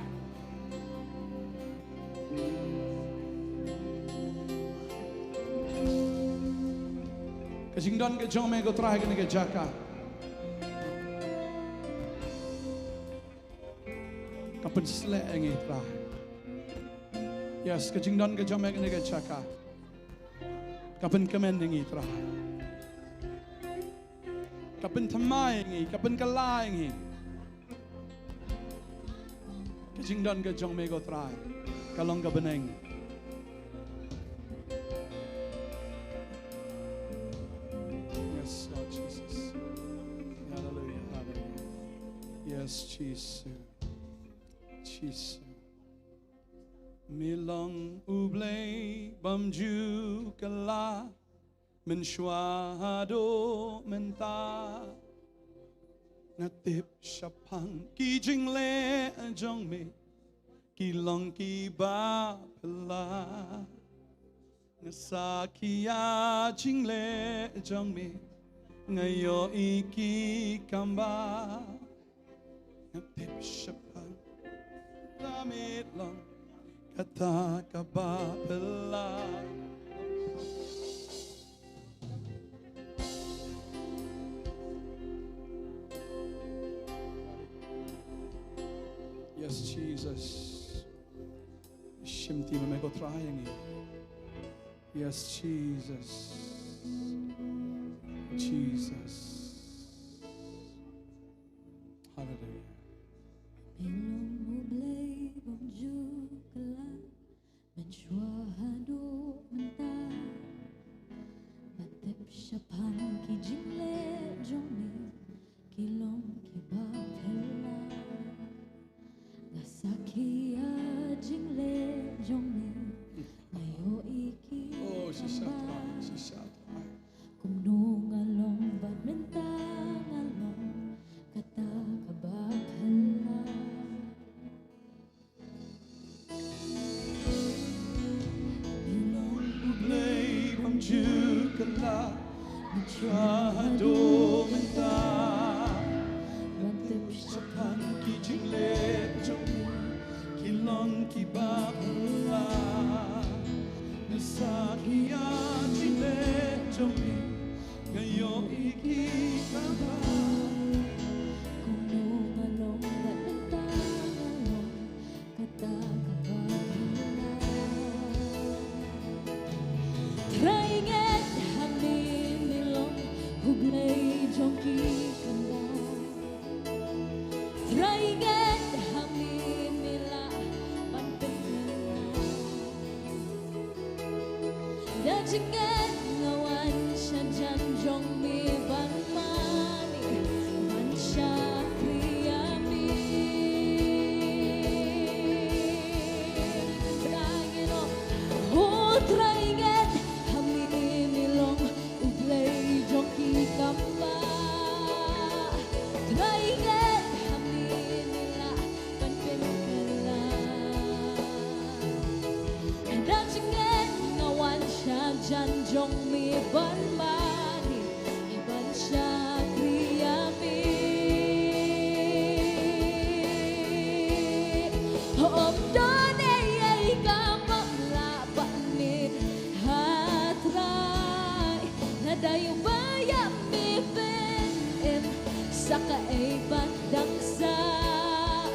Ka jingdon ka jong me ko Trai kane ka jaka ka pynsleh ïa ngi Trai. Yes, ka jingdon ka jong me kane ka jaka ka pynkmen ïa ngi Trai. Ka pynthymmai ïa ngi, ka pynkylla ïa ngi. Ka jingdon ka jong me ko Trai ka long ka bneng. Yes, Lord Jesus. Hallelujah, hallelujah. Yes, Jesus. Jesus. Me long U Blei bym ju kylla. Mynshuwa haduh mynta nga tip shaphang ki jingleh jong me ki long kiba phylla. Nga sakhi ïa jingleh jong me, nga ïohi ki kam ba nga tip shaphang. La me long kata kaba phylla. Yes, Jesus. Shimti ma me ko Trai ïa ngi. Yes, Jesus. Jesus. Hallelujah. Me long U Blei bym ju kylla. Mynshuwa haduh mynta nga tip shaphang ki jingleh jong me ki long kiba phylla. Nga sakhi ïa jingleh jong me, nga ïohi ki Oh, shisha tang ba Trai, shisha tang. Kumno nga long bad mynta nga long kata kaba phylla. Me long U Blei bym ju kylla, mynshuwa haduh mynta nga tip shaphang ki jingleh jong me ki long kiba phylla. Nga sakhi ïa jingleh jong me, nga ïohi ki kam ba. Kumno nga long bad mynta nga long kata kaba phylla. Trai ngeit hangne me long U Blei jong ki kynthei. Trai ngeit hangne me lah ban pynkylla. Da jingngeit nga wan sha jan jong me ban mane ban shakri ïa me. Trai ngeit, oh, oh, trai ngeit hangne me long U Blei jong ki kam ba. Trai ngeit hangne me lah ban pynkylla. Da jingngeit nga wan sha jan jong me ban mane ban shakri ïa me. Ym don ei ei kaba ym lah ban mih ha Trai. Lada ïoh ba ïa me pynim sa kaei pat dang sah.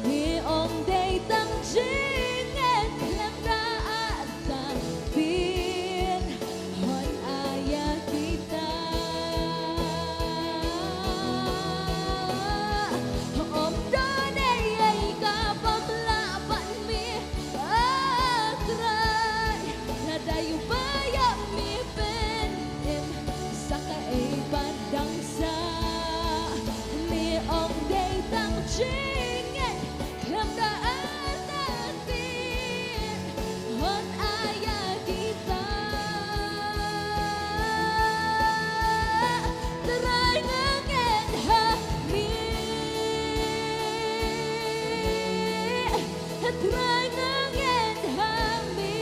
Me ong dei tang jingngeit khlem da ar tang pynhun ai ïa kita. Ym don ei ei kaba ym lah ban Trai nga ngeit ha me,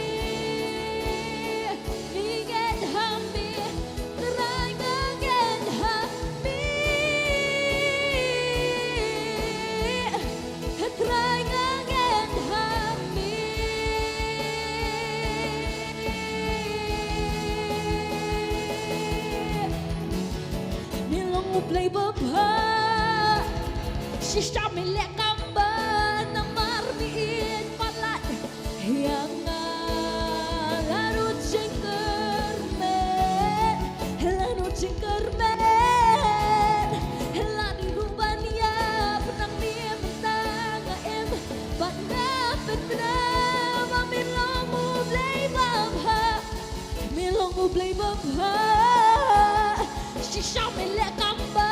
me ngeit ha me. Trai nga ngeit ha me, Trai nga ngeit ha me. Me long U Blei babha, shisha me leh kam bha, namar me ïeit palat ïa nga. Lano jingkyrmen, lano jingkyrmen, la dei ruh ban ïap, nang me mynta nga im bad nga pynbna ba me long U Blei babha. Me long U Blei babha, shisha me leh kam bha,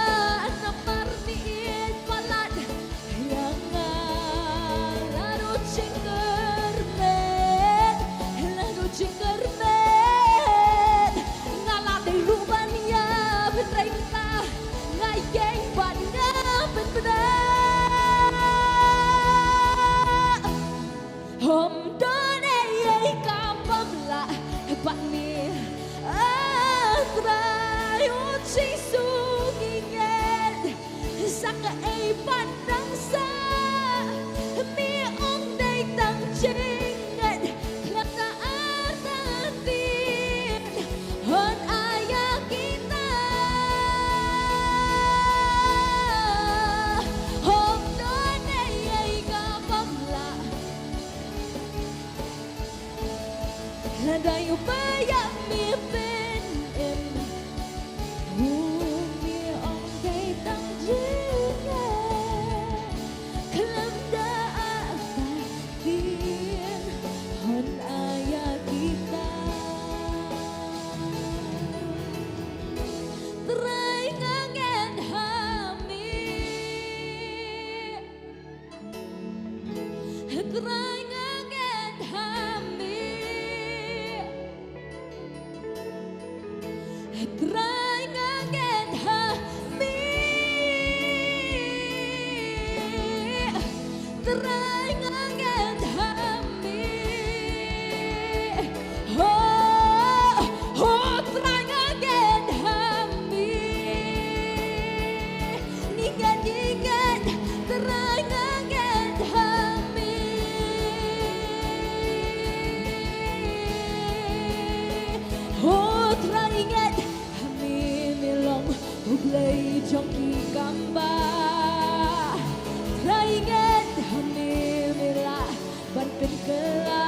namar me ïeit palat ïa nga. Lano jingkyrmen, lano jingkyrmen, nga la dei ruh ban ïap, hynrei mynta nga ïeng bad nga pynbna. Ym don ei ei kaba bha bad me, ah Trai, oh Jisu, ngi ngeit sa kaei pat nang sah. Me ong dei tang jingngeit, khlem da artatien, hooid ïa kita. Ym don ei ei kaba bha, lada ïoh ba ïa me pynim. Oh, me ong dei tang jingngeit, khlem da artatien, hooid ïa kita. Trai nga ngeit ha me. Trai nga ngeit ha me. Trai nga ngeit ha me. Trai nga ngeit ha me. Oh, oh, Trai nga ngeit ha me. Ngi ngeit, ngi ngeit, Trai nga ngeit ha me. Oh, Trai ngeit ha me, me long U Blei jong ki kam bha. Trai ngeit ha me, me lah ban pynkylla.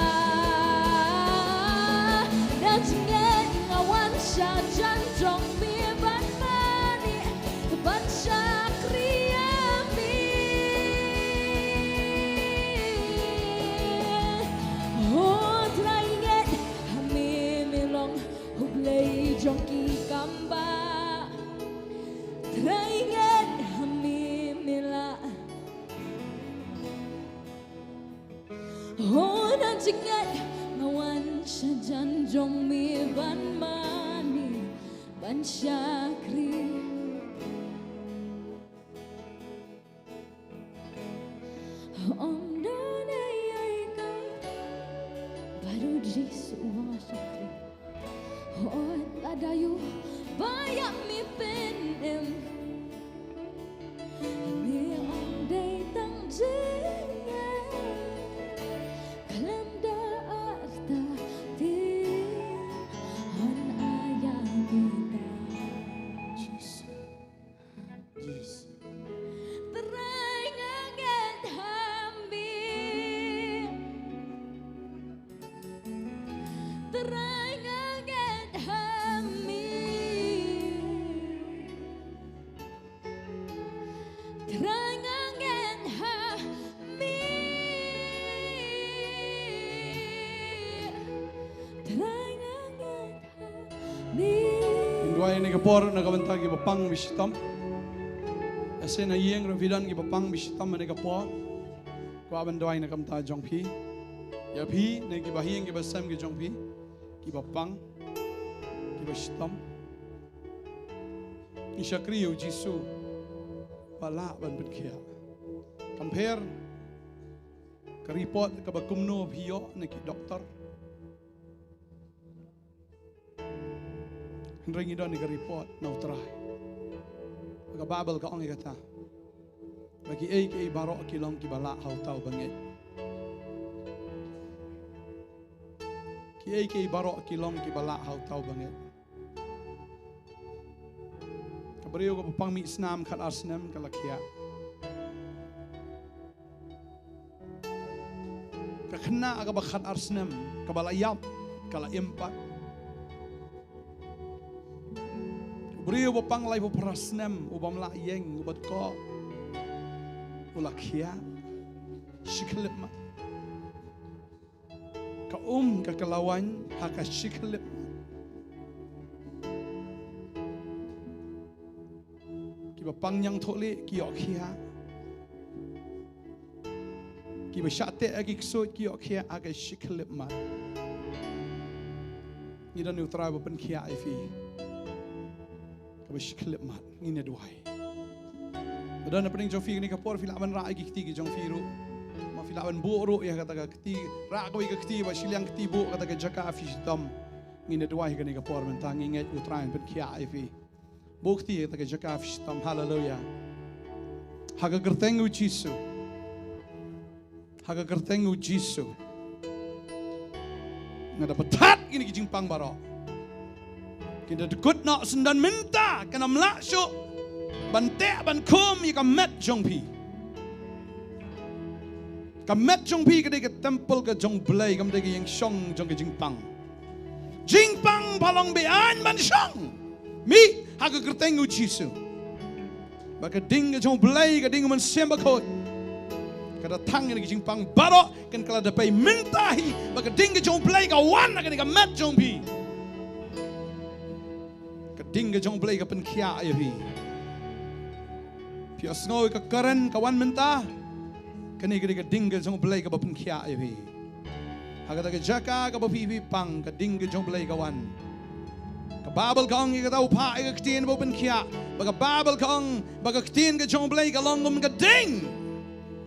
Na jingngeit nga wan sha jan jong me ban mane, ban shakri ïa me. Oh, Trai ngeit ha me, me long U Blei jong ki kam bha. Trai ngeit ha me, me lah. Oh, na jingngeit nga wan sha jan jong me ban mane, ban shakri. Ym don ei ei kaba bha, bad U Jisu, u ba nga shakri. Hooid lada ïoh ba ïa me pynim. Me ong dei tang jingngeit, khlem da artatien, hooid ïa kita. Jisu. Jisu. Trai nga ngeit ha me. Trai nga ngeit ha me. Trai nga ngeit ha me. Trai nga ngeit ha me. Ngi duwai ïa kane ka por na ka bynta kiba pang ba shitom. Lehse na ïing ruh phi don kiba pang ba shitom ha kane ka por. Kwah ban duwai na ka bynta jong phi. Ïa phi ne kiba ha ïing kiba sem ki jong phi, kiba pang, kiba shitom. Ngi shakri ïa U Jisu ba lah ban pynkhiah. Kam pher Ka report kaba kumno phi ïoh na ki doktor? Hynrei ngi don ïa ka report na U Trai. Ka Baibl ka ong ïa kata, ba kiei kiei baroh ki long kiba lah ha uta uba ngeit. Kiei kiei baroh ki long kiba lah ha uta uba ngeit. Ka briew kaba pang mih snam khatar snem ka la khiah. Ka khynnah kaba khatar snem kaba la ïap ka la im pat. U briew ba pang laiphew phra snem u bym lah ïeng, u bad ko u la khiah. Shi khyllipmat. Ka um ka ka la wan ha ka shi khyllipmat. Kiba pang ñiangthohlieh ki ïoh khiah. Kiba shah teh ha ki ksuid ki ïoh khiah ha ka shi khyllipmat. Ngi don ïa U Trai ba pynkhiah ïa phi. Kaba shi khyllipmat ngin ïa duwai. Lada na pdeng jong phi kane ka por phi lah ban rah ïa ki kti ki jong phi ruh, ma phi lah ban buh ruh ïa kata ka kti, rah kawei ka kti ba shiliang kti buh kata ka jaka phi shitom. Ngin ïa duwai ha kane ka por mynta, ngi ngeit U Trai un pynkhiah ïa phi. Buh kti ïa kata ka jaka phi shitom. Haleluya. Ha ka kyrteng U Jisu. Ha ka kyrteng U Jisu. Nga da batai kine ki jingpang baroh. Ki da dkut noh syndon mynta, kan ym lah shuh ban teh ban khum ïa ka met jong phi. Ka met jong phi ka dei ka temple ka jong U Blei, kam dei ka ïing shong jong ka jingpang. Jingpang ba long be-aiñ ban shong. Mih ha ka kyrteng U Jisu. Ba ka ding ka jong U Blei, ka ding U Mynsiem Bakhuid, ka da thang ïa ki jingpang baroh, kan kylla da pei mynta hi, ba ka ding ka jong U Blei ka wan ha kane ka met jong phi. Ka ding ka jong U Blei ka pynkhiah ïa phi. Phi ïohsngew ïa ka kren ka wan mynta. Kane ka dei ka ding ka jong U Blei kaba pynkhiah ïa phi. Ha kata ka jaka kaba phi phi pang, ka ding ka jong U Blei ka wan. Ka Baibl ka ong ïa kata, u phah ïa ka ktien ba u pynkhiah. Ba ka Baibl ka ong ba ka ktien ka jong U Blei ka long kum ka ding.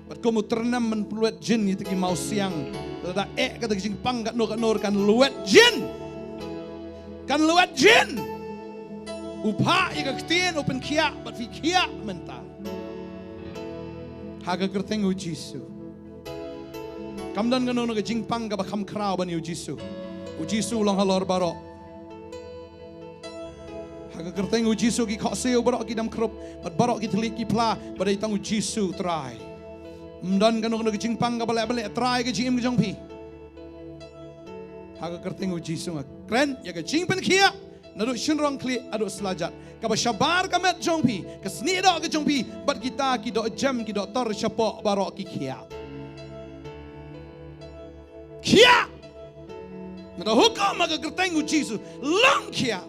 Bad kum u tyrnem ban pynlwet jin ïa kita ki mawsiang. Lada eh kata ka jingpang katno katno kan lwet jin. Kan lwet jin. U phah ïa ka ktien u pynkhiah bad phi khiah mynta. Ha ka kyrteng U Jisu. Kam don kano kano ka jingpang kaba kham khraw ban ïa U Jisu. U Jisu u long halor baroh. Ha ka kyrteng U Jisu ki khohsiew baroh ki dam khrup, bad baroh ki thylliej ki phla, ba dei tang U Jisu Trai. Ym don kano kano ka jingpang kaba leh ba leh trai ka jingim ka jong phi. Ha ka kyrteng U Jisu nga kren ïa ka jingpynkhiah. Naduh shynrong khlieh haduh slajat. Kaba shabar ka met jong phi, ka snieh doh ka jong phi, bad kita ki doh jem ki doh tor shapoh baroh ki khiah. Khiah! Nga da hukum ha ka kyrteng U Jisu, long khiah.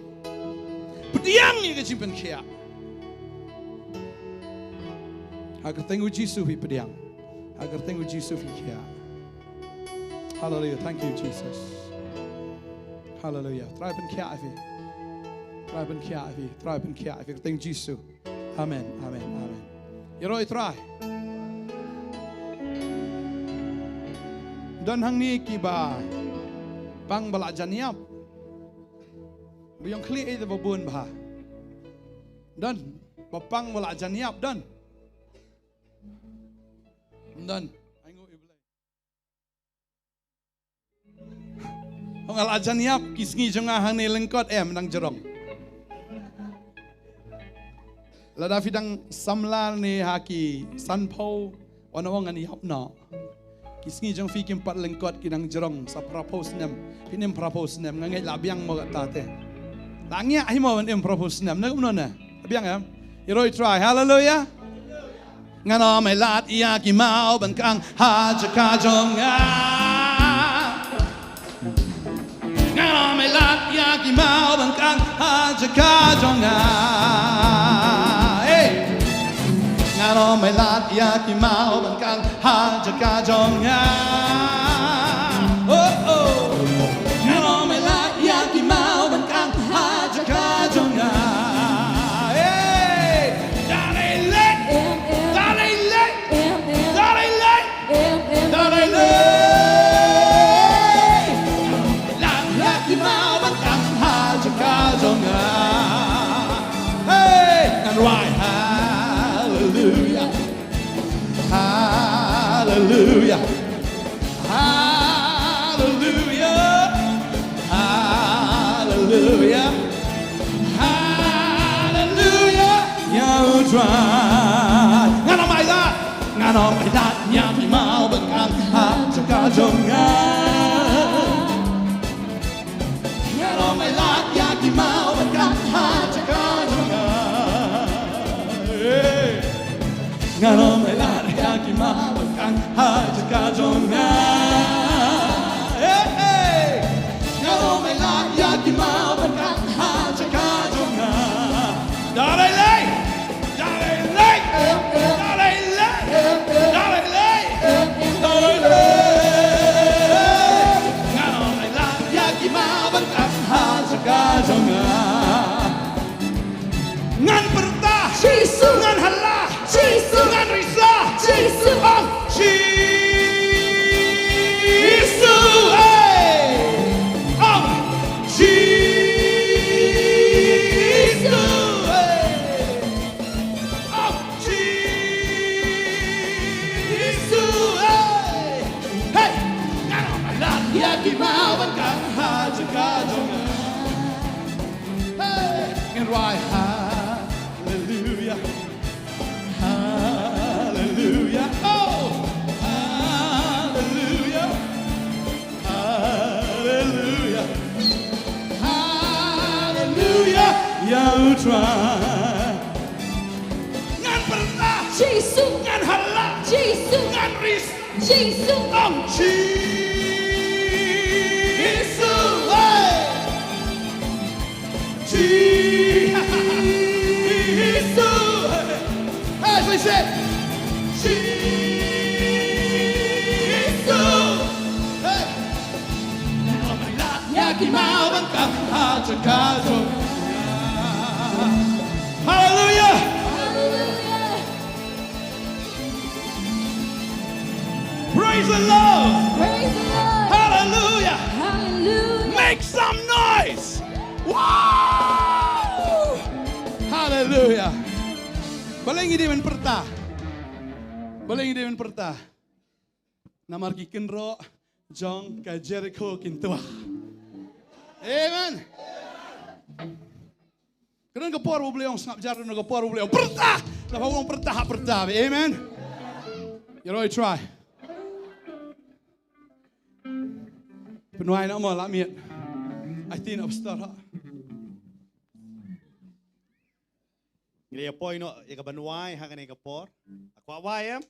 Pdiang ïa ka jingpynkhiah. Ha ka kyrteng U Jisu phi pdiang. Ha ka kyrteng U Jisu phi khiah. Haleluya. Thank you, Jesus. Haleluya. Trai pynkhiah ïa phi. Trai pynkhiah ïa phi. Trai pynkhiah ïa phi. Kyrteng Jisu. Amen. Amen. Amen. Ïaroh ïa Trai. Don hangne kiba pang ba la jan ïap. Ba ïong khlieh ïa ba bun bha. Don ba pang ba la jan ïap don. Don. Ai nguh ïa Blei. Hong ala jan ïap ki sngi jong nga hangne lyngkot em nang jrong. Lada phi dang samla ne ha ki sanphew, wan ong ngan ïap noh. Ki sngi jong phi kim pat lyngkot ki nang jrong sa phraphew snem. Phin im phraphew snem nga ngeit la biang mo kata te. La ngiah hi mo ban im phraphew snem ne kumno ne. Biang em. Ïaroh ïa Trai. Haleluya. Ngan ym ai lad ïa ki maw ban kang ha jaka jong nga. Ngan ym ai lad ïa ki maw ban kang ha jaka jong nga. Hey. Ngan ym ai lad ïa ki maw ban kang ha jaka jong nga. Oh, oh. Ngan ym ai lad ïa ki maw ban kang ha jaka jong nga. Hey. Da dei leh. Da dei leh. Da dei leh. Da dei leh. Ngan ong mai la, ngan ong mai la, ïa ki maw ban kang ha jaka jong nga. Ngan ong mai la, ïa ki maw ban kang ha jaka jong nga. Hey. Ngan ong mai la, ïa ki maw ban kang ha jaka jong nga. Hey, hey. Ngan ong mai la, ïa ki maw ban kang ha jaka jong nga. Da lei lei. Da lei lei. Da lei lei. Da lei lei. Da lei lei. Ngan ong mai la, ïa ki maw ban kang ha jaka jong nga. Ngan pyrta. Jisu. Ngan hala. Jisu. Ngan risa. Jisu. Ong Jisu. Hey. Ong Jisu. Hey. Ong Jisu. Hey. Hey. Ngan ong mai la, ïa ki maw ban kang ha jaka jong nga. Hey, ngan rwai hallelujah. Hallelujah. Oh, hallelujah. Hallelujah. Hallelujah. Ïa u Trai. Ngan pyrta. Jisu. Ngan hala. Jisu. Ngan ris. Jisu. Ong Jisu. Hey. Jisu. Hey, say, say. Jisu. Hey. Ïa ki maw ban kang ha jaka jong nga. Hallelujah. Hallelujah. Praise the Lord. Praise the Lord. Hallelujah. Hallelujah. Make some noise. Wow. Hallelujah. Balei ngi dei ban pyrta? Balei ngi dei ban pyrta? Namar ki kynroh jong ka Jerikho kin tuah. Amen. Ka don ka por ba U Blei ong sngap jar, don ka por ba U Blei ong pyrta. Lada U ong pyrta, ha pyrta. Amen. Ïa roi Trai. Pynwai noh mo la miet. Ai tin of star ha. Ngi ïa poi noh ïa ka ban wai ha kane ka por. Kwah wai em?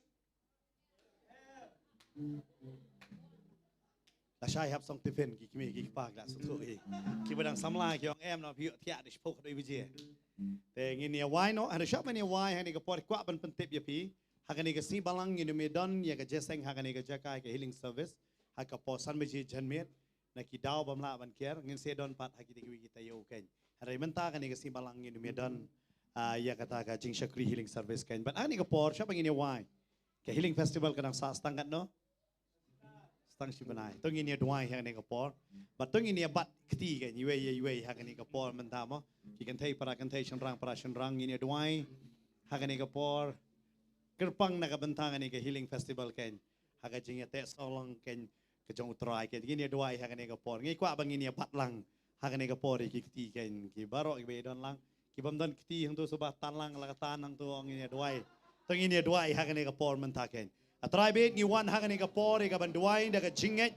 Lashai hap song tiffin ki kmie ki kpa ki la sngewthuh hi. Kiba dang samla ki ong em, na phi ïoh thiah da shiphew khatduh baje. Te ngin ïa wai noh, hynrei shwa ban ïa wai ha kane ka por kwah ban pyntip ïa phi. Ha kane ka sngi Balang ngin ym don ïa ka jingïaseng ha kane ka jaka ka healing service ha ka por san baje janmiet. Na ki daw bym lah ban ker, ngin sa don pat ha kita kiwei ki taïew keiñ. Hynrei mynta kane ka sngi Balang ngin ym don, ah, ïa kata ka jingshakri healing service keiñ. Bad ha kane ka por shwa ban ngin ïa wai. Ka healing festival ka dang sah, sa tang katno? Sa tang shi bnai. To ngin ïa duwai ha kane ka por. Bad to ngin ïa bat kti keiñ, iwei ïa iwei ha kane ka por mynta mo. Ki kynthei para kynthei, shynrang para shynrang, ngin ïa duwai ha kane ka por. Kyrpang na ka bynta kane ka healing festival keiñ. Ha ka jingïateh sawlong keiñ ka jong U Trai keiñ. Ngin ïa duwai ha kane ka por. Ngi kwah ba ngin ïa bat lang ha kane ka por ïa ki kti keiñ. Ki baroh kiba ïa don lang. Ki bym don kti hangto suba tan lang la ka tan hangto, ngin ïa duwai. To ngin ïa duwai ha kane ka por mynta keiñ. A Trai bad ngi wan ha kane ka por ïa ka ban duwai da ka jingngeit.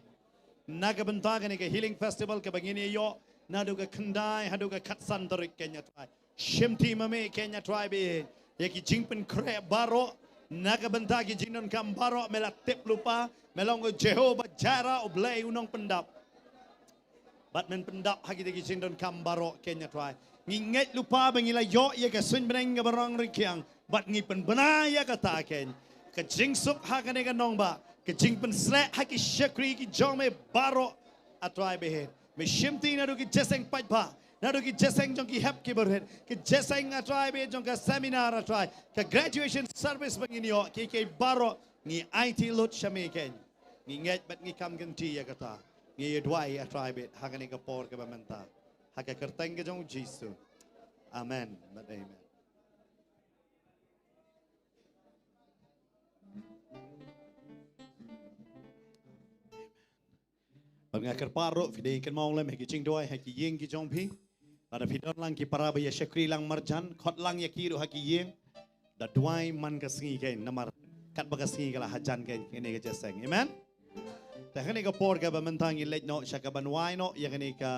Na ka bynta kane ka healing festival kaba ngin ïa ïoh naduh ka khyndai haduh ka khatsan tarik keiñ A Trai. Shimti ma me keiñ A Trai bad ïa ki jingpynkhreh baroh. Na ka bynta ki jingdonkam baroh me la tip lypa. Me long U Jehovah Jireh, U Blei u nongpyndap. Bad men pyndap ha kita ki jingdonkam baroh keiñ A Trai. Ngi ngeit lypa ba ngi la ïoh ïa ka suiñ bneng kaba rong rangkiang. Bad ngi pynbna ïa kata keiñ. Ka jingsuk ha kane ka nongbah. Ka jingpynsleh ha ki shakri ki jong me baroh A Trai bad. Me shimti naduh ki jingïaseng paidbah. Naduh ki jingïaseng jong ki hep ki barit. Ki jingïaseng A Trai bad jong ka seminar A Trai. Ka graduation service ba ngin ïoh ki ki baroh. Ngi aiti lut sha me keiñ. Ngi ngeit bad ngi kam kynti ïa kata. Ngi ïa duwai A Trai bad ha kane ka por kaba mynta. Ha ka kyrteng ka jong U Jisu. Amen. Bad amen. Bad nga kyrpad ruh phi dei kynmaw lem ha ki jingduwai ha ki ïing ki jong phi. Lada phi don lang ki para ba ïa shakri lang marjan, khot lang ïa ki ruh ha ki ïing. da duwai man ka sngi kein, namar katba ka sngi ka la hajan kein, kane ka jingïaseng. Amen? Te ha kane ka por kaba mynta ngi leit noh sha kaban wai noh ïa kane ka,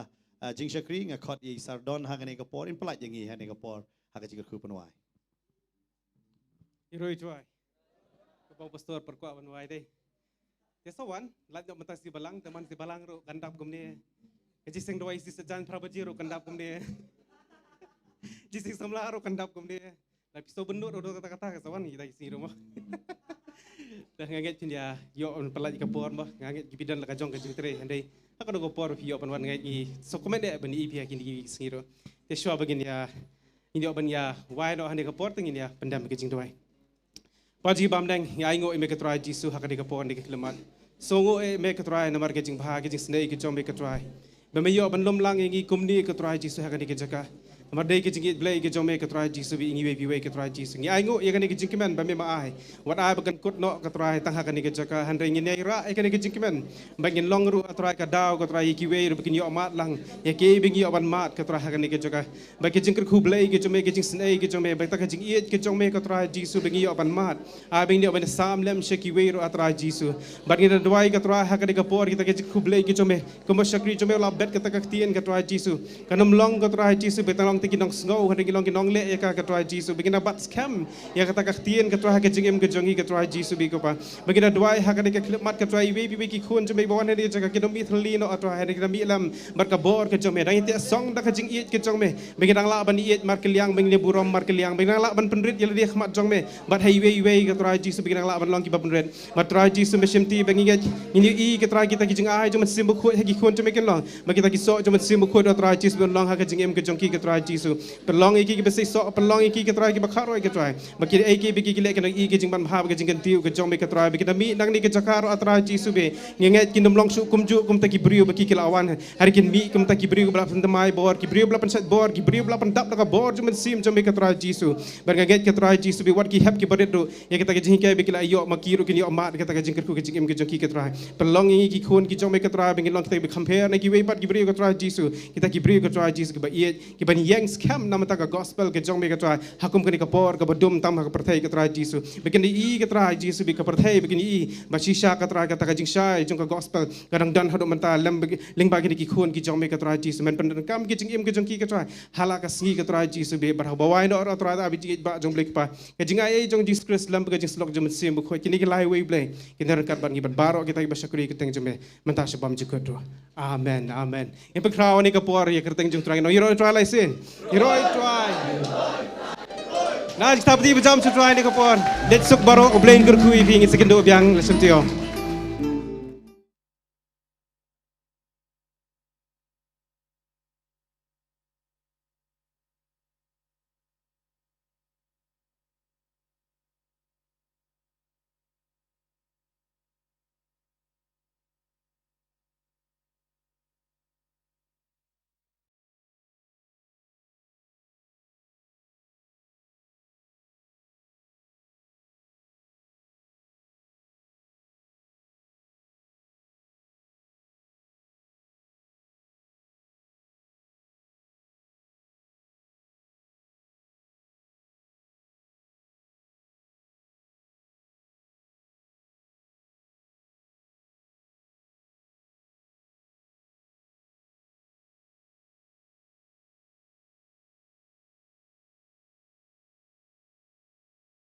ah, jingshakri, nga khot ïa i Sir Don ha kane ka por, in pyllait ïa ngi ha kane ka por ha ka jingkyrkhu pynwai. Ïaroh ïa u Trai. Ka bang pastor pyrkhat ban wai te. Te sa wan, lait noh mynta shi balang, te man shi balang ruh kan dap kumne. Ka jingïaseng duwai shi sajan phra baje ruh kan dap kumne. Jingïaseng samla ruh kan dap kumne. Lait phi shu bun noh ruh kata kata ka sa wan kita ki sngi ruh mo. Te nga ngeit phin ïa ïoh ban pyllait ka por mo. Nga ngeit ki phi don la ka jong ka jingtrei hynrei ha kano ka por phi ïoh ban wan, nga ngeit ngi sngewkmen eh ban ïohi phi ha kine ki sngi ruh. Te shuwa ba ngin ïa, ngin ïoh ban ïa wai noh ha kane ka por te ngin ïa pyndem ka jingduwai. Kpa jong ngi ba bneng, ngi ainguh ïa me ko Trai Jisu ha kane ka por, ha kane ka khyllipmat. Sngewnguh ïa me ko Trai namar ka jingbha, ka jingsnei ka jong me ko Trai. Ba me ïoh ban lum lang ïa ngi kumne ko Trai Jisu ha kane ka jaka. Namar dei ka jingïeit Blei ka jong me ko Trai Jisu, ba ïa ngi iwei pa iwei ko Trai Jisu. Ngi ainguh ïa kane ka jingkmen ba me ma ai. Wat ai ba kan kut noh ko Trai tang ha kane ka jaka, hynrei ngin ïai rah ïa kane ka jingkmen ba ngin long ruh ko Trai ka daw ko Trai ïa kiwei ruh ba kin ïoh mad lang ïa kiei ba ngi ïoh ban mad ko Trai ha kane ka jaka. Ba ka jingkyrkhu Blei ka jong me, ka jingsnei ka jong me, ba kata ka jingïeit ka jong me ko Trai Jisu ba ngi ïoh ban mad. Ai ba ngin ïoh ban sam lem sha kiwei ruh ko Trai Jisu. Bad ngin duwai ko Trai ha kane ka por kita ka jingkyrkhu Blei ka jong me. Kumba shakri jong me u la bet kata ka ktien ko Trai Jisu. Kan ym long ko Trai Jisu ba tang long tei ki nongsngew, hynrei ngin long ki nongleh ïa ka ko Trai Jisu. Ba ngin da bat skhem ïa kata ka ktien ko Trai ha ka jingim ka jong ngi ko Trai Jisu ba ko Pa. Ba ngin da duwai ha kane ka khyllipmat ko Trai, iwei pa iwei ki khun jong me ba wan ha kane ka jaka kin ym mih thylli noh ko Trai, hynrei kin da mih lem bad ka bor ka jong me. Dang ïa teh song da ka jingïeit ka jong me. Ba ngin dang lah ban ïeit markylliang, ba ngin ïa burom markylliang, ba ngin dang lah ban pynrit ïa lade ha khmat jong me. Bad ha iwei iwei ko Trai Jisu ba ngin dang lah ban long kiba pynrit. Bad Trai Jisu me shim ti ba ngi ngeit, ngin ïohi ko Trai kita ki jingai jong u Mynsiem Bakhuid ha ki khun jong me kin long. Ba kita ki soh jong u Mynsiem Bakhuid ko Trai Jisu ban long ha ka jingim ka jong ki ko Trai Jisu. Pynlong ïa ki kiba seisoh, pynlong ïa ki ko Trai kiba khatroh ko Trai. Ba kiei kiei ba ki ki leh kin ïohi ka jingmanbha bad ka jingkyntiew ka jong me ko Trai. Ba kin da mih na kane ka jaka ruh ko Trai Jisu ba ngi ngeit kin ym long shuh kumjuh kumta ki briew ba ki ki la wan. Hynrei kin mih kumta ki briew ba la pynthymmai bor, ki briew ba la pynshait bor, ki briew ba la pyndap da ka bor jong u Mynsiem jong me ko Trai Jisu. Bad nga ngeit ko Trai Jisu ba wat ki hep kiba rit ruh ïa kata ka jinghikai ba ki la ïoh ma ki ruh kin ïoh mad kata ka jingkyrkhu ka jingim ka jong ki ko Trai. Pynlong ïa ngi ki khun ki jong me ko Trai ba ngin long kita kiba kham pher na kiwei pat ki briew ko Trai Jisu. Kita ki briew ko Trai Jisu kiba ïeit, kiban ïeng skhem namar ka gospel ka jong me ko Trai. Ha kum kane ka por kaba dum tam ha ka pyrthei ko Trai Jisu. Ba kin ïohi ko Trai Jisu ba ka pyrthei ba kin ïohi ba shisha ko Trai kata ka jingshai jong ka gospel ka dang don haduh mynta lem ba, lyngba kine ki khun ki jong me ko Trai Jisu. Men pyndonkam ka jingim ka jong ki ko Trai ha la ka sngi ko Trai Jisu ba, bad haba wai noh ko Trai da ba jingïeit ba jong Blei Kpa, ka jingai jong Jisu Khrist lem bad ka jingsyllok jong u Mynsiem Bakhuid, kine ki lai wei Blei kin da ryngkat bad ngi bad baroh kita kiba shakri kyrteng jong me mynta sha bymjukut ruh. Amen, amen. Ngin pynkhraw ha kane ka por ïa ka kyrteng jong u Trai, ngin ong ïaroh ïa u Trai lai sien. Ïaroh ïa u Trai. Na, kita bati ba jam sha u Trai ha kane ka por. Leit suk baroh, U Blei un kyrkhu ïa phi, ngin sa ïakynduh biang, la shem tio.